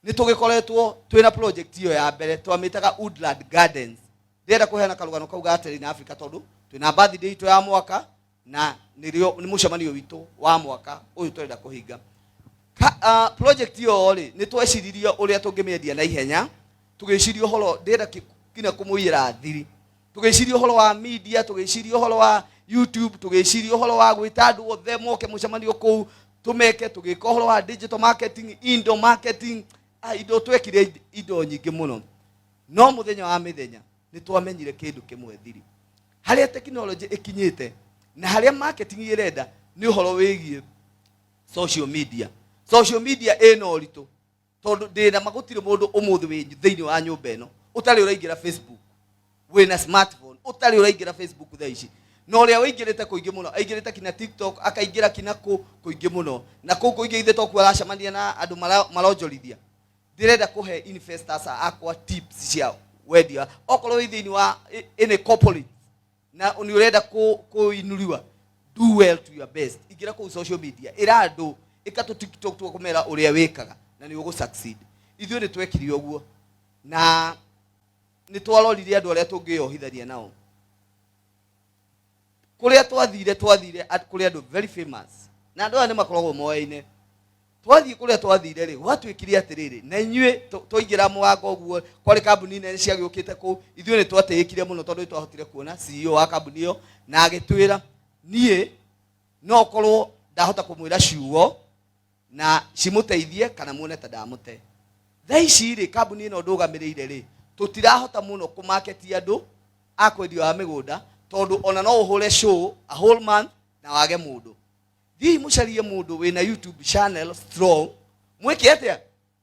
Nĩ tũgĩkoretwo twĩna project ĩyo ya mbere twamĩtaga Woodland Gardens. Ndĩrenda kũheana karũgano kau ga Terrain Africa tondũ twĩna birthday itũ ya mwaka na nĩrĩo nĩ mũcemanio witũ wa mwaka ũyũ tũrenda kũhinga. Project ĩyo rĩ, nĩ tweciririe ũrĩa tũngĩmĩendia na ihenya. Tũgĩciria ũhoro, ndĩrenda nginya kũmũiyĩra thiri, tũgĩciria ũhoro wa media, tũgĩciria ũhoro wa YouTube, tũgĩciria ũhoro wa gwĩta andũ othe moke mũcemanio kũu tũmeke, tũgĩka ũhoro wa digital marketing, indo marketing, indo twekire indo nyingĩ mũno. No mũthenya wa mĩthenya nĩ twamenyire kĩndũ kĩmwe thiri, harĩa technology ĩkinyĩte na harĩa marketing ĩrenda nĩ ũhoro wĩgiĩ social media. Social media ĩna ũritũ tondũ ndĩna ma gũtirĩ mũndũ ũmũthĩ wĩ thĩinĩ wa nyũmba ĩno ũtarĩ ũraingĩra Facebook, wĩna smartphone ũtarĩ ũraingĩra Facebook thaa ici. Na ũrĩa ũingĩrĩte kũingĩ mũno aingĩrĩte kinya TikTok, akaingĩra kinya kũ kũingĩ mũno, na kũu kũingĩ ithe tokuo aracemania na andũ maronjorithia. Ndĩrenda kũhe investors akwa tips cia wendia. Okorwo wĩ thĩinĩ wa any corporate na nĩ ũrenda kũinũriwa, do well to your best. Ingĩra kũu social media, ĩra andũ, ĩka tũ TikTok twa kũmera ũrĩa wĩkaga na nĩ ũgũ succeed. Ithuĩ nĩ twekire ũguo na nĩ twarorire andũ arĩa tũngĩyohithania nao. Kũrĩa twathire kũrĩ andũ very famous, na andũ aya nĩ makoragwo moyaine. Twathiĩ kũrĩa twathire rĩ, gwatuĩkire atĩrĩrĩ, na inyuĩ twaingĩra mũrango ũguo kwarĩ kambuni nene ciagĩũkĩte kũu. Ithuĩ nĩ twatĩĩkire mũno tondũ nĩ twahotire kuona CEO wa kambuni ĩyo, na agĩtwĩra niĩ no korwo ndahota kũmwĩra ciugo na cimũteithie kana muone ta ndamũte. Thaa ici rĩ, kambuni ĩno ndũgamĩrĩire rĩ, tũtirahota mũno kũmaketi andũ a kwendia wa mĩgũnda, tondũ ona no ũhũre show a whole month na wage mũndũ. Thiĩi mũcarie mũndũ wĩna YouTube channel strong, mwĩke atĩa?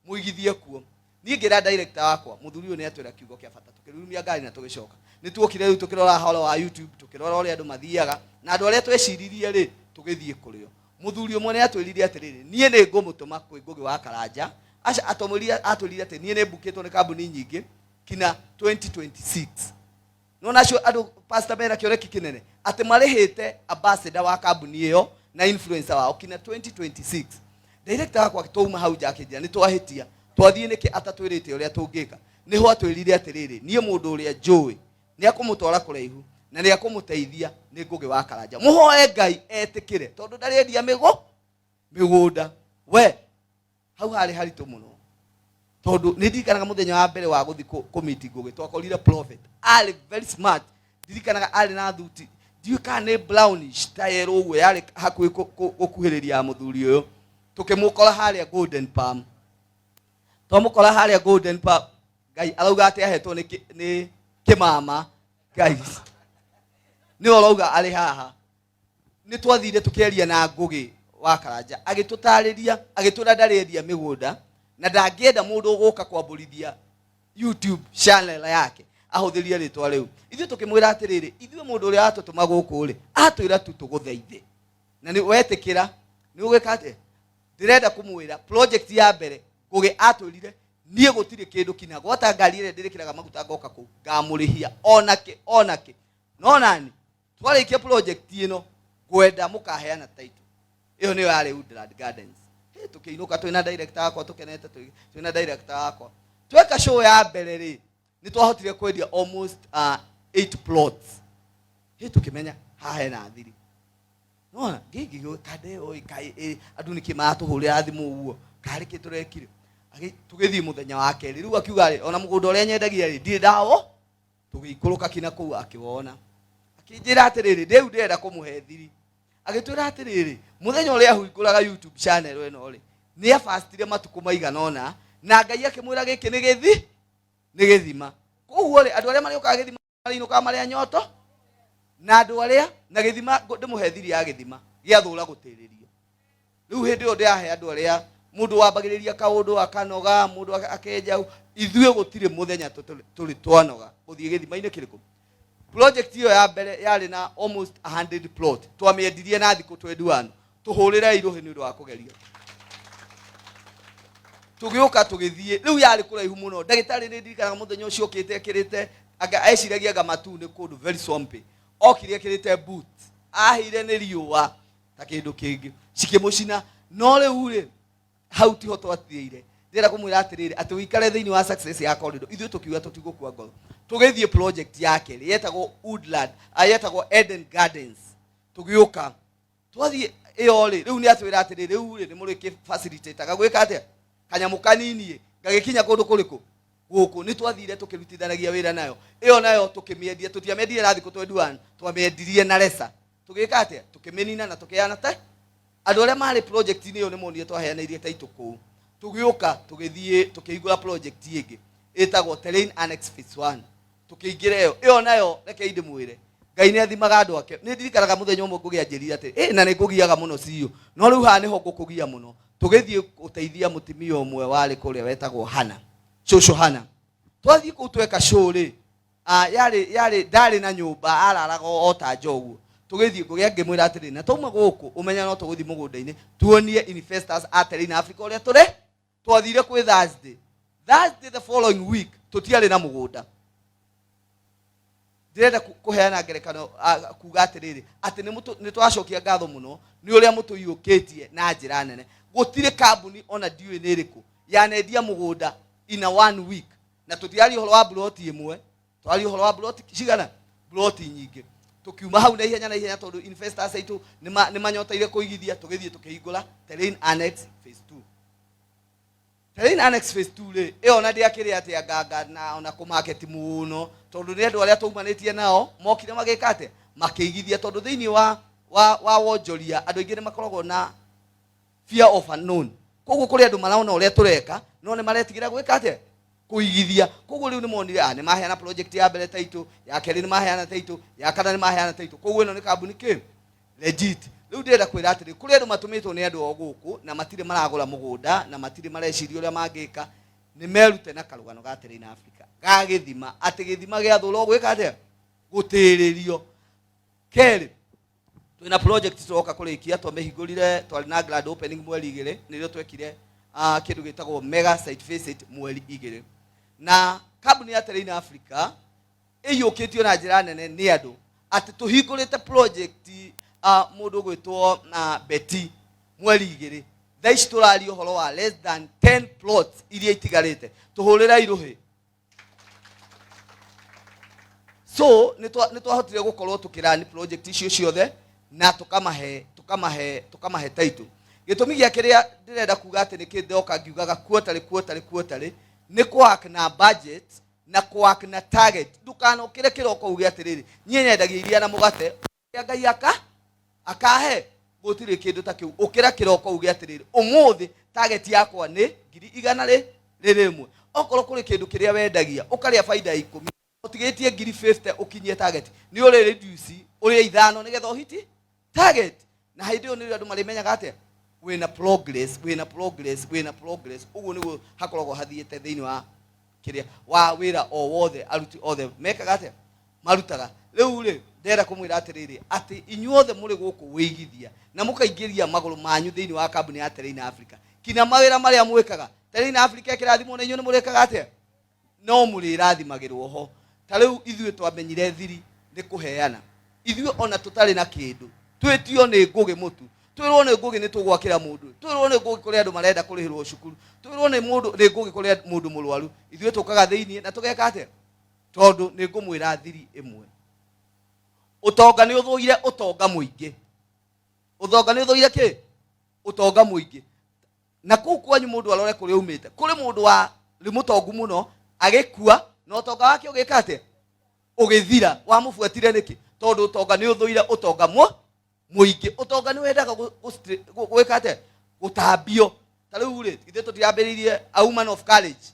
Mũigithie kuo. Niĩ ngĩra director wakwa, mũthuri ũyũ nĩ atwĩra kiugo kĩa bata. Tũkĩrurumia ngari na tũgĩcoka. Nĩ tuokire rĩu tũkĩrora horo wa YouTube, tũkĩrora ũrĩa andũ mathiaga na andũ arĩa tweciririe rĩ, tũgĩthiĩ kũrĩo. Mũthuri ũmwe nĩ atwĩrire atĩrĩrĩ, niĩ nĩ ngũmũtũma kwĩ Ngũgĩ wa Karanja. Aca, atũmwĩrire, atwĩrire atĩ niĩ nĩ mbukĩtwo nĩ kambuni nyingĩ kinya 2026. Nona acio andũ pastor mena kĩoneki kĩnene atĩ marĩhĩte ambassador wa kambuni ĩyo na influencer wao kinya 2026. Director wakwa twauma hau nja akĩnjĩra nĩ twahĩtia, twathiĩ nĩkĩ atatwĩrĩte ũrĩa tũngĩka. Nĩho atwĩrire atĩrĩrĩ, niĩ mũndũ ũrĩa njũĩ nĩ akũmũtwara kũraihu na nĩ akũmũteithia nĩ Ngũgĩ wa Karanja. Mũhoe Ngai etĩkĩre tondũ ndarĩendia mĩgũnda. We hau harĩ haritũ mũno tondũ nĩ ndirikanaga mũthenya wa mbere wa gũthiĩ kũmiti Ngũgĩ, twakorire prophet arĩ very smart. Ndirikanaga arĩ na thuti, ndiũĩ kana nĩ brownish ta yerũ ũguo, yarĩ hakuhĩ gũkuhĩrĩria ya mũthuri ũyũ. Tũkĩmũkora harĩa Golden Palm, twamũkora harĩa Golden Palm, Ngai arauga atĩ ahetwo nĩ kĩmama. Guys, nĩwe ũrauga arĩ haha. Nĩ twathire tũkĩaria na Ngũgĩ wa Karanja, agĩtũtarĩria, agĩtwĩra ndarĩendia mĩgũnda na ndangĩenda mũndũ ũgũka kwambũrithia YouTube channel yake ahũthĩrie rĩtwa rĩu. Ithuĩ tũkĩmwĩra atĩrĩrĩ, ithuĩ mũndũ ũrĩa watũtũma gũkũ rĩ, atwĩra tu tũgũthaithe na nĩ wetĩkĩra nĩ ũgwĩka atĩa. Ndĩrenda kũmwĩra project ya mbere Ngũgĩ atwĩrire niĩ gũtirĩ kĩndũ kinya gwata ngari ĩrĩa ndĩrĩkĩraga maguta ngoka kũu ngamũrĩhia onakĩ onakĩ no nani twarĩkia project ĩno ngwenda mũkaheana title ĩyo nĩyo yarĩ Woodland Gardens. Hey, tũkĩinũka twĩna director wakwa tũkenete twĩna director wakwa tweka show ya mbere rĩ nĩ twahotire kwendia almost 8 plots. Hey, tũkĩmenya haha hena thiri nona ngĩngĩ kande ĩyo kaĩ andũ nĩkĩ maratũhũrĩra thimũ ũguo karĩ kĩ tũrekire. Tũgĩthiĩ mũthenya wa kerĩ rĩu akiuga rĩ ona mũgũnda ũrĩa nyendagia rĩ ndirĩ ndawo. Tũgĩikũrũka kinya kũu akĩwona akĩnjĩra atĩrĩrĩ rĩu ndĩrenda kũmũhe thiri. Agĩtwĩra atĩrĩrĩ mũthenya ũrĩa ahingũraga YouTube channel ĩno rĩ nĩ abastire matukũ maigana ũna na Ngai akĩmwĩra gĩkĩ nĩ gĩthi nĩ gĩthima. Koguo rĩ andũ arĩa marĩũkaga gĩthima marĩinũkaga marĩ anyoto na andũ arĩa na gĩthima ndĩmũhe thiri ya gĩthima gĩathũra gũtĩrĩrio. Rĩu hĩndĩ ĩyo ndĩrahe andũ arĩa mũndũ wambagĩrĩria kaũndũ akanoga mũndũ akenja ithuĩ gũtirĩ mũthenya tũrĩ twanoga gũthiĩ gĩthima-inĩ kĩrĩkũ. Project ĩyo ya mbere yarĩ na almost 100 plot twamĩendirie na thikũ 21. Tũhũrĩrei rũhĩ nĩ ũndũ wa kũgeria. Tũgĩũka tũgĩthiĩ rĩu yarĩ kũraihu mũno. Ndagĩtarĩ nĩ ndirikanaga mũthenya ũcio okĩte ekĩrĩte anga eciragia anga matu nĩ kũndũ very swampy. Okire ekĩrĩte boot ahĩire nĩ riũa ta kĩndũ kĩngĩ cikĩmũcina. No rĩu rĩ hau tiho twathiĩire. Ndĩrenda kũmwĩra atĩrĩrĩ atĩ ũikare thĩinĩ wa success ya corridor ithuĩ tũkiuga tũtigũkua ngoro. Tũgĩthiĩ project ya kerĩ yetagwo Woodland yetagwo Eden Gardens. Tũgĩũka twathiĩ ĩyo rĩ rĩu nĩ atwĩra atĩrĩ rĩu rĩ nĩ mũrĩkĩ facilitataga gwĩka atĩa kanyamũ kanini gagĩkinya kũndũ kũrĩkũ gũkũ. Nĩ twathire tũkĩrutithanagia wĩra nayo ĩyo nayo tũkĩmĩendia. Tũtiamĩendirie na thikũ 21 twamĩendirie na resa. Tũgĩka atĩa tũkĩmĩnina na tũkĩheana te andũ arĩa marĩ project-inĩ ĩyo nĩ monire twaheanĩirie title kũu. Tũgĩũka tũgĩthiĩ tũkĩhingũra project ĩngĩ ĩtagwo Terrain Annex Phase 1. Tũkĩingĩra ĩyo ĩyo nayo rekei ndĩmwĩre Ngai nĩ athimaga andũ ake. Nĩ ndirikanaga mũthenya ũmwe Ngũgĩ anjĩrire atĩ ĩ na nĩ ngũgiaga mũno ciũ no rĩu haha nĩho ngũkũgia mũno. Tũgĩthiĩ gũteithia mũtumia ũmwe warĩ kũrĩa wetagwo Hana cũcũ Hana. Twathiĩ kũu tweka show rĩ yarĩ yarĩ ndarĩ na nyũmba araraga o ta nja ũguo. Tũgĩthiĩ Ngũgĩ angĩmwĩra atĩrĩ na twauma gũkũ ũmenya no tũgũthiĩ mũgũnda-inĩ tuonie investors a Terrain Africa ũrĩa tũrĩ. Twathire kwĩ Thursday Thursday the following week tũtiarĩ na mũgũnda. Ndĩrenda kũheana ngerekano kuga atĩrĩrĩ atĩ nĩ twacokia ngatho mũno nĩ ũrĩa mũtũiyũkĩtie na njĩra nene. Gũtirĩ kambuni ona ndiũĩ nĩ ĩrĩkũ yanendia mũgũnda in a 1 week na tũtiraria ũhoro wa ploti ĩmwe twaria ũhoro wa ploti cigana ploti nyingĩ. Tũkiuma hau na ihenya na ihenya tondũ investors aitũ nĩ manyoteire kũigithia. Tũgĩthiĩ tũkĩhingũra Terrain Annex Phase 2. Terrain Annex Phase 2 rĩ ĩyo ona ndĩakĩrĩ atĩa nganga na ona kũmarket mũno tondũ nĩ andũ arĩa taumanĩtie nao mokire magĩka atĩa makĩigithia tondũ thĩinĩ wa wonjoria andũ aingĩ nĩ makoragwo na fear of unknown. Koguo kũrĩ andũ marona ũrĩa tũreka no nĩ maretigĩra gwĩka atĩa kũigithia. Koguo rĩu nĩ monire nĩ maheana project ya mbere title ya kerĩ nĩ maheana title ya kana nĩ maheana title koguo ĩno nĩ kambuni kĩ legit. Rĩu ndĩrenda kwĩra atĩrĩ kũrĩ andũ matũmĩtwo nĩ andũ o gũkũ na matirĩ maragũra mũgũnda na matirĩ mareciria ũrĩa mangĩka nĩ merute na karũgano ga Terrain Africa ga gĩthima atĩ gĩthima gĩathũra gwĩka atĩa gũtĩrĩrio. Kerĩ twĩna project tũroka kũrĩkia twamĩhingũrire twarĩ na grand opening mweri 2 nĩrĩo twekire kĩndũ gĩtagwo mega site visit mweri 2 na kambuni ya Terrain Africa ĩiyũkĩtio na njĩra nene nĩ andũ atĩ tũhingũrĩte project mũndũ ũgwĩtwo na Betty mweri 2 thaa ici tũraria ũhoro wa less than 10 plots iria itigarĩte. Tũhũrĩrei rũhĩ. So nĩ twahotire gũkorwo tũkĩrani project icio ciothe na tũkamahe title. Gĩtũmi gĩa kĩrĩa ndĩrenda kuga atĩ nĩkĩ ndoka ngiugaga quarterly quarterly quarterly nĩ kũwork na budget na kũwork na target. Ndũkanokĩre kĩroko uge atĩrĩrĩ niĩ nyendagia iria na mũgate ũrĩa Ngai akahe gũtirĩ kĩndũ ta kĩu. Ũkĩra kĩroko uge atĩrĩrĩ ũmũthĩ target yakwa nĩ ngiri igana rĩ rĩmwe. Okorwo kũrĩ kĩndũ kĩrĩa wendagia ũkarĩa baida ya 10 ũtigĩtie ngiri 50 ũkinyie target nĩ ũrĩ reduce ũrĩe 5 nĩgetha ũhiti target. Na hĩndĩ ĩyo nĩrĩo andũ marĩmenyaga atĩa wĩna progress wĩna progress wĩna progress. Ũguo nĩguo hakoragwo hathiĩte thĩinĩ wa kĩrĩa wa wĩra o wothe aruti othe mekaga atĩa marutaga. Rĩu rĩ, ndĩrenda kũmwĩra atĩrĩrĩ, atĩ inyuothe mũrĩ gũkũ wĩigithia na mũkaingĩria magũrũ manyu thĩinĩ wa kambuni ya Terrain Africa, kinya mawĩra marĩa mwĩkaga Terrain Africa ĩkĩrathimwo na inyuĩ nĩ mũrĩkaga atĩa? No mũrĩrathimagĩrwo ho. Ta rĩu ithuĩ twamenyire thiri nĩ kũheana. Ithuĩ ona tũtarĩ na kĩndũ, twĩtio nĩ Ngũgĩ mũtu, twĩrwo nĩ Ngũgĩ nĩ tũgwakĩra mũndũ, twĩrwo nĩ Ngũgĩ kũrĩ andũ marenda kũrĩhĩrwo cukuru, twĩrwo nĩ mũndũ nĩ Ngũgĩ kũrĩ mũndũ mũrwaru, ithuĩ tũkaga thĩiniĩ na tũgeka atĩa? Tondũ nĩ ngũmwĩra thiri ĩmwe, ũtonga nĩ ũthũire ũtonga mũingĩ. Ũtonga nĩ ũthũire kĩ? Ũtonga mũingĩ. Na kũu kwanyu mũndũ arore kũrĩa umĩte, kũrĩ mũndũ wa rĩ mũtongu mũno agĩkua na ũtonga wake ũgĩka atĩa? Ũgĩthira. Wamũbuatire nĩkĩ? Tondũ ũtonga nĩ ũthũire ũtonga mũingĩ. Ũtonga nĩ wendaga gwĩka atĩa? Gũtambio. Ta rĩu rĩ, ithuĩ tũtirambĩrĩirie a woman of courage,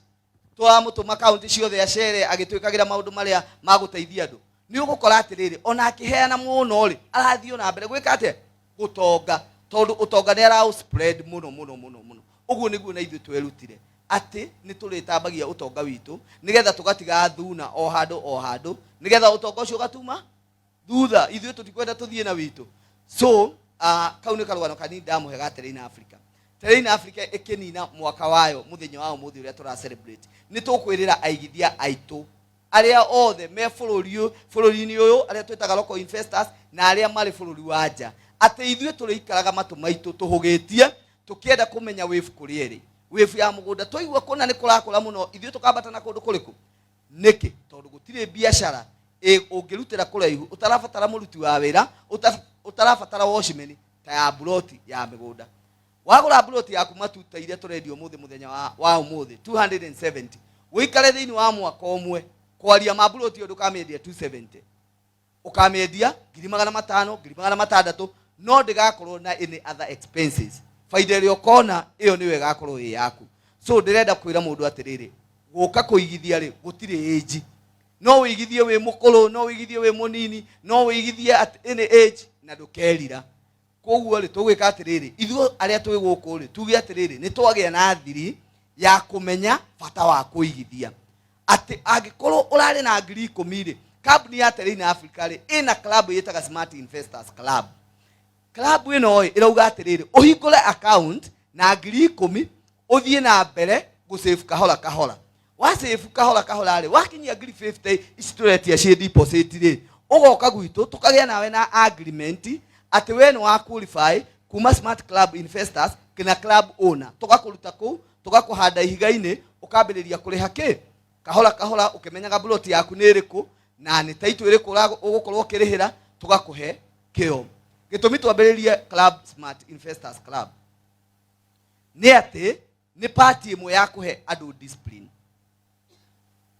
tũramũtũma kaunti ciothe acere agĩtwĩkagĩra maũndũ marĩa ma gũteithia andũ. Nĩ ũgũkora atĩrĩrĩ, ona akĩheana mũno rĩ, arathiĩ ona mbere gwĩka atĩa? Gũtonga, tondũ ũtonga nĩ araũ spread mũno mũno mũno mũno. Ũguo nĩguo na ithuĩ twerutire atĩ nĩ tũrĩtambagia ũtonga witũ nĩgetha tũgatiga thuna o handũ o handũ, nĩgetha ũtonga ũcio ũgatuma thutha. Ithuĩ tũtikwenda tũthiĩ na witũ. So kau nĩ karũgano kanini ndamũhe ga Terrain Africa. Terrain Africa ĩkĩnina mwaka wayo mũthenya wa ũmũthĩ ũrĩa tũra celebrate, nĩ tũkwĩrĩra aigithia aitũ arĩa othe me bũrũri-inĩ ũyũ, arĩa twĩtaga local investors, na arĩa marĩ bũrũri wa nja, atĩ ithuĩ tũrĩikaraga matũ maitũ tũhũgĩtie tũkĩenda kũmenya wĩbu kũrĩa ĩrĩ, wĩbu ya mũgũnda. Twaigua kũna nĩ kũrakũra mũno, ithuĩ tũkambata na kũndũ kũrĩkũ? Nĩkĩ? Tondũ gũtirĩ biacara ũngĩrutĩra kũraihu ũtarabatara mũruti wa wĩra, ũtarabatara watchman ta ya mburoti ya mĩgũnda. Wagũra mburoti yaku matuta iria tũrendia ũmũthĩ mũthenya wa ũmũthĩ 270, ũikare thĩinĩ wa mwaka ũmwe, kwaria ma mburoti ĩyo ndũkamĩendia 270, ũkamĩendia ngiri magana matano, ngiri magana matandatũ, no ndĩgakorwo na any other expenses. Baida ĩrĩa ũkona ĩyo nĩyo ĩgakorwo ĩ yaku. So ndĩrenda kwĩra mũndũ atĩrĩrĩ, gũka kũigithia rĩ, gũtirĩ age. No wĩigithie wĩ mũkũrũ, no wĩigithie wĩ mũnini, no wĩigithie at any age na ndũkerira. Koguo rĩ, tũgwĩka atĩrĩrĩ, ithuĩ arĩa twĩ gũkũ rĩ, tuge atĩrĩrĩ, nĩ twagĩa na thiri ya kũmenya bata wa kũigithia. Atĩ angĩkorwo ũrarĩ na ngiri ikũmi rĩ, kambuni ya Terrain Africa rĩ, ĩna club ĩtaga Smart Investors Club. Club ĩno rĩ, ĩrauga atĩrĩrĩ, ũhingũre account na ngiri ikũmi, ũthiĩ na mbere gũsave kahora kahora. Wa save kahora kahora rĩ, wakinyia ngiri 50 ici tũretia ciĩ deposit rĩ, ũgoka gwitũ tũkagĩa nawe na agreement atĩ we nĩ wa qualify kuma Smart Club Investors na club owner. Tũgakũruta kũu, tũgakũhanda ihiga-inĩ, ũkambĩrĩria kũrĩha kĩ? Kahora kahora, ũkĩmenyaga plot yaku nĩ ĩrĩkũ na nĩ title ĩrĩkũ ũgũkorwo ũkĩrĩhĩra, tũgakũhe kĩo. Gĩtũmi twambĩrĩrie Club Smart Investors Club nĩ atĩ nĩ part ĩmwe ya kũhe andũ discipline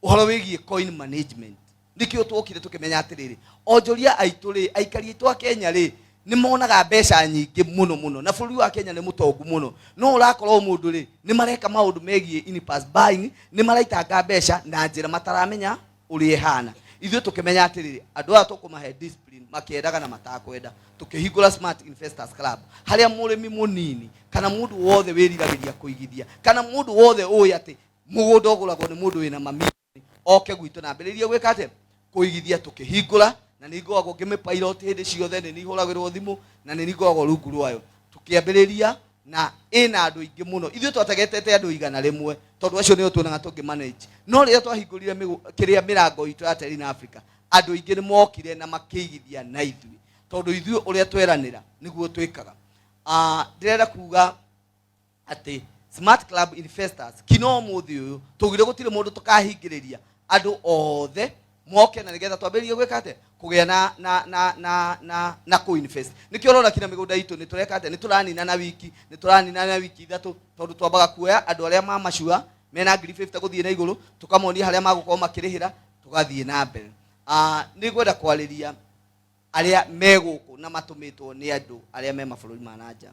ũhoro wĩgiĩ coin management. Nĩkĩo twokire tũkĩmenya atĩrĩrĩ, onjoria aitũ rĩ, aikari aitũ a Kenya rĩ, nĩ monaga mbeca nyingĩ mũno mũno, na bũrũri wa Kenya nĩ mũtongu mũno, no ũrakorwo mũndũ rĩ, nĩ mareka maũndũ megiĩ impulse buying, nĩ maraitanga mbeca na njĩra mataramenya ũrĩa ĩhana. Ithuĩ tũkĩmenya atĩrĩrĩ, andũ aya tũkũmahe discipline makĩendaga na matakwenda. Tũkĩhingũra Smart Investors Club, harĩa mũrĩmi mũnini kana mũndũ wothe wĩriragĩria kũigithia kana mũndũ wothe ũĩ atĩ mũgũnda ũgũragwo nĩ mũndũ wĩna mamirioni oke gwitũ na ambĩrĩrie gwĩka atĩa? Kũigithia. Tũkĩhingũra na nĩ ngoragwo ngĩmĩ pilot hĩndĩ ciothe, nĩ hũragĩrwo thimũ na nĩ ngoragwo rungu rwayo. Tũkĩambĩrĩria na ĩna andũ aingĩ mũno. Ithuĩ twategetete andũ 100 tondũ acio nĩo tuonaga tũngĩ manage, no rĩrĩa twahingũrire kĩrĩa mĩrango itũ ya Terrain Africa, andũ aingĩ nĩ mokire na makĩigithia na ithuĩ, tondũ ithuĩ ũrĩa tweranĩra nĩguo twĩkaga. Ndĩrenda kuga atĩ Smart Club Investors kino ũmũthĩ ũyũ tugire gũtirĩ mũndũ tũkahingĩrĩria, andũ othe moke na nĩgetha twambĩrĩrie gwĩka atĩa? Kũgĩa na kũ-invest. Nĩkĩo ũrona kinya mĩgũnda itũ nĩ tũreka atĩa? Nĩ tũranina na wiki, nĩ tũranina na wiki 3, tondũ twambaga kuoya andũ arĩa ma macua mena ngiri 50 gũthiĩ na igũrũ, tũkamonia harĩa magũkorwo makĩrĩhĩra, tũgathiĩ na mbere. Nĩ ngwenda kwarĩria arĩa me gũkũ na matũmĩtwo nĩ andũ arĩa me mabũrũri ma na nja,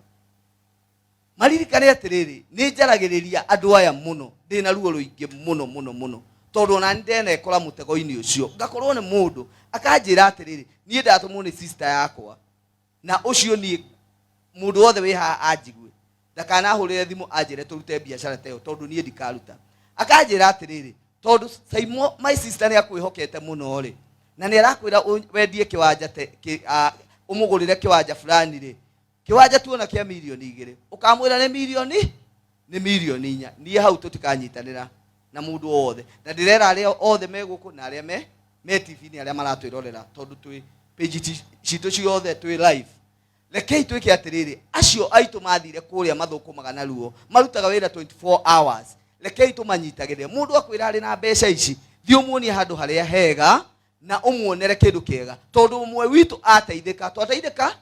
maririkane atĩrĩrĩ, nĩ njaragĩrĩria andũ aya mũno, ndĩna ruo rũingĩ mũno mũno mũno, tondũ ona nĩ ndenekora mũtego-inĩ ũcio, ngakorwo nĩ mũndũ akanjĩra atĩrĩrĩ, niĩ ndatũmwo nĩ sister yakwa, na ũcio niĩ mũndũ wothe wĩ haha anjigue ndakanahũrĩre thimũ anjĩre tũrute biacara ta ĩyo, tondũ niĩ ndikaruta. Akanjĩra atĩrĩrĩ, tondũ Saimo my sister nĩ akwĩhokete mũno rĩ, Na nĩ arakwĩra wendie kĩwanja te, kĩ, a, ũmũgũrĩre kĩwanja fulani rĩ, kĩwanja tuona kĩa mirioni 2, ũkamwĩra nĩ mirioni, nĩ mirioni 4. Niĩ hau tũtikanyitanĩra na mũndũ o wothe, na ndĩrera arĩa othe me gũkũ na arĩa me TV-inĩ, arĩa maratwĩrorera, tondũ twĩ page citũ ciothe twĩ live. Rekei twĩke atĩrĩrĩ, acio aitũ mathire kũrĩa mathũkũmaga na ruo, marutaga wĩra 24 hours, rekei tũmanyitagĩrĩre. Mũndũ akwĩra arĩ na mbeca ici, thiĩ ũmuonie handũ harĩa hega na ũmuonere kĩndũ kĩega, tondũ ũmwe witũ ateithĩka, twateithĩka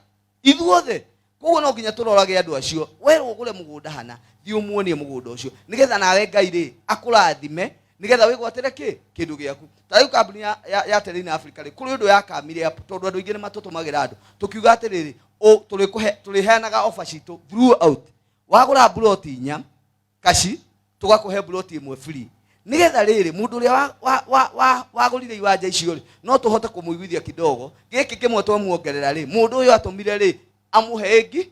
ithuothe. Koguo no nginya tũrorage andũ acio. Werwo ũgũre mũgũnda hana, thiĩ ũmuonie mũgũnda ũcio, nĩgetha nawe Ngai rĩ akũrathime, nĩgetha wĩgwatĩre kĩ kĩndũ gĩaku. Ta rĩu kambuni ya Terrain Africa rĩ, kũrĩ ũndũ yakamire up, tondũ andũ aingĩ nĩ matũtũmagĩra andũ tũkiuga atĩrĩrĩ, tũrĩheanaga offer citũ throughout. Wagũra mburoti 4 kaci, tũgakũhe mburoti 1 free, nĩgetha rĩrĩ mũndũ ũrĩa wagũrire iwanja icio rĩ, no tũhote kũmũiguithia kidogo. Gĩkĩ kĩmwe twamuongerera rĩ, mũndũ ũyũ atũmire rĩ, amũhe ĩngĩ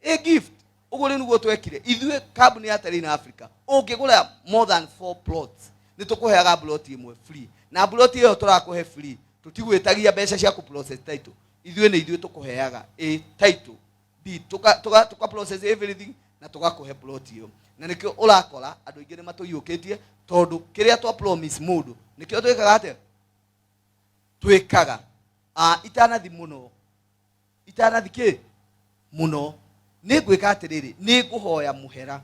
ĩ gift. Ũguo rĩu nĩguo twekire ithuĩ kambuni ya Terrain Africa. Ũngĩgũra more than 4 plots, nĩ tũkũheaga mburoti 1 free, na mburoti ĩyo tũrakũhe free, tũtigwĩtagia mbeca cia kũ process title. Ithuĩ nĩ ithuĩ tũkũheaga ĩ title deed, tũka process everything na tũgakũhe plot ĩyo. Na nĩkĩo ũrakora andũ aingĩ nĩ matũiyũkĩtie, tondũ kĩrĩa twa promise mũndũ nĩkĩo twĩkaga atĩa, twĩkaga. Itanathi mũno, itanathi kĩ mũno, nĩ ngwĩka atĩrĩrĩ, nĩ ngũhoya mũhera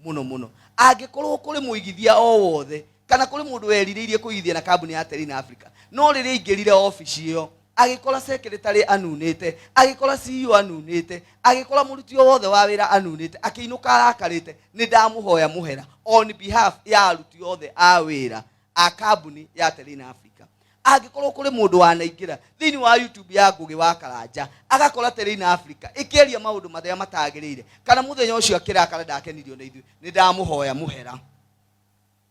mũno mũno angĩkorwo kũrĩ mũigithia o wothe kana kũrĩ mũndũ werirĩirie kũigithia na kambuni ya Terrain Africa, no rĩrĩa aingĩrire obici ĩyo agĩkora secretary anunĩte, agĩkora CEO anunĩte, agĩkora mũruti o wothe wa wĩra anunĩte, akĩinũka arakarĩte, nĩ ndamũhoya mũhera on behalf ya aruti othe a wĩra a kambuni ya Terrain Africa. Angĩkorwo kũrĩ mũndũ wanaingĩra thĩinĩ wa YouTube ya Ngũgĩ wa Karanja agakora Terrain Africa ĩkĩaria maũndũ marĩa matagĩrĩire, kana mũthenya ũcio akĩrakara ndakenirio nĩ ithuĩ, nĩ ndamũhoya mũhera.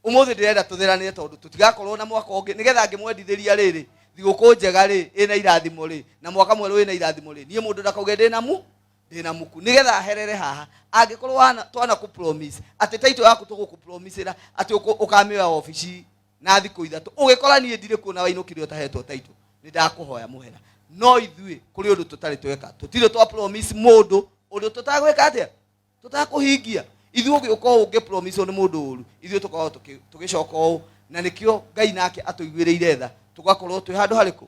Ũmũthĩ ndĩrenda tũtheranĩre, tondũ tũtigakorwo na mwaka ũngĩ, nĩgetha ngĩmwendithĩria rĩrĩ thigũkũ njega rĩ ĩna irathimo rĩ, na mwaka mwerũ wĩna irathimo rĩ, niĩ mũndũ ndakauge ndĩna muku, nĩgetha herere haha. Angĩkorwo twana kũ promise atĩ title yaku tũgũkũ promisera atĩ ũkamĩoya obici na thikũ 3, ũgĩkora niĩ ndirĩ kuo na wainũkire ũtahetwo title, nĩ ndakũhoya mũhera. No ithuĩ kũrĩ ũndũ tũtarĩ tweka, tũtirĩ twa promise mũndũ ũndũ tũtagwĩka atĩa, tũtakũhingia. Ithuĩ ũgĩũka ũũ ũngĩ promise nĩ mũndũ ũru, ithuĩ tũkoragwo tũgĩcoka ũũ, na nĩkĩo Ngai nake atũiguĩrĩire tha, tũgakorwo twĩ handũ harĩkũ,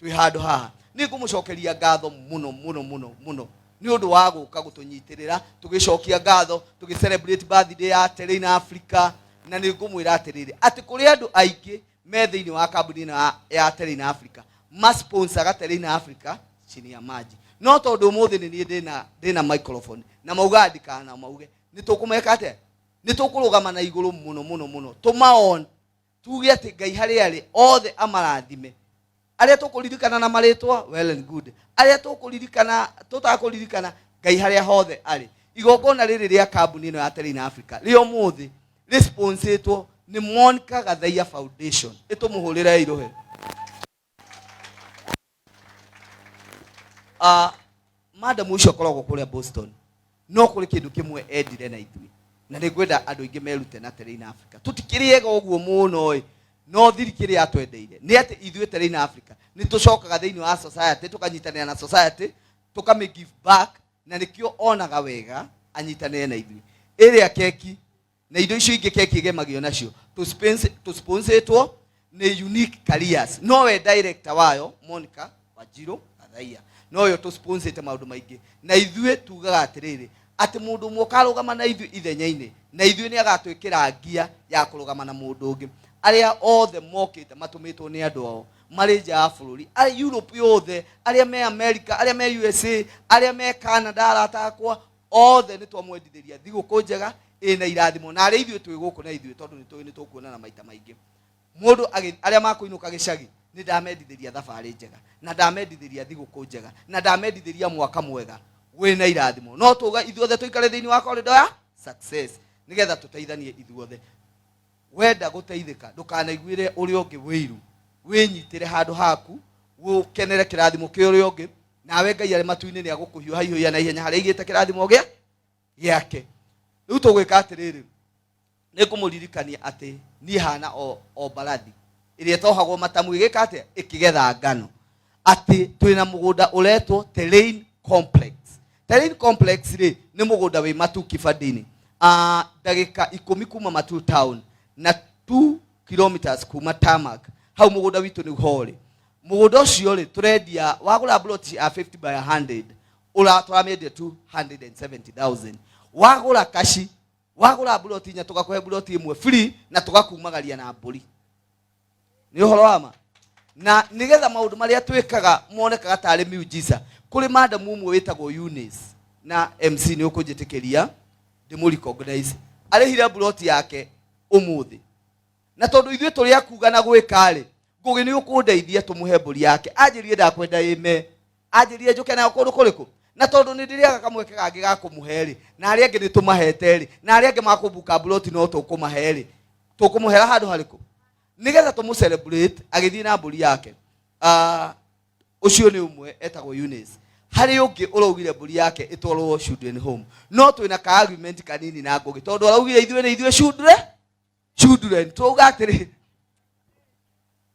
twĩ handũ haha. Nĩ ngũmũcokeria ngatho mũno mũno mũno mũno nĩ ũndũ wa gũka gũtũnyitĩrĩra tũgĩcokia ngatho, tũgĩ celebrate birthday ya Terrain Africa. Na nĩ ngũmwĩra atĩrĩrĩ, atĩ kũrĩ andũ aingĩ me thĩinĩ wa kambuni ĩno ya Terrain Africa masponsaga Terrain Africa chini ya maji, no tondũ ũmũthĩ nĩ niĩ ndĩna microphone na maugaga ndikana mauge, nĩ tũkũmeka atĩa, nĩ tũkũrũgama na igũrũ mũno mũno mũno, tũmaon tuge atĩ Ngai harĩa arĩ othe amarathime. Arĩa tũkũririkana na marĩtwa, well and good, arĩa tũkũririkana tũtakũririkana, Ngai harĩa hothe arĩ. Igongona rĩrĩ rĩa kambuni ĩno ya Terrain Africa rĩa ũmũthĩ rĩsponsĩtwo nĩ Monica Gathaiya Foundation. Ĩtũmũhũrĩre irũhe. Madam ũcio akoragwo kũrĩa Boston, no kũrĩ kĩndũ kĩmwe endire na ithuĩ, na nĩ ngwenda andũ aingĩ merute na Terrain Africa. Tũtikĩrĩ ega ũguo mũno ĩ, no thiri kĩrĩa atwendeire nĩ atĩ ithuĩ Terrain Africa nĩ tũcokaga thĩinĩ wa society, tũkanyitanĩra na society, tũkamĩ give back, na nĩkĩo onaga wega anyitanĩre na ithuĩ. Ĩrĩa keki na indo icio ingĩ keki ĩgemagio nacio tũsponsĩtwo nĩ Unique Careers, nowe director wayo Monica Wanjiru Gathaiya, noyo tũsponsĩte maũndũ maingĩ. Na ithuĩ tugaga atĩrĩrĩ, atĩ mũndũ ũmwe ũkarũgama na ithuĩ ithenya-inĩ na ithuĩ nĩ agatwĩkĩra ngia ya kũrũgama na mũndũ ũngĩ. Arĩa othe mokĩte matũmĩtwo nĩ andũ ao marĩ nja ya bũrũri, arĩa Europe yothe, arĩa me America, arĩa me USA, arĩa me Canada, arata akwa othe nĩ twamwendithĩria thigũkũ njega ĩna irathimo. Na arĩa ithuĩ twĩ gũkũ na ithuĩ, tondũ nĩ tũĩ nĩ tũkuonana maita maingĩ, mũndũ arĩa makũinũka gĩcagi, nĩ ndamendithĩria thabarĩ njega, na ndamendithĩria thigũkũ njega, na ndamendithĩria mwaka mwega wĩna irathimo. No tuga ithuothe tũikare thĩinĩ wa corridor ya success, nĩgetha tũteithanie ithuothe. Wenda gũteithĩka, ndũkanaiguĩre ũrĩa ũngĩ wĩiru, wĩnyitĩre handũ haku, ũkenere kĩrathimo kĩa ũrĩa ũngĩ, nawe Ngai arĩ matu-inĩ nĩ agũkũhiũha ihiũhia na ihenya harĩa aigĩte kĩrathimo gĩake. Rĩu tũgwĩka atĩrĩrĩ, nĩ ngũmũririkania atĩ niĩ hana o mbarathi. Ĩrĩa ĩtohagwo matamu ĩgĩka atĩa? Ĩkĩgetha ngano. Atĩ twĩna mũgũnda ũretwo Terrain Complex. Terrain Complex rĩ, nĩ mũgũnda wĩ Matu Kibandini. Ndagĩka 10 kuma Matu town na 2 kilometers kuma tarmac. Hau mũgũnda witũ nĩ ho rĩ. Mũgũnda ũcio rĩ, tũrendia wagũra plot ya 50 by 100, ũra tũramĩendia 270,000. Wagũra kaci, wagũra plot inya, tũgakũhe plot ĩmwe free na tũgakumagaria na mbũri. Nĩ ũhoro wa ma. Na nĩgetha maũndũ marĩa twĩkaga monekaga tarĩ miujiza, kũrĩ madam ũmwe wĩtagwo Eunice, na MC nĩ ũkũnjĩtĩkĩria ndĩmũ recognize. Arĩhire plot yake ũmũthĩ. Na tondũ ithuĩ tũrĩ akuga na gwĩka rĩ, Ngũgĩ nĩ ũkũndeithia tũmũhe mbũri yake. Anjĩrire ndakwenda ĩme. Anjĩrire njũke nayo kũndũ kũrĩkũ. Na tondũ nĩ ndĩrĩaga kamweke kangĩ ga kũmũhe rĩ, na arĩa angĩ nĩ tũmahete rĩ, na arĩa angĩ makũmbuka mburoti no tũkũmahe rĩ, tũkũmũhera handũ harĩkũ? Nĩgetha tũmũ celebrate, agĩthiĩ na mbũri yake. Ũcio nĩ ũmwe etagwo Eunice. Harĩ ũngĩ ũraugire mbũri yake ĩtwarwo children home. No twĩna ka argument kanini na Ngũgĩ, tondũ araugire ithuĩ nĩ ithuĩ children. Children, twauga atĩrĩ,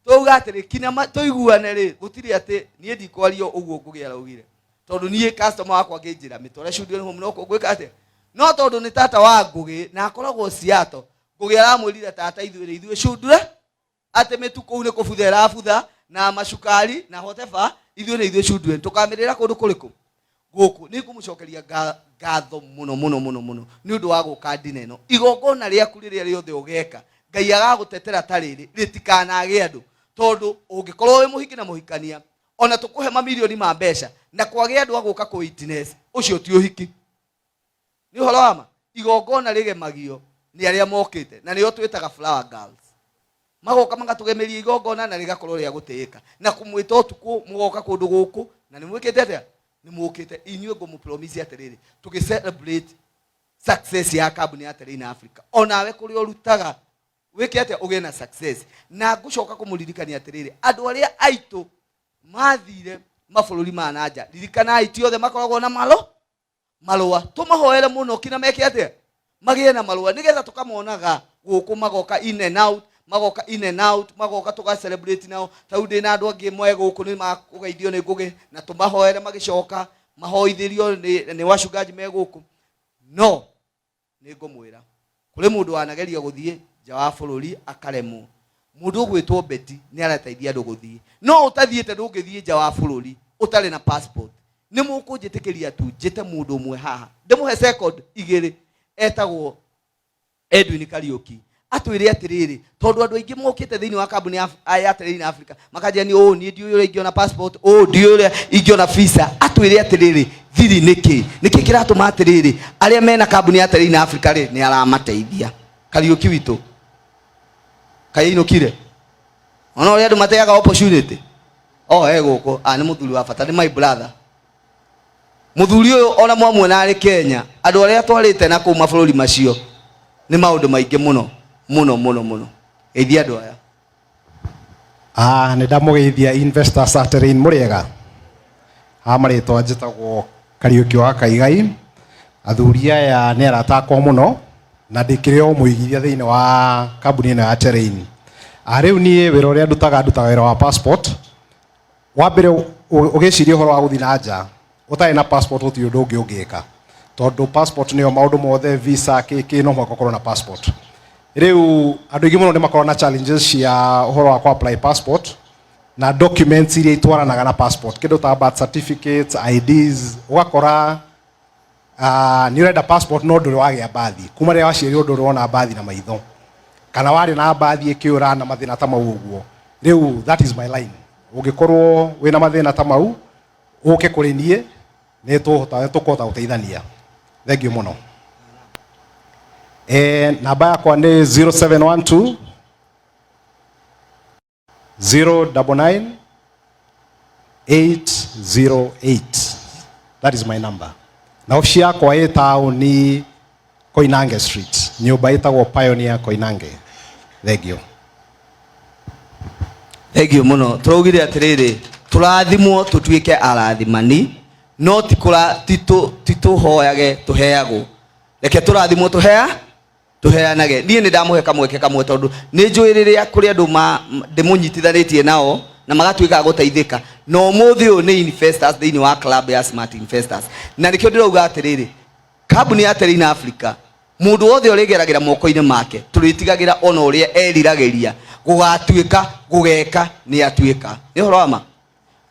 twauga atĩrĩ, kinya tũiguane rĩ, gũtirĩ atĩ niĩ ndikwaria ũguo Ngũgĩ araugire. Tondũ niĩ customer wakwa angĩnjĩra mĩtware children home no ngwĩka atĩa? No tondũ nĩ tata wa Ngũgĩ na akoragwo Seattle, Ngũgĩ aramwĩrire tata ithuĩ nĩ ithuĩ children, atĩ mĩtu kũu nĩ kũbutha ĩrabutha na macukari na whatever, ithuĩ nĩ ithuĩ children. Tũkamĩrĩra kũndũ kũrĩkũ? Gũkũ. Nĩ ngũmũcokeria ngatho mũno mũno mũno mũno nĩ ũndũ wa gũka ndina ĩno. Igongona rĩaku rĩrĩa rĩothe ũgeka, Ngai agagũtetera ta rĩrĩ, rĩtikanagĩe andũ. Tondũ ũngĩkorwo wĩ mũhiki na mũhikania, ona tũkũhe mamirioni ma mbeca na kwagĩa andũ a gũka kũ witness, ũcio ti ũhiki. Nĩ ũhoro wa ma. Igongona rĩgemagio nĩ arĩa mokĩte, na nĩo twĩtaga flower girls. Magoka magatũgemeria igongona na rĩgakorwo rĩa gũtĩĩka. Na kũmwĩta ũtukũ mũgoka kũndũ gũkũ, na nĩ mwĩkĩte atĩa? Nĩ mũkĩte. Inyuĩ ngũmũ promise atĩrĩrĩ, tũgĩ celebrate success ya kambuni ya Terrain Africa. Onawe kũrĩa ũrutaga, wĩke atĩa ũgĩe na success. Na ngũcoka kũmũririkania atĩrĩrĩ, andũ arĩa aitũ mathire mabũrũri ma na nja, ririkanai ti othe makoragwo na marũa. Tũmahoere mũno kinya meke atĩa? Magĩe na marũa, nĩgetha tũkamonaga gũkũ magoka in and out, magoka in and out, magoka tũga celebrate nao. Ta rĩu ndĩna andũ angĩ moe gũkũ nĩ makũgeithio nĩ Ngũgĩ, na tũmahoere magĩcoka, mahoithĩrio nĩ wachungaji me gũkũ. No nĩ ngũmwĩra, kũrĩ mũndũ wanageria gũthiĩ nja wa bũrũri akaremwo. Mũndũ ũgwĩtwo Betty nĩ arateithia andũ gũthiĩ. No ũtathiĩte ndũngĩthiĩ nja wa bũrũri ũtarĩ na passport. Nĩ mũkũnjĩtĩkĩria tu njĩte mũndũ ũmwe haha, ndĩmũhe second igĩrĩ, etagwo Edwin Kariuki. Atwĩre atĩrĩrĩ, tondũ andũ aingĩ mokĩte thĩinĩ wa kambuni ya Terrain Africa makanjĩra ni ũũ, niĩ ndiũĩ ũrĩa ingĩona passport, ũũ ndiũĩ ũrĩa ingĩona visa. Atwĩre atĩrĩrĩ, thiri nĩkĩ? Nĩkĩ kĩratũma atĩrĩrĩ arĩa mena kambuni ya Terrain Africa rĩ nĩ aramateithia? Kariuki witũ kainũkire, ona ũrĩa andũ mateaga opportunity. Oh, e gũkũ. Nĩ mũthuri wa bata, nĩ my brother. Mũthuri ũyũ ona mwamuona arĩ Kenya, andũ arĩa atwarĩte na kũu mabũrũri macio nĩ maũndũ maingĩ mũno mũno mũno mũno. Geithia andũ aya. Nĩ ndamũgeithia investors a Terrain, mũrĩega. Marĩtwa njĩtagwo Kariũki wa Kaigai. Athuri aya nĩ arata akwa mũno na ndĩkĩrĩ o mũigithia thĩinĩ wa kambuni ĩno ya Terrain. Rĩu niĩ wĩra ũrĩa ndutaga, ndutaga wĩra wa passport. Wa mbere ũgĩciria ũhoro wa gũthiĩ na nja ũtarĩ na passport gũtirĩ ũndũ ũngĩ ũngĩka, tondũ passport nĩyo maũndũ mothe, visa kĩ no mũhaka ũkorwo na passport. Rĩu andũ aingĩ mũno nĩ makoragwo na challenges cia ũhoro wa kũ apply passport na documents iria itwaranaga na passport, kĩndũ ta birth certificates, IDs. Ũgakora nĩ ũrenda passport no ndũrĩ wagĩa mbathi kuma rĩrĩa waciarirwo, ndũrĩ wona mbathi na maitho, kana warĩ na mbathi ĩkĩũra na mathĩna ta mau ũguo. Rĩu that is my line. Ũngĩkorwo wĩna mathĩna ta mau, ũke kũrĩ niĩ, nĩ tũkũhota gũteithania. Thank you mũno. Namba yakwa nĩ 0712 099 808. That is my number. Na ofici yakwa ĩ taũni Koinange Street, nyũmba ĩtagwo Pioneer Koinange. Thank you. Thank you mũno. Tũraugire atĩrĩrĩ, tũrathimwo tũtuĩke arathimani, no ti kũra, ti tũhoyage tũheagwo. Reke tũrathimwo Tũheanage. Niĩ nĩ ndamũhe kamweke kamwe tondũ nĩ njũĩ rĩrĩa kũrĩ andũ ndĩmũnyitithanĩtie nao na magatuĩka a gũteithĩka. Na ũmũthĩ ũyũ nĩ investors thĩinĩ wa club ya Smart Investors. Na nĩkĩo ndĩrauga atĩrĩrĩ, kambuni ya Terrain Africa, mũndũ wothe ũrĩgeragĩra moko-inĩ make, tũrĩtigagĩra ona ũrĩa eriragĩria gũgatuĩka, gũgeka, nĩ atuĩka. Nĩ ũhoro wa ma?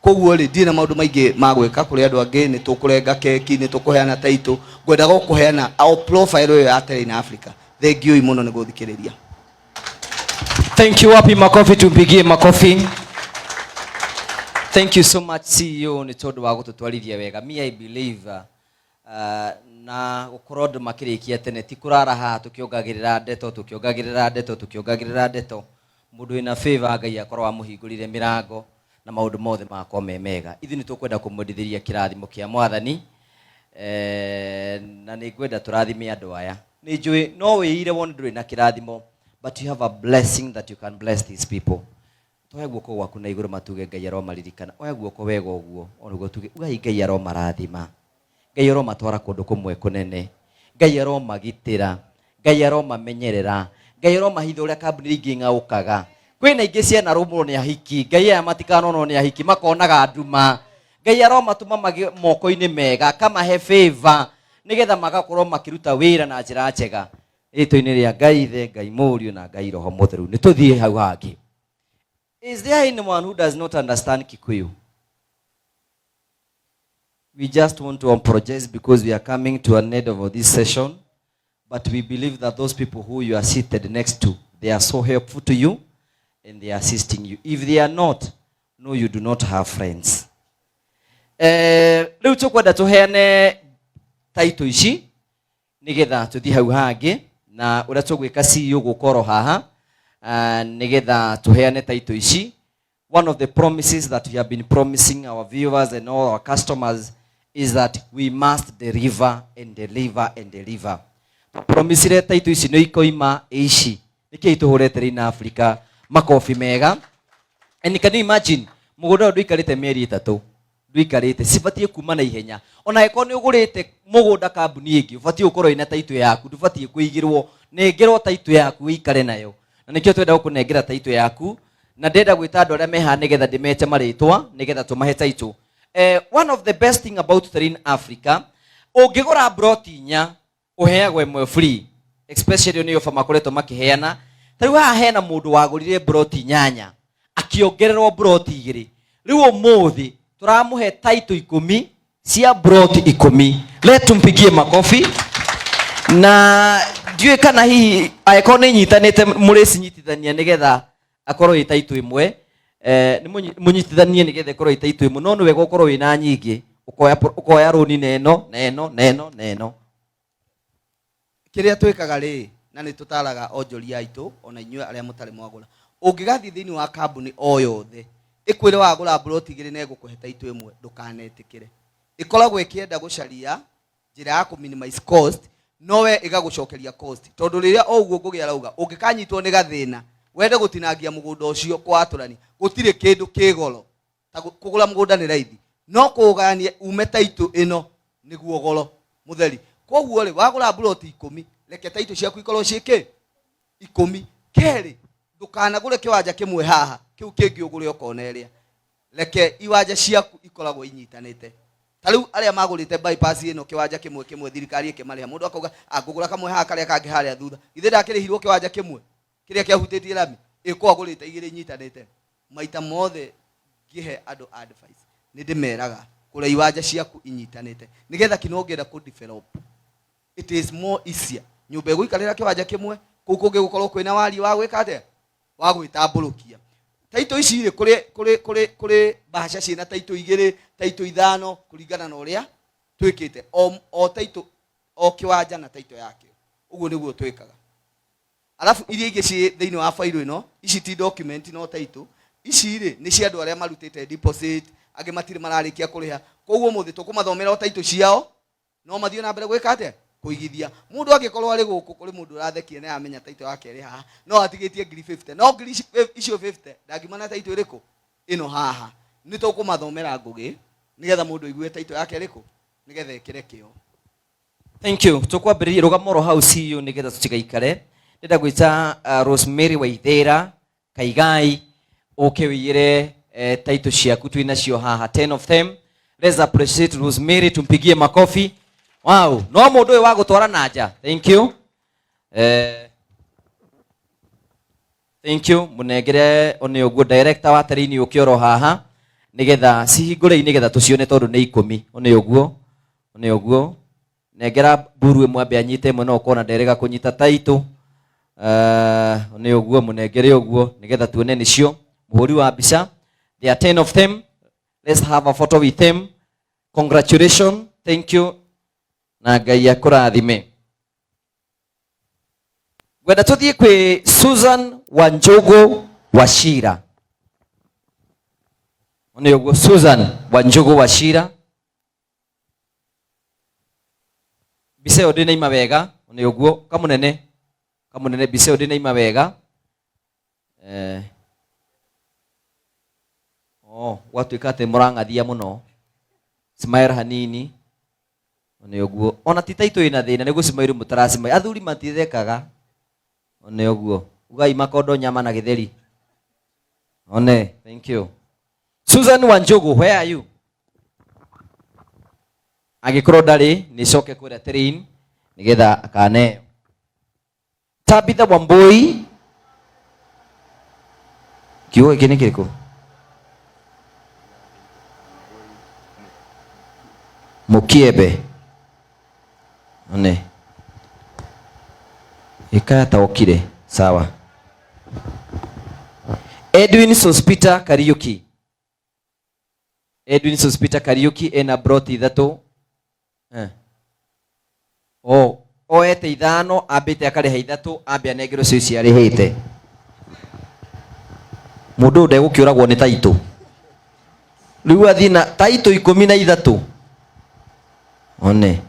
Koguo rĩ, ndirĩ na maũndũ maingĩ ma gwĩka kũrĩ andũ angĩ, nĩ tũkũrenga keki, nĩ tũkũheana title, ngwendaga o kũheana o profile ĩyo ya Terrain Africa. Thengiũi mũno nĩ gũthikĩrĩria. Thank you. Wapi makofi, tumpigie makofi. Thank you so much CEO nĩ tondũ wa gũtũtwarithia wega. Me I believe na gũkorwo andũ makĩrĩkia tene ti kũrara haha tũkĩongagĩrĩra ndeto tũkĩongagĩrĩra ndeto tũkĩongagĩrĩra ndeto. Mũndũ wĩna favor Ngai akorwo amũhingũrire mĩrango na maũndũ mothe magakorwo me mega. Ithuĩ nĩ tũkwenda kũmwendithĩria kĩrathimo kĩa Mwathani na nĩ ngwenda tũrathime andũ aya. Nĩ njũĩ no wĩire wone ndũrĩ na kĩrathimo, but you have a blessing that you can bless these people. Toya guoko gwaku na igũrũ matuge Ngai aromaririkana. Oya guoko wega ũguo, o nĩguo tuge ugai Ngai aromarathima. Ngai aromatwara kũndũ kũmwe kũnene. Ngai aromagitĩra. Ngai aromamenyerera. Ngai aromahitha ũrĩa kambuni ingĩ ing'aũkaga. Kwĩna ingĩ cianarũmwo nĩ ahiki. Ngai aya matikanonwo nĩ ahiki, makonaga nduma. Ngai aromatũma magĩe moko-inĩ mega, akamahe favor, nĩgetha magakorwo makĩruta wĩra na njĩra njega. Rĩtwa-inĩ rĩa Ngai Ithe, Ngai Mũriũ na Ngai Roho Mũtheru. Nĩ tũthiĩ hau hangĩ. Is there anyone who does not understand Kikuyu? We just want to apologize because we are coming to an end of this session, but we believe that those people who you are seated next to, they are so helpful to you and they are assisting you. If they are not, no, you do not have friends. Rĩu tũkwenda tũheane title ici nĩgetha tũthiĩ hau hangĩ na ũrĩa tũgwĩka CEO gũka oro haha, nĩgetha tũheane title ici. One of the promises that we have been promising our viewers and all our customers is that we must deliver and deliver and deliver. Promisire title ici nĩ ikoima ici. Nĩkĩĩ itũhũrete rĩ na Africa makobi mega. And can you imagine mũgũnda ũyũ ndũikarĩte mĩeri ĩtatũ, ndũikarĩte, cibatiĩ kuma na ihenya. Ona angĩkorwo nĩ ũgũrĩte mũgũnda kambuni ĩngĩ, ũbatiĩ gũkorwo wĩna title yaku, ndũbatiĩ kũigĩrwo, nengerwo title yaku ũikare nayo. Na nĩkĩo twenda gũkũnengera title yaku, na ndĩrenda gwĩta andũ arĩa me haha nĩgetha ndĩmete marĩtwa, nĩgetha tũmahe title. One of the best thing about Terrain Africa, ũngĩgũra broti inya, ũheagwo ĩmwe free, especially nĩ ofa makoretwo makĩheana. Ta rĩu haha hena mũndũ wagũrire broti inyanya, akĩongererwo broti igĩrĩ. Rĩu ũmũthĩ tũramũhe title ikũmi cia broti ikũmi. Let tumpigie makofi. Na ndiũĩ kana hihi angĩkorwo nĩ inyitanĩte mũrĩcinyitithania nĩgetha akorwo ĩ title ĩmwe. Nĩ mũnyitithanie nĩgetha ĩkorwo ĩ title ĩmwe, no nĩ wega ũkorwo wĩna nyingĩ, ũkoya rũni na ĩno, na ĩno, na ĩno, na ĩno. Kĩrĩa twĩkaga rĩ, na nĩ tũtaraga onjoria aitũ, ona inyuĩ arĩa mũtarĩ mwagũra, ũngĩgathiĩ thĩinĩ wa kambuni o yothe ĩkwĩre wagũra mburoti igĩrĩ na ĩgũkũhe title ĩmwe, ndũkanetĩkĩre. Ĩkoragwo ĩkĩenda gũcaria njĩra ya kũ minimize cost, no we ĩgagũcokeria cost. Tondũ rĩrĩa o ũguo Ngũgĩ arauga, ũngĩkanyitwo nĩ gathĩna, wende gũtinangia mũgũnda ũcio kwatũrania, gũtirĩ kĩndũ kĩ goro. Ta kũgũra mũgũnda nĩ raithi, no kũũgayania ume title ĩno nĩguo goro mũtheri. Koguo rĩ, wagũra mburoti ikũmi, reke title ciaku ikorwo ciĩ kĩ? Ikũmi. Kerĩ, ndũkanagũre kĩwanja kĩmwe haha, kĩu kĩngĩ ũgũre ũkona ĩrĩa. Reke iwanja ciaku ikoragwo inyitanĩte. Ta rĩu arĩa magũrĩte bypass ĩno kĩwanja kĩmwe kĩmwe thirikari ĩkĩmarĩha, mũndũ akauga, ngũgũra kamwe haha karĩa kangĩ harĩa thutha. Githĩ ndakĩrĩhirwo kĩwanja kĩmwe kĩrĩa kĩahutĩtie rami? Ĩko agũrĩte igĩrĩ inyitanĩte. Maita mothe ngĩhe andũ advice, nĩ ndĩmeraga kũrĩa iwanja ciaku inyitanĩte, nĩgetha kino ũngĩenda kũ develop, it is more easier. Nyũmba ĩgũikarĩra kĩwanja kĩmwe, kũu kũngĩ gũkorwo kwĩna wariĩ wa gwĩka atĩa? Wa gwĩtambũrũkia. Taitũ ici rĩ, kũrĩ bahasha ciĩna taitũ igĩrĩ, taitũ ithano, kũringana na ũrĩa twĩkĩte. O taitũ, o kĩwanja na taitũ yakĩo. Ũguo nĩguo twĩkaga. Alafu iria ingĩ ciĩ thĩinĩ wa failo ĩno, ici ti document no taitũ, ici rĩ nĩ cia andũ arĩa marutĩte deposit, angĩ matirĩ mararĩkia kũrĩha. Koguo ũmũthĩ tũkũmathomera o taitũ ciao, no mathiĩ na mbere gwĩka atĩa? Kũigithia. Mũndũ angĩkorwo arĩ gũkũ, kũrĩ mũndũ ũrathekia na amenya taitũ yake ĩrĩ haha, no atigĩtie ngiri 50, no ngiri icio 50 ndangiuma na taitũ ĩrĩkũ? Ĩno haha. Nĩ tũkũmathomera Ngũgĩ nĩgetha mũndũ aigue taitũ yake ĩrĩkũ, nĩgetha ĩkĩre kĩo. Thank you. Tukwambĩrĩria rũgama oro hau CU nĩgetha tũtigaikare. Ndĩrenda gwĩta Rosemary Waithera Kaigai ũke ũiyĩre title ciaku twĩ nacio haha 10 of them. Let's appreciate Rosemary, tumpigie makofi. Wow, no mũndũ ũyũ wa gũtwara na nja. Thank you. Thank you munengere one ũguo director wa Terrain ũke oro haha nigetha cihingũrei nigetha tũcione tondũ nĩ ikũmi one ũguo one ũguo nengera mburu ĩmwe ambe anyite ĩmwe no ũkona nderega kũnyita taitũ. Nĩ ũguo mũnengere ũguo nigetha tuone nĩcio mũhũri wa mbica. There are 10 of them, let's have a photo with them. Congratulations, thank you na Ngai akũrathime. Ngwenda tũthiĩ kwĩ Susan Wanjogo Wachira. Nĩ ũguo Susan Wanjogo Wachira. Mbica ĩyo ndĩnaima wega, nĩ ũguo kamunene kamunene mbica ĩyo ndĩnaima wega. Oh, gwatuĩka atĩ mũrang'athia mũno. Smile hanini. Nĩ ũguo. Ona ti taitũ ĩna thĩna nĩ gũcimairwo mũtaracimai. Athuri matithekaga. Nĩ ũguo. Ugai makondo nyama na gĩtheri. One, thank you. Susan Wanjogu, where are you? Angĩkorwo ndarĩ, nĩcoke kũrĩa Terrain nĩgetha akaneo. Tabitha Wambui. Kiugo gĩkĩ nĩ kĩrĩkũ? Mũkiembe. One. Ĩkaya ta okire. Sawa. Edwin Sospita Kariuki. Edwin Sospita Kariuki ena broti ithatũ. Oh, oete ithano ambĩte akarĩha ithatũ ambe anengerwo cio ici arĩhĩte. Mũndũ ũyũ ndegũkĩũragwo nĩ taitũ. Rĩu athiĩ na taitũ 13. One.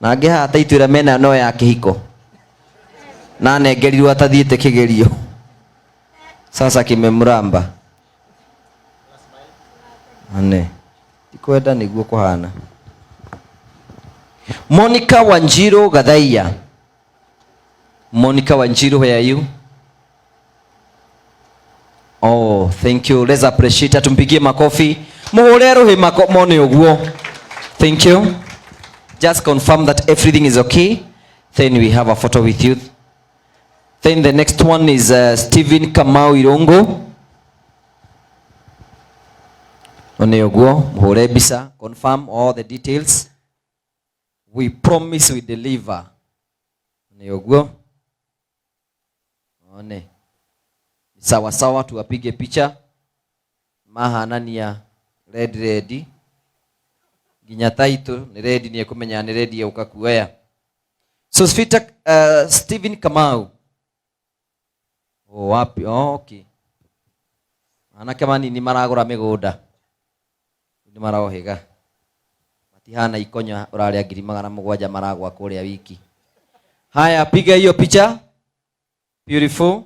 Na angĩ haha taitũ ĩrĩa mena no ya kĩhiko. Na anengerirwo atathiĩte kĩgerio. Sasa kimemramba. One. Tikwenda nĩguo kũhana. Monica Wanjiru Gathaiya. Monica Wanjiru, where are you? Oh, thank you. Let's appreciate her. Tumpigie makofi. Muhure ruhi mako mone uguo. Thank you. Just confirm that everything is okay. Then we have a photo with you. Then the next one is Stephen Kamau Irungu. One uguo, muhure mbica, confirm all the details. We promise we deliver. One uguo. One. Sawa sawa, tuwapige picha. Mahanania red red. Nginya title ni red ni ekumenya ni red ya ukakuoya. So Sfita, Stephen Kamau. Oh, wapi? Oh, okay. Anake manini maragura migunda. Ni marohiga. Matihana ikonya uraria ngiri magana mũgwanja maragwa kuria wiki. Haya, piga hiyo picha. Beautiful.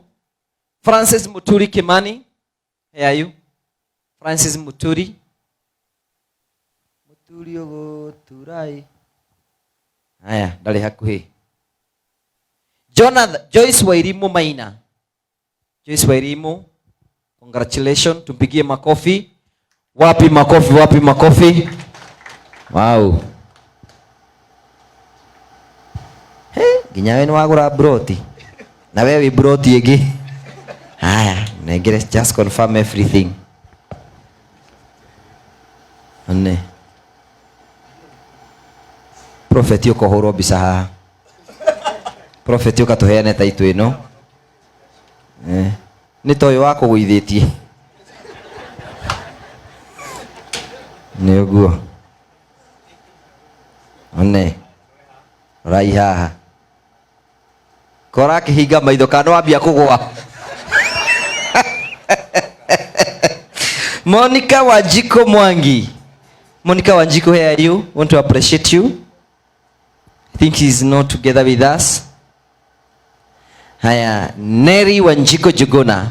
Francis Muturi Kimani. Here are you? Francis Muturi. Muturi ogoturai. Haya, ndari hakuhi. Jonathan Joyce Wairimu Maina. Joyce Wairimu, congratulations, tumpigie makofi. Wapi makofi, wapi makofi? Wow. Hey, nginya we nĩwagũra broti. Na we wĩ broti ĩngĩ. Haya, nengere just confirm everything. One. Prophet ũkũhũrwo mbica haha. Prophet ũkatũheane taitũ ĩno. Nĩ ta ũyũ wakũgũithĩtie. Nĩ ũguo. One. Rai haha. Kora akĩhinga maitho kana wambia kũgũa. Monica Wanjiko Mwangi. Monica Wanjiko, where are you? Want to appreciate you. I think he's not together with us. Haya, Neri Wanjiko Jugona.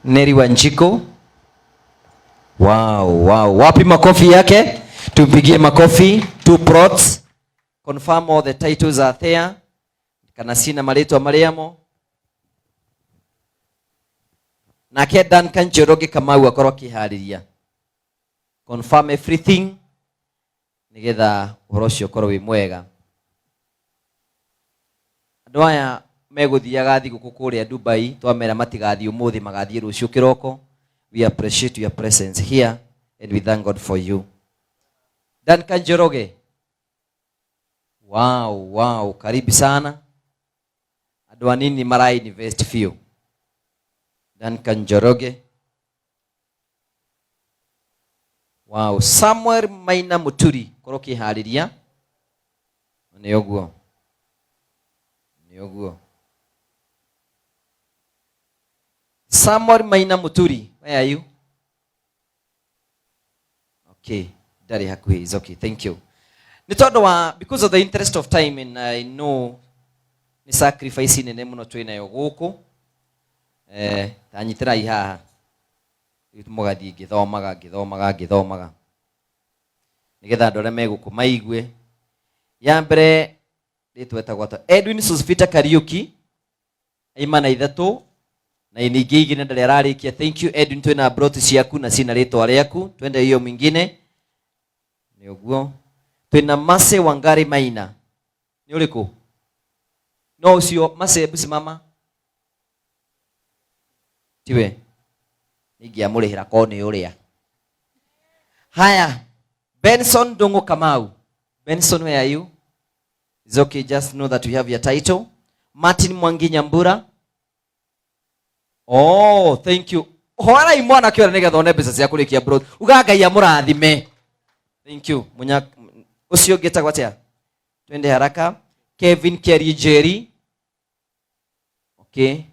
Neri Wanjiko. Wow, wow. Wapi makofi yake? Tumpigie makofi. 2 plots. Confirm all the titles are there kana cina marĩtwa marĩa mo. Nake Duncan Njoroge Kamau akorwo akĩharĩria. Confirm everything nigetha ũhoro ũcio ũkorwo wĩ mwega. Andũ aya megũthiaga thigũkũ kũrĩa Dubai, twamera matigathiĩ ũmũthĩ, magathiĩ rũciũ kĩroko. We appreciate your presence here and we thank God for you. Duncan Njoroge, wow, wow, karibu sana. Andũ anini mara invest biũ. Duncan Njoroge, wow. Samuel Maina Muturi, korwo ũkĩharĩria. Nĩ ũguo, nĩ ũguo. Samuel Maina Muturi, where are you? Okay, ndarĩ hakuhĩ, is okay, thank you. Nĩ tondũ wa, because of the interest of time, and I know nĩ sacrifice nene mũno twĩ nayo gũkũ. Ta nyitĩrai haha. Rĩu mũgathiĩ ngĩthomaga, ngĩthomaga, ngĩthomaga. Nĩgetha andũ arĩa me gũkũ maigue. Ya mbere rĩtwa etagwo atĩa? Edwin Sospeter Kariuki, aima na ithatũ, na ningĩ igĩrĩ na ndarĩ ararĩkia. Thank you Edwin, twĩna broti ciaku na cina rĩtwa rĩaku. Twende hiyo mwingine. Nĩ ũguo. Twĩna Mercy Wangari Maina. Nĩ ũrĩkũ? No ũcio Mercy, hebu simama. Tiwe. Ningĩamũrĩhĩra korwo nĩ ũrĩa. Haya, Benson Ndung'u Kamau. Benson, where are you? It's okay, just know that we have your title. Martin Mwangi Nyambura. Oh, thank you. Horai mwanake ũrĩa nĩgetha one mbeca cia kũrĩkia bro. Uga Ngai amũrathime. Thank you. Munya ũcio ũngĩ etagwo atĩa? Twende haraka. Kevin Kerry Jerry. Okay.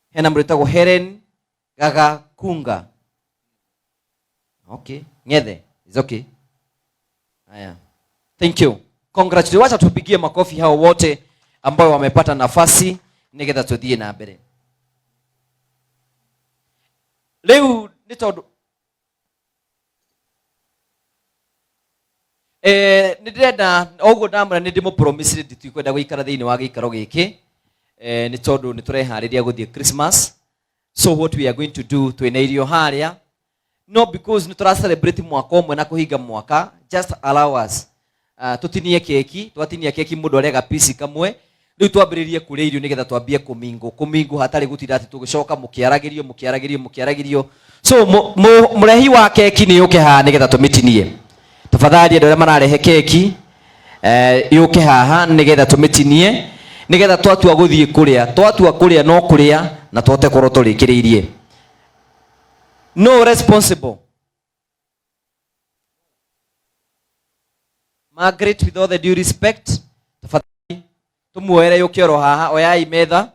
Hena mũndũ wĩtagwo Helen Gaga Kunga. Okay. Ng'ethe. It's okay. Haya. Thank you. Congratulations. Wacha tupigie makofi hao wote ambao wamepata nafasi nigetha tuthiĩ na mbere. Rĩu nĩ tondũ nĩ ndĩrenda oguo ndamwĩra nĩ ndĩmũpromise nditikwenda gũikara thĩinĩ wa gĩikaro gĩkĩ, nĩ tondũ nĩ tũreharĩria gũthiĩ Christmas. So what we are going to do, twĩna irio harĩa, no because nĩ tũra celebrate mwaka ũmwe na kũhinga mwaka, just allow us tũtinie keki. Twatinia keki mũndũ arĩaga piece kamwe, rĩu twambĩrĩrie kũrĩa irio nĩgetha twambie kũmingũ kũmingũ hatarĩ gũtinda atĩ tũgĩcoka mũkĩaragĩrio mũkĩaragĩrio mũkĩaragĩrio. So mũrehi wa keki nĩ yũke haha nĩgetha tũmĩtinie. Tafadhali andũ arĩa mararehe keki, yũke haha nĩgetha tũmĩtinie, nĩgetha twatua gũthiĩ kũrĩa, twatua kũrĩa no kũrĩa na tũhote korwo tũrĩkĩrĩirie. No responsible. Margaret, with all the due respect, tafadhali tumuoere yũke oro haha, oyai metha.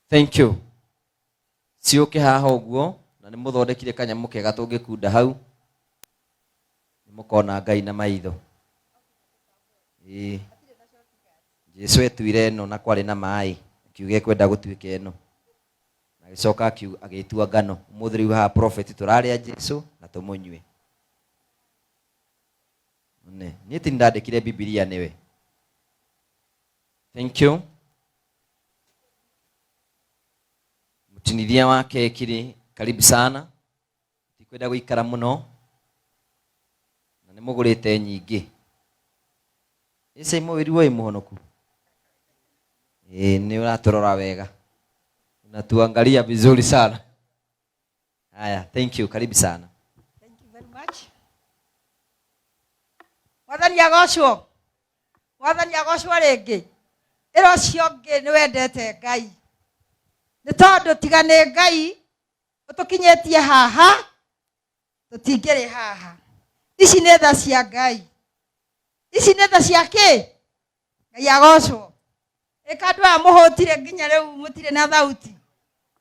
Thank you. Ciũke haha ũguo, na nĩ mũthondekire kanyamũ kega tũngĩkunda hau. Nĩ mũkona Ngai na maitho. Ĩĩ. Jesu etuire ĩno na kwarĩ na maĩ, akiuga ekwenda gũtuĩka ĩno. Na agĩcoka agĩtua ngano. Ũmũthĩ rĩu haha prophet tũrarĩa Jesu na tũmũnyue. One, niĩ ti ndandĩkire Bibilia nĩwe. Thank you. Mũtinithia wa keki rĩ, karibu sana. Tikwenda gũikara mũno. Na nĩ mũgũrĩte nyingĩ. Ĩce mwĩri wĩ mũhonoku. Ĩĩ, nĩ ũratũrora wega. Unatuangalia vizuri sana. Haya, thank you, karibu sana. Thank you very much. Mwathani agocwo. Mwathani agocwo rĩngĩ. Ĩra ũcio ũngĩ nĩ wendete Ngai. Nĩ tondũ tiga nĩ Ngai ũtũkinyĩtie haha, tũtingĩrĩ haha. Ici nĩ tha cia Ngai. Ici nĩ tha cia kĩ? Ngai agocwo. Ĩka andũ aya mũhũtire nginya rĩu mũtirĩ na thauti.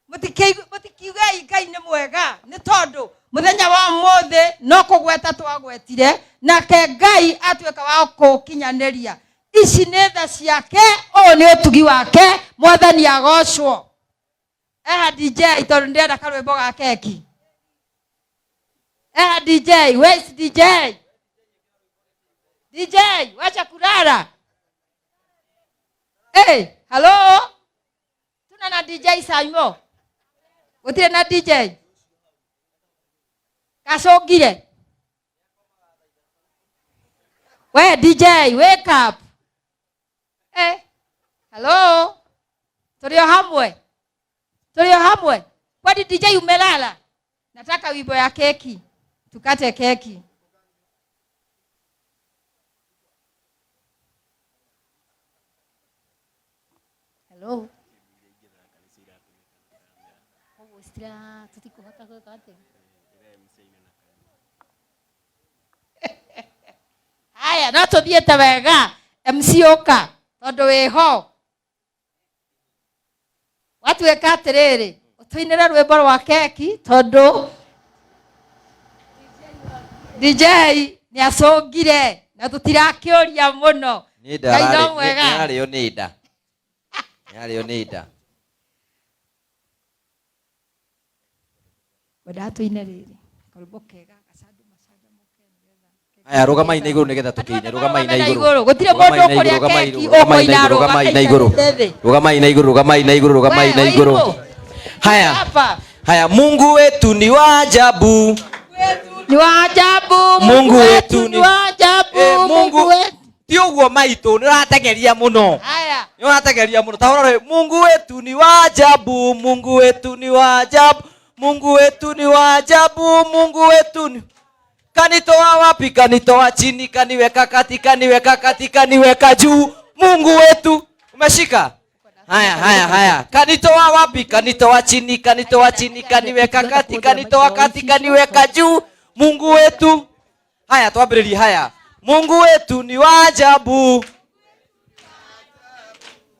Mũtikiugei Ngai nĩ mwega, nĩ tondũ mũthenya wa ũmũthĩ no kũgweta twagwetire, nake Ngai atuĩka wa kũkinyanĩria. Ici nĩ tha ciake, ũyũ nĩ ũtugi wake, mwathani agocwo. Eha DJ tondũ ndĩrenda karwĩmbo ga keki. Eha DJ, where is DJ? DJ, wacha kulala. Hey, hello? Tuna na DJ Saimo. Gũtirĩ na DJ. Kacũngire. We DJ, wake up. Eh, hello? Tũrĩ o hamwe. Tũrĩ o hamwe. Kwani DJ umelala? Nataka wimbo ya keki. Tukate keki. Hello. Koguo citira tũtikũhota gwĩka atĩa? Haya, no tũthiĩte wega. MC ũka tondũ wĩho. Watuĩka atĩrĩrĩ, ũtũinĩre rwĩmbo rwa keki tondũ DJ nĩ acũngire na tũtirakĩũria mũno. Nĩ Ngai no nda mwega. nĩararĩo nĩ nda. Nĩarĩo nĩ nda. Wendaga tũine rĩrĩ karwĩmbo kega. Aya rũgamai na igũrũ nĩgetha tũkĩine. Rũgamai na igũrũ. Gũtirĩ mũndũ ũkũrĩa keki Rũgamai na ũkũina igũrũ, rũgamai na igũrũ. arũgamĩte thĩ. Rũgamai na igũrũ, rũgamai na igũrũ, rũgamai na igũrũ. Haya. Hapa. Haya, Mungu wetu ni wa ajabu. Ni wa ajabu. Mungu wetu ni wa ajabu. Mungu ti ũguo maitũ, nĩ ũratengeria mũno. Haya. Nĩ ũratengeria mũno. Ta ũrore, Mungu wetu ni wa ajabu, Mungu wetu ni wa ajabu, Mungu wetu ni wa ajabu, Mungu wetu ni kanitoa wapi, kanitoa chini, kaniweka kati, kaniweka kati, kaniweka juu. Mungu wetu. Umeshika? Haya, haya, haya. Kanitoa wapi, kanitoa chini, kanitoa chini, kaniweka kati, kanitoa kati, kaniweka juu. Mungu wetu. Haya, twambĩrĩrie haya. Mungu wetu ni wa ajabu.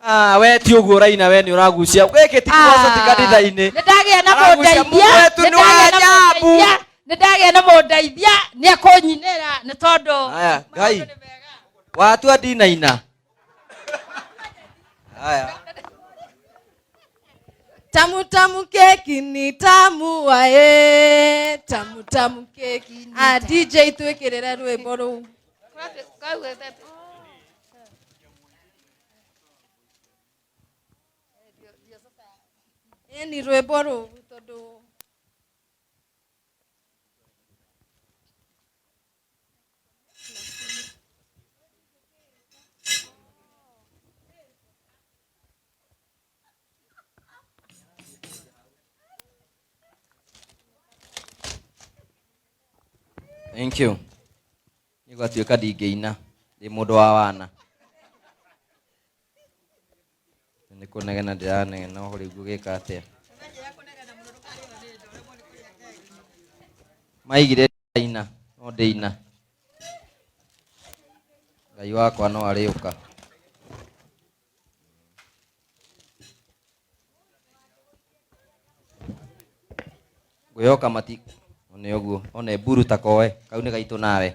Ah, we ti ũguo ũraina, we nĩ ũragucia. Gĩkĩ ti kĩgoco ti kanitha-inĩ. Nĩ ndagĩa na Aragucia, mũndeithia, Mungu wetu nĩ ni wa ndagĩa na ajabu. mũndeithia, nĩ ndagĩa na mũndeithia, nĩ ekũnyinĩra nĩ tondũ Haya, Ngai. Watua ndinaina. Haya. Tamu tamu keki ni tamu wae. Tamu tamu keki. Ah, DJ twikirire rwimbo rũu. Ĩni rwimbo rũu tondũ Thank you. Nĩ gwatuĩka ndingĩina, ndĩ mũndũ wa wana. Nĩ kũnegena ndĩranegena ũhoro ngũgĩka atĩa. Maigire ndĩraina, no ndĩina. Ngai wakwa no arĩũka. Ngwĩhoka mati one ũguo, one mburu ta koe, kau nĩ gaitũ nawe.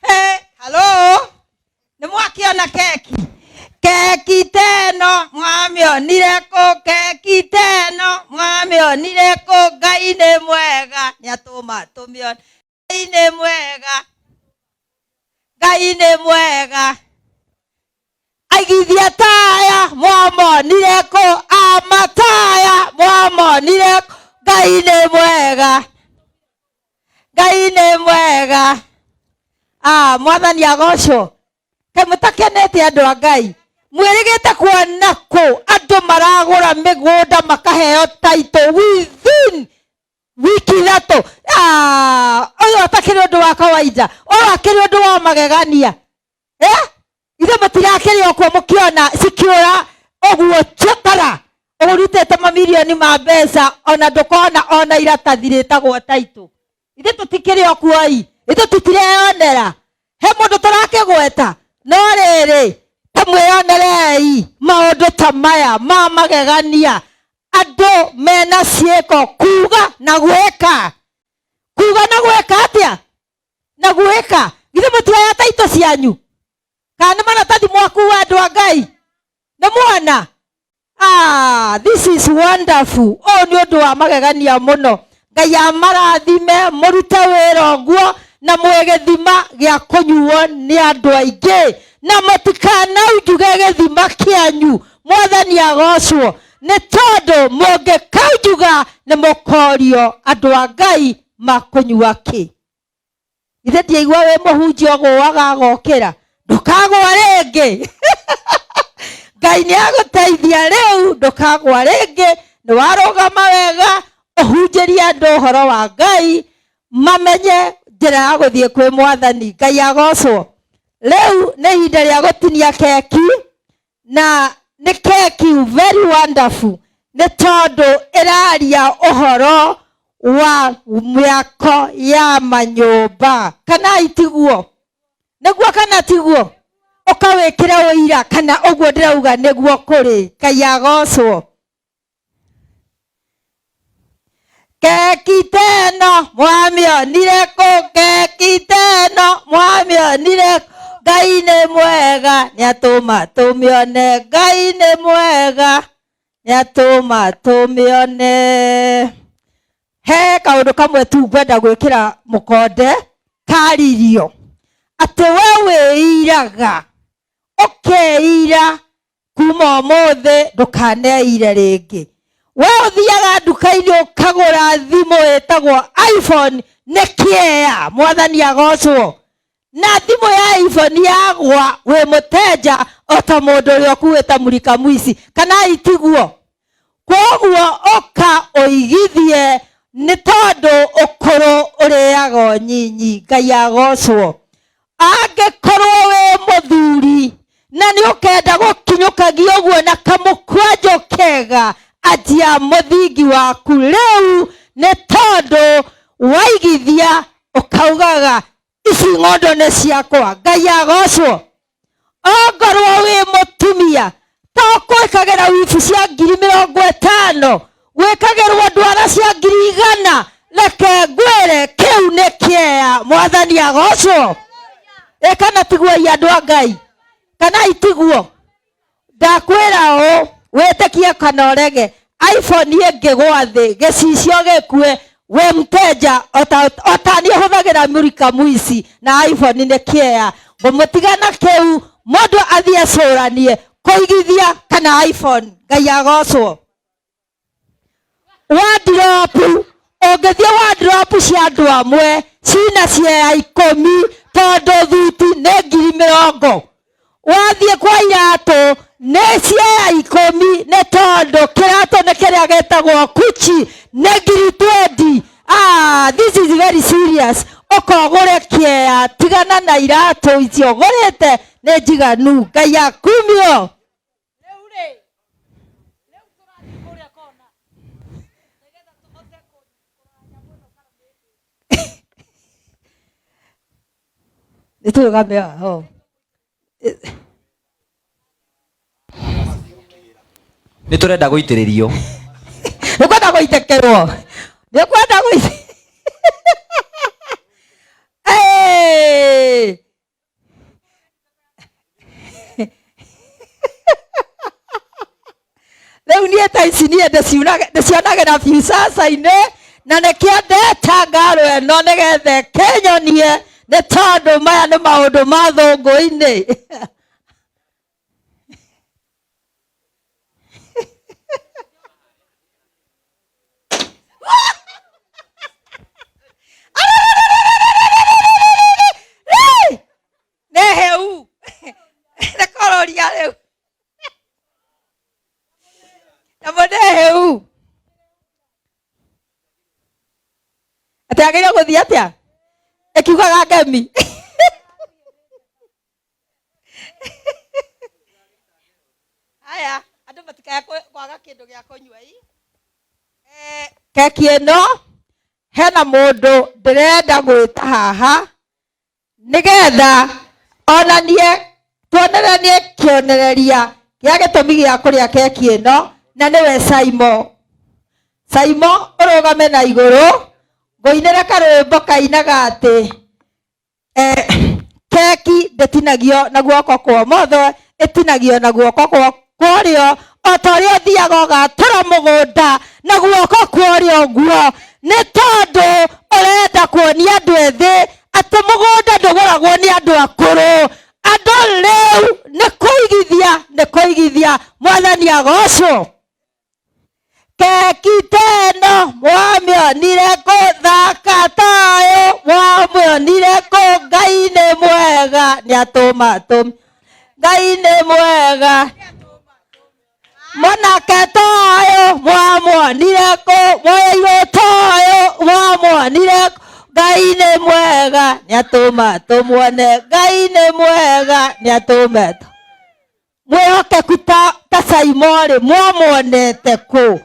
Hey, hello? Nĩ mwakĩona keki? Keki teno mwamĩonire kũ? Keki teno mwamĩonire kũ? Ngai nĩ mwega, nĩatũma tũmĩone. Ngai nĩ mwega. Ngai nĩ mwega. Aigithia taya mwamonire kũ? Amataya mwamonire kũ? Ngai nĩ mwega. Ngai nĩ mwega. Ah, mwathani agocwo. Kaĩ mũtakenete andũ a Ngai? Mwĩrĩgĩte kuona kũ andũ maragũra mĩgũnda makaheo title within wiki ithatũ? Ah, ũyũ atakĩrĩ ũndũ wa kawaida, ũyũ akĩrĩ ũndũ wa magegania. Ithuĩ mũtirakĩrĩ o kuo mũkĩona cikĩũra ũguo cũkara, ũrutĩte mamirioni ma mbeca ona ndũkona ona iratathi rĩtagwo title. Ithuĩ tũtikĩrĩ o kuo ĩ, ithuĩ tũtireyonera. He mũndũ tũrakĩgweta, no rĩrĩ ta mwĩyonerei maũndũ ta maya ma magegania. Andũ mena ciĩko kuga na gwĩka. Kuga na gwĩka atĩa? Na gwĩka. Githĩ mũtioya title cianyu? Kana nĩ maratathi mwakuwa andũ a Ngai? Nĩ mwana? Ah, this is wonderful. Ũyũ nĩ ũndũ wa magegania mũno. Ngai amarathime, mũrute wĩra ũguo na mwĩ gĩthima gĩa kũnyuo nĩ andũ aingĩ, na mũtikanaunjuge gĩthima kĩanyu. Mwathani agocwo, nĩ tondũ mũngĩkaunjuga nĩ mũkorio andũ a Ngai makũnyua kĩ. Ithe ndiaigua wĩ mũhunjia ũgũaga agokĩra, ndũkagũa rĩngĩ. Ngai nĩ agũteithia rĩu, ndũkagũa rĩngĩ. Nĩ warũgama wega, ũhunjĩrie andũ ũhoro wa Ngai, mamenye njĩra ya gũthiĩ kwĩ Mwathani. Ngai agocwo. Rĩu nĩ ihinda rĩa gũtinia keki, na nĩ keki very wonderful, nĩ tondũ ĩraria ũhoro wa mĩako ya manyũmba, kana itiguo? Nĩguo kana tiguo? Ũkawĩkĩra ũira kana ũguo ndĩrauga nĩguo kũrĩ. Ngai agocwo. Keki teno mwamĩonire kũ? Keki teno mwamĩonire kũ? Ngai nĩ mwega, nĩatũma tũmĩone. Ngai nĩ mwega, nĩatũma tũmĩone. He kaũndũ kamwe tu ngwenda gwĩkĩra mũkonde karirio, atĩ we wĩiraga, ũkeira kuma ũmũthĩ ndũkaneire rĩngĩ. We ũthiaga nduka-inĩ ũkagũra thimũ ĩtagwo iPhone, nĩ kĩeya. Mwathani agocwo. Na thimũ ya iPhone yagwa, wĩ mũtenja o ta mũndũ ũrĩa ũkuĩte murika mwici, kana itiguo? Koguo ũka ũigithie, nĩ tondũ ũkũrũ ũrĩaga ũnyinyi. Ngai agocwo. Angĩkorwo wĩ mũthuri na nĩ ũkenda gũkinyũkagia ũguo na kamũkwanjũ kega, anjia mũthingi waku rĩu, nĩ tondũ waigithia ũkaugaga ici ng'ondo nĩ ciakwa. Ngai agocwo. Ongorwo wĩ mũtumia, to gwĩkagĩra wibu cia ngiri mĩrongo ĩtano, gwĩkagĩrwo ndwara cia ngiri igana, reke ngwĩre kĩu nĩ kĩeya. Mwathani agocwo. Ĩ kana tiguo andũ a Ngai? Kana itiguo? Ndakwĩra ũũ, wĩtĩkie kana ũrege, iPhone ĩngĩgwa thĩ, gĩcicio gĩkue, wĩ mteja ota niĩ hũthagĩra murika mwici na iPhone nĩ kĩeya. Ngũmũtiga na kĩu, mũndũ athiĩ acũranie kũigithia kana iPhone. Ngai agocwo. Wardrobe, ũngĩthiĩ wardrobe cia andũ amwe cina ciea 10, tondũ thuti nĩ ngiri mĩrongo. Wathiĩ kwa iratũ nĩ ciea 10, nĩ tondũ kĩratũ nĩ kĩrĩa gĩtagwo Gucci nĩ ngiri 20. This is very serious. Ũkogũre kĩea, tigana na iratũ icio ũgũrĩte nĩ njiganu. Ngai akumio. Nĩ tũrũgame haha. Nĩ tũrenda gũitĩrĩrio. Nĩ kwenda gũitĩkĩrwo. Nĩ kwenda gũitĩ. Hey! Rĩu niĩ ta ici niĩ ndĩcionagĩra biucaca-inĩ, na nĩkĩo ndeta ngaro ĩno nĩgetha ĩkĩnyonie, nĩ tondũ maya nĩ maũndũ ma thũngũ-inĩ. Nĩ heu nĩ kũrũria rĩu nyamũ nĩ heu atĩ agĩrĩire gũthiĩ atĩa ĩkiugaga ngemi. Haya, andũ matikae kwaga kĩndũ gĩa kũnyua ii. Keki ĩno hena mũndũ ndĩrenda gwĩta haha nĩgetha onanie, tuoneranie kĩonereria gĩa gĩtũmi gĩa kũrĩa keki ĩno, na nĩwe Saimo. Saimo, ũrũgame na igũrũ ngũinĩre karwĩmbo kainaga atĩ keki ndĩ Ndĩtinagio na guoko kwa ũmotho, ĩtinagio na guoko kwa ũrĩo, o ta ũrĩa ũthiaga ũgatũra mũgũnda na guoko kwa ũrĩo ũguo, nĩ tondũ ũrenda kuonia andũ ethĩ atĩ mũgũnda ndũgũragwo nĩ andũ akũrũ. Andũ rĩu nĩ kũigithia, nĩ kũigithia. Mwathani agocwo. Keki teno mwamĩonire kũ, thaka tayo mwamĩonire kũ. Ngai nĩ mwega, nĩatũma tũm, Ngai nĩ mwega. Mwanake toyo mwamwonire kũ, mwoyeirwo toyo mwamwonire kũ. Ngai nĩ mwega, nĩatũma tũmuone. Ngai nĩ mwega, nĩatũme mwĩhokeku ta Saimorĩ. Mwamuonete kũ?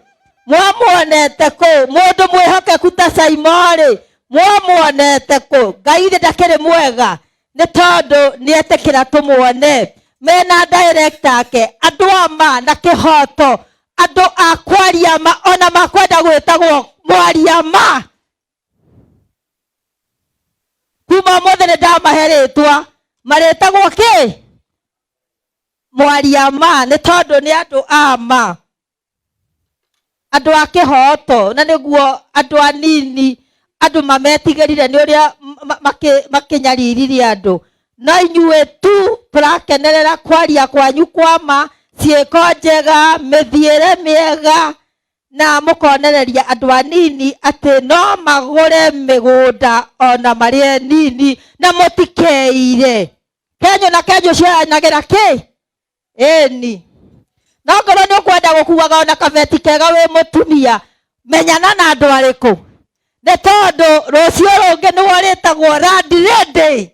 Mwamuonete kũ? Mũndũ mwĩhokeku ta Saimorĩ mwamuonete kũ? Ngai thĩ ndakĩrĩ mwega, nĩ tondũ nĩetĩkĩra tũmuone mena director ake, andũ a ma na kĩhoto, andũ a kwaria ma, ona makwenda gwĩtagwo mwaria ma. Kuma ũmũthĩ nĩ ndamahe rĩtwa, marĩtagwo kĩ? Mwaria ma, nĩ tondũ nĩ andũ a ma, andũ a kĩhoto, na nĩguo andũ anini andũ mametigĩrire nĩ ũrĩa makĩnyariririe andũ. No inyuĩ tu tũrakenerera kwaria kwanyu kwa ma, ciĩko njega, mĩthiĩre mĩega, na mũkonereria andũ anini atĩ no magũre mĩgũnda ona marĩ nini na mũtikeire. Kenyũ na kenyũ cioyanagĩra kĩ? Ĩni. No ngorwo nĩ ũkwenda gũkuaga ona kabeti kega wĩ mũtumia, menyana na andũ arĩkũ, nĩ tondũ rũciũ rũngĩ nĩwe ũrĩtagwo landlady.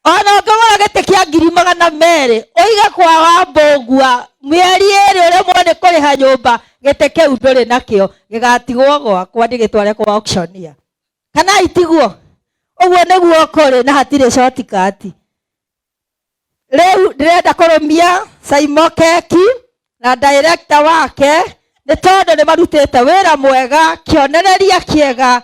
Ona ũngĩgũra gĩtĩ kĩa 200,000 ũige kwa Wambũngua mĩeri 2 ũremwo nĩ kũrĩha nyũmba, gĩtĩ kĩu ndũrĩ nakĩo, gĩgatigwo gwakwa ndĩgĩtware kwa auctioneer. Kana itiguo? Ũguo nĩguo kũrĩ na hatirĩ shortcut. Rĩu ndĩrenda kũrũmia Saimo Keki na director wake, nĩ tondũ nĩ marutĩte wĩra mwega, kĩonereria kĩega,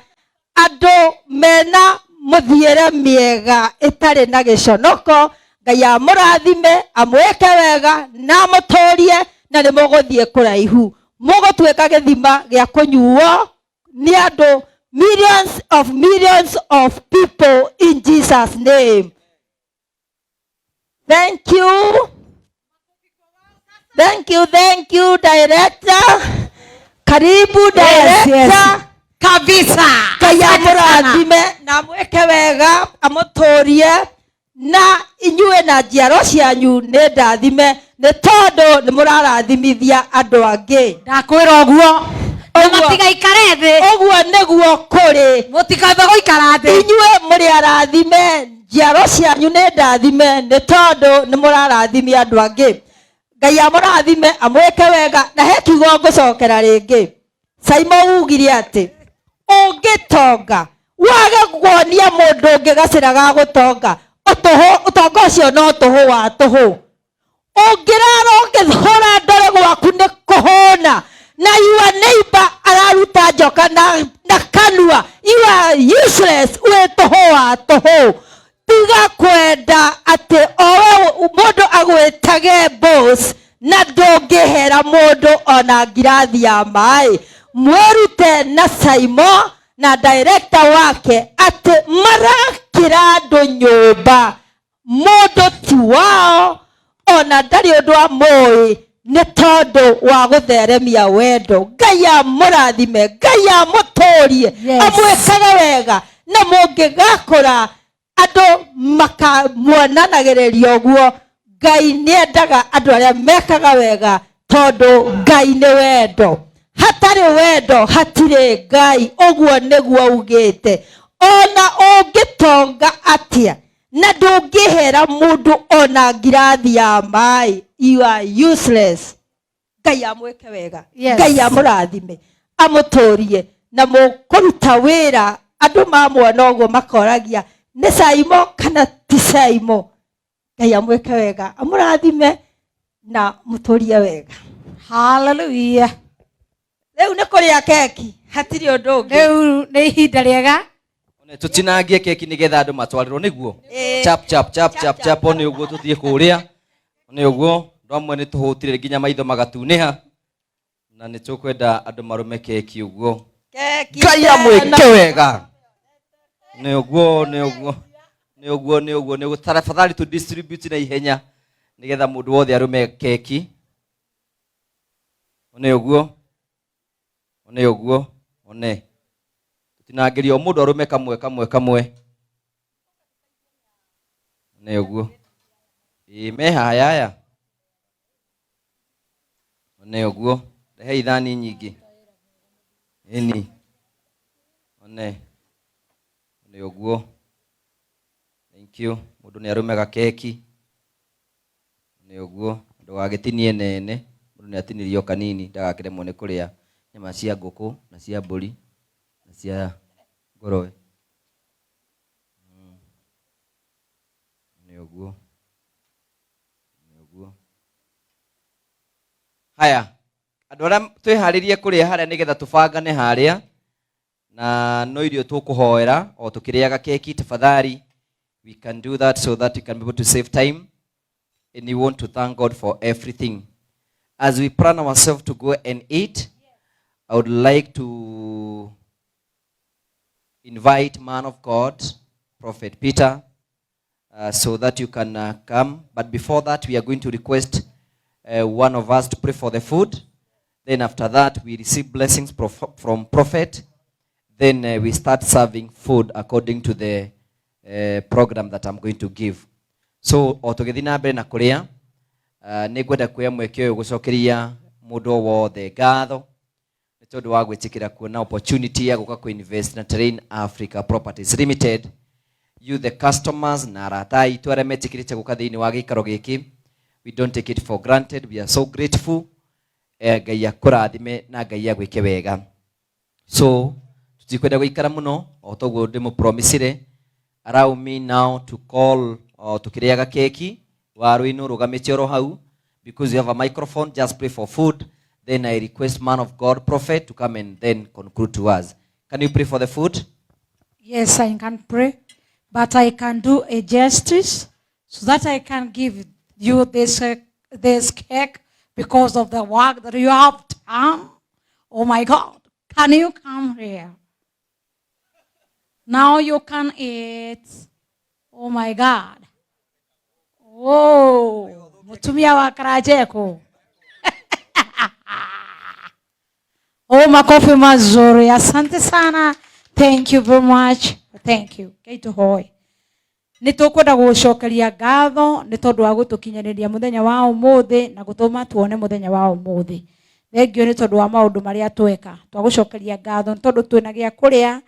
andũ mena mũthiĩre mĩega ĩtarĩ na gĩconoko. Ngai amũrathime, amwĩke wega na amũtũrie, na nĩ mũgũthiĩ kũraihu, mũgũtuĩka gĩthima gĩa kũnyuo nĩ andũ, millions of millions of people, in Jesus name. Thank you. Thank you, thank you, director. Karibu director. Yes, yes. Kabisa. Ngai Asante sana. amũrathime na amwĩke wega, amũtũrie, na inyuĩ na njiaro cianyu nĩ ndathime, nĩ tondũ nĩ mũrarathimithia andũ angĩ. Ndakwĩra ũguo. Na matigaikare thĩ. Ũguo nĩguo kũrĩ. Mũtikambe gũikara thĩ. Inyuĩ mũrĩ arathime, njiaro cianyu nĩ ndathime, nĩ tondũ nĩ mũrarathimia andũ angĩ. Ngai amũrathime, amwĩke wega. Na he kiugo ngũcokera rĩngĩ. Saimo ugire atĩ ũngĩtonga wage kuonia mũndũ ũngĩ gacĩra ga gũtonga, ũtonga ũcio no tũhũ wa tũhũ. Ũngĩrara ũngĩhũra ndore gwaku nĩ kũhũna, na your neighbor araruta njoka na kanua, you are useless, wĩ tũhũ wa tũhũ. Tiga kwenda atĩ owe mũndũ agwĩtage boss na ndũngĩhera mũndũ ona ngirathi ya maĩ. Mwĩrute na Saimo na director wake atĩ marakĩra andũ nyũmba, mũndũ ti wao ona ndarĩ ũndũ amũĩ, nĩ tondũ wa gũtheremia wendo. Ngai amũrathime, Ngai amũtũrie, amwĩkage wega, na mũngĩgakũra andũ makamuonanagĩrĩria ũguo. Ngai nĩendaga andũ arĩa mekaga wega, tondũ Ngai nĩ wendo. Hatarĩ wendo hatirĩ Ngai. Ũguo nĩguo ugĩte. Ona ũngĩtonga atĩa na ndũngĩhera mũndũ ona ngirathi ya maĩ, you are useless. Ngai amwĩke wega. Ngai amũrathime, amũtũrie, na mũkũruta wĩra andũ mamuona ũguo makoragia nĩ Saimo kana ti Saimo. Ngai amwĩke wega, amũrathime na mũtũrie wega. Hallelujah. Rĩu nĩ kũrĩa keki, hatirĩ ũndũ ũngĩ. Rĩu nĩ ihinda rĩega. Tũtinangie keki nĩgetha andũ matwarĩrwo nĩguo. Ĩĩ. Chap chap chap chap chap nĩ ũguo tũthiĩ kũrĩa. Nĩ ũguo andũ amwe nĩ tũhũtire nginya maitho magatunĩha na nĩ tũkwenda andũ marũme keki ũguo. Keki Ngai tena. amwĩke wega. Nĩ ũguo nĩ ũguo nĩ ũguo nĩ ũguo nĩ ũguo tafadhali tu distribute na ihenya nĩgetha mũndũ wothe arũme keki. Nĩ ũguo nĩ ũguo one tũtinangĩrio o mũndũ arũme kamwe kamwe kamwe. Nĩ ũguo ĩĩ me haha aya. Nĩ ũguo rehe ithani nyingĩ. Ĩni one nĩ ũguo. Thank you. Mũndũ nĩ arũmega keki. Nĩ ũguo ndũgagĩtinie nene, mũndũ nĩ atinirio kanini ndagakĩremwo nĩ kũrĩa nyama cia ngũkũ na cia mbũri na cia ngũrwe. Nĩ ũguo nĩ ũguo. Haya, andũ arĩa twĩharĩrie kũrĩa harĩa nĩgetha tũbangane harĩa na no irio tũkũhoera o tũkĩrĩaga keki tafadhali. We can do that so that we can be able to save time, and we want to thank God for everything. As we plan ourselves to go and eat, I would like to invite man of God, Prophet Peter, so that you can come. But before that, we are going to request one of us to pray for the food. Then after that, we receive blessings from Prophet. Then we start serving food according to the program that I'm going to give. So, o tũgĩthiĩ na mbere na kũrĩa, nĩ ngwenda kuoya mweke ũyũ gũcokeria mũndũ o wothe ngatho nĩ tondũ wa gwĩtĩkĩra kuona opportunity ya gũka kũ-invest na Terrain Africa Properties Limited. You the customers na arata aitũ arĩa metĩkĩrĩte gũka thĩinĩ wa gĩikaro gĩkĩ, we don't take it for granted. We are so grateful. Ngai akũrathime na Ngai agwĩke wega. So tutikwenda gũikara mũno o toguo ndĩmũpromisire. Allow me now to call o tukĩrĩaga keki waru-inĩ ũrũgamĩte oro hau, because you have a microphone, just pray for food. Then I request man of God, prophet, to come and then conclude to us. Can you pray for the food? Yes, I can pray, but I can do a justice so that I can give you this cake because of the work that you have done. Oh my God, can you come here? Now you can eat. Oh my God. Oh, mutumia wa Karajeko. Oh, makofi mazuri. Asante sana. Thank you very much. Thank you. Kaitu hoi. Nĩ tũkwenda gũgũcokeria ngatho nĩ tondũ wa gũtũkinyanĩria mũthenya wa ũmũthĩ na gũtũma tuone mũthenya wa ũmũthĩ. Thengiũ nĩ tondũ wa maũndũ marĩa tweka. Twagũcokeria ngatho nĩ tondũ twĩna gĩa kũrĩa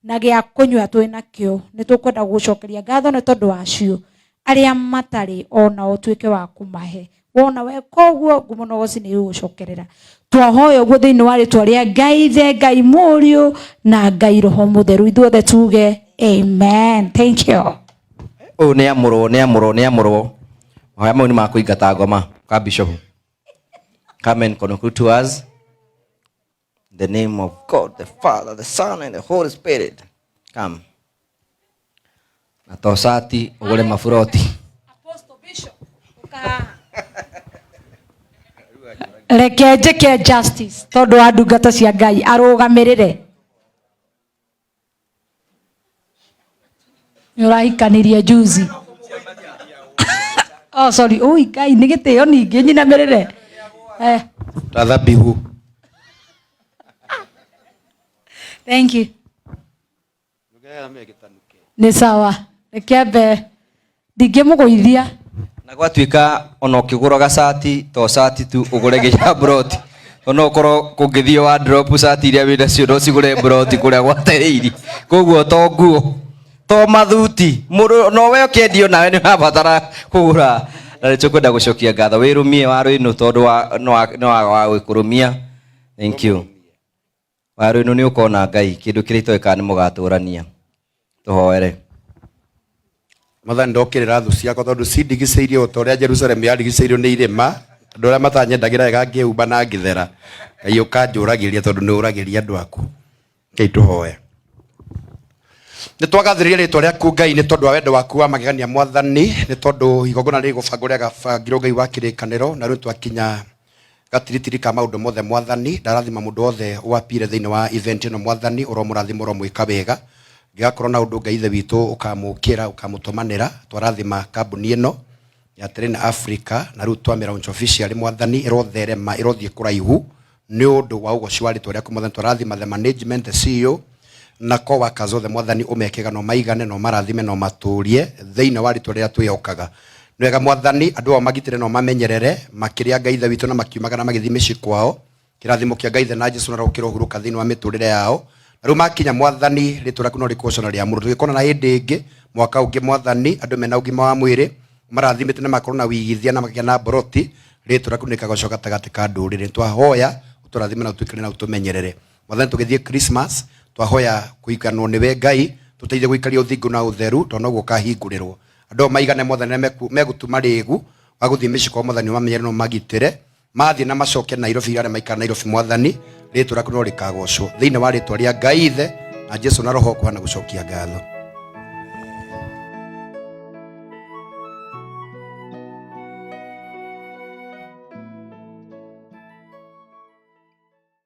na gĩa kũnyua twĩna kĩo. Nĩ tũkwenda gũgũcokeria ngatho nĩ tondũ wacio. Arĩa matarĩ ona ũtuĩke wa kũmahe. Wona weka ũguo ngumo na ũgoci nĩ igũgũcokerera. Twahoya ũguo thĩinĩ wa rĩtwa rĩa Ngai Ithe, Ngai Mũriũ na Ngai Roho Mũtheru. Ithuothe tuge amen. Thank you. Ũyũ nĩ amũrwo, nĩ amũrwo, nĩ amũrwo. Mahoya mau nĩ ma kũingata ngoma ka bishop. Come and conclude to us. In the name of God, the Father, the Son, and the Holy Spirit. Come. Na to cati ũgũre maburoti. Reke njĩke justice tondũ wa ndungata cia Ngai arũgamĩrĩre. Nĩ ũrahikanirie juzi. Oh, sorry. Ui, Ngai nĩ gĩtĩo ningĩ nyinamĩrĩre. Ta thabihu. Thank you. Nĩ sawa. Reke ambe ndingĩmũgũithia. Na gwatuĩka ona ũkĩgũra gacati to cati tu ũgũre nginya mburoti. Ona ũkorwo kũngĩthiĩ wa drop cati iria wĩna cio no cigũre mburoti kũrĩa gwatereiri. Koguo to nguo to mathuti mũndũ no we ũkĩendio nawe nĩ ũrabatara kũgũra. Na nĩ tũkwenda gũcokia ngatho wĩrũmie waru ĩno tondũ wa no wa gũkũrũmia. Thank you. Waru ĩno nĩ ũkona Ngai kĩndũ kĩrĩa itoĩ kana nĩ mũgatũrania. Tũhoere. Mwathani ndokĩrĩra thũ ciakwa tondũ cindigicĩirie o ta ũrĩa Jerusalemu yarigicĩirio nĩ irĩma. Andũ arĩa matanyendagĩra wega ngĩĩhumba na ngĩthera. Ngai ũkanjũragĩria tondũ nĩ ũragĩria andũ aku. Ngai tũhoe. Nĩ twagathĩrĩria rĩtwa rĩaku Ngai nĩ tondũ wa wendo waku wa magegania Mwathani, nĩ tondũ igongona rĩrĩ gũbangwo rĩagabangirwo Ngai wa kĩrĩkanĩro, na rĩu twakinya gatiritiri ka maũndũ mothe Mwathani. Ndarathima mũndũ wothe wapire thĩinĩ wa event ĩno Mwathani, ũromũrathima ũromwĩka wega, ngĩgakorwo na ũndũ Ngai ithe witũ ũkamũkĩra ũkamũtũmanĩra. Twarathima kambuni ĩno ya Terrain Africa na rĩu twamĩ launch officially Mwathani, ĩrotherema ĩrothiĩ kũraihu nĩ ũndũ wa ũgoci wa rĩtwa rĩaku Mwathani. Twarathima the management, the CEO na co-workers othe Mwathani, ũmekĩga na ũmaigane na ũmarathime na ũmatũrie thĩinĩ wa rĩtwa rĩrĩa twĩhokaga. Nĩ wega Mwathani, andũ ao magitĩre na ũmamenyerere makĩrĩa Ngai ithe witũ na makiumaga na magĩthiĩ mĩciĩ kwao. Kĩrathimo kĩa Ngai ithe na Jesu na Roho kĩrohurũka thĩinĩ wa mĩtũrĩre yao. Na rĩu makinya Mwathani, rĩtwa rĩaku no rĩkũgocwo na rĩamũrwo. Tũgĩkona na hĩndĩ ĩngĩ mwaka ũngĩ Mwathani, andũ mena ũgima wa mwĩrĩ, marathimĩte na makorwo na wĩigithia na makagĩa na mboroti, rĩtwa rĩaku nĩrĩkagocwo gatagatĩ ka ndũrĩrĩ. Twahoya ũtũrathime na ũtwĩkĩre na ũtũmenyerere. Mwathani, tũgĩthiĩ Christmas, twahoya kũiganwo nĩwe Ngai, tũteithie gũikaria ũthingu na ũtheru, tondũ noguo ũkahingũrĩrwo. Andũ ao maigane Mwathani, arĩa megũtuma rĩgu wa gũthiĩ mĩciĩ kwao Mwathani, ũmamenyere na ũmagitĩre. Mathiĩ na macoke Nairobi, arĩa maikara Nairobi Mwathani, rĩtwa rĩaku no rĩkagocwo. Thĩinĩ wa rĩtwa rĩa Ngai Ithe na Jesu na Roho, kũhana gũcokia ngatho.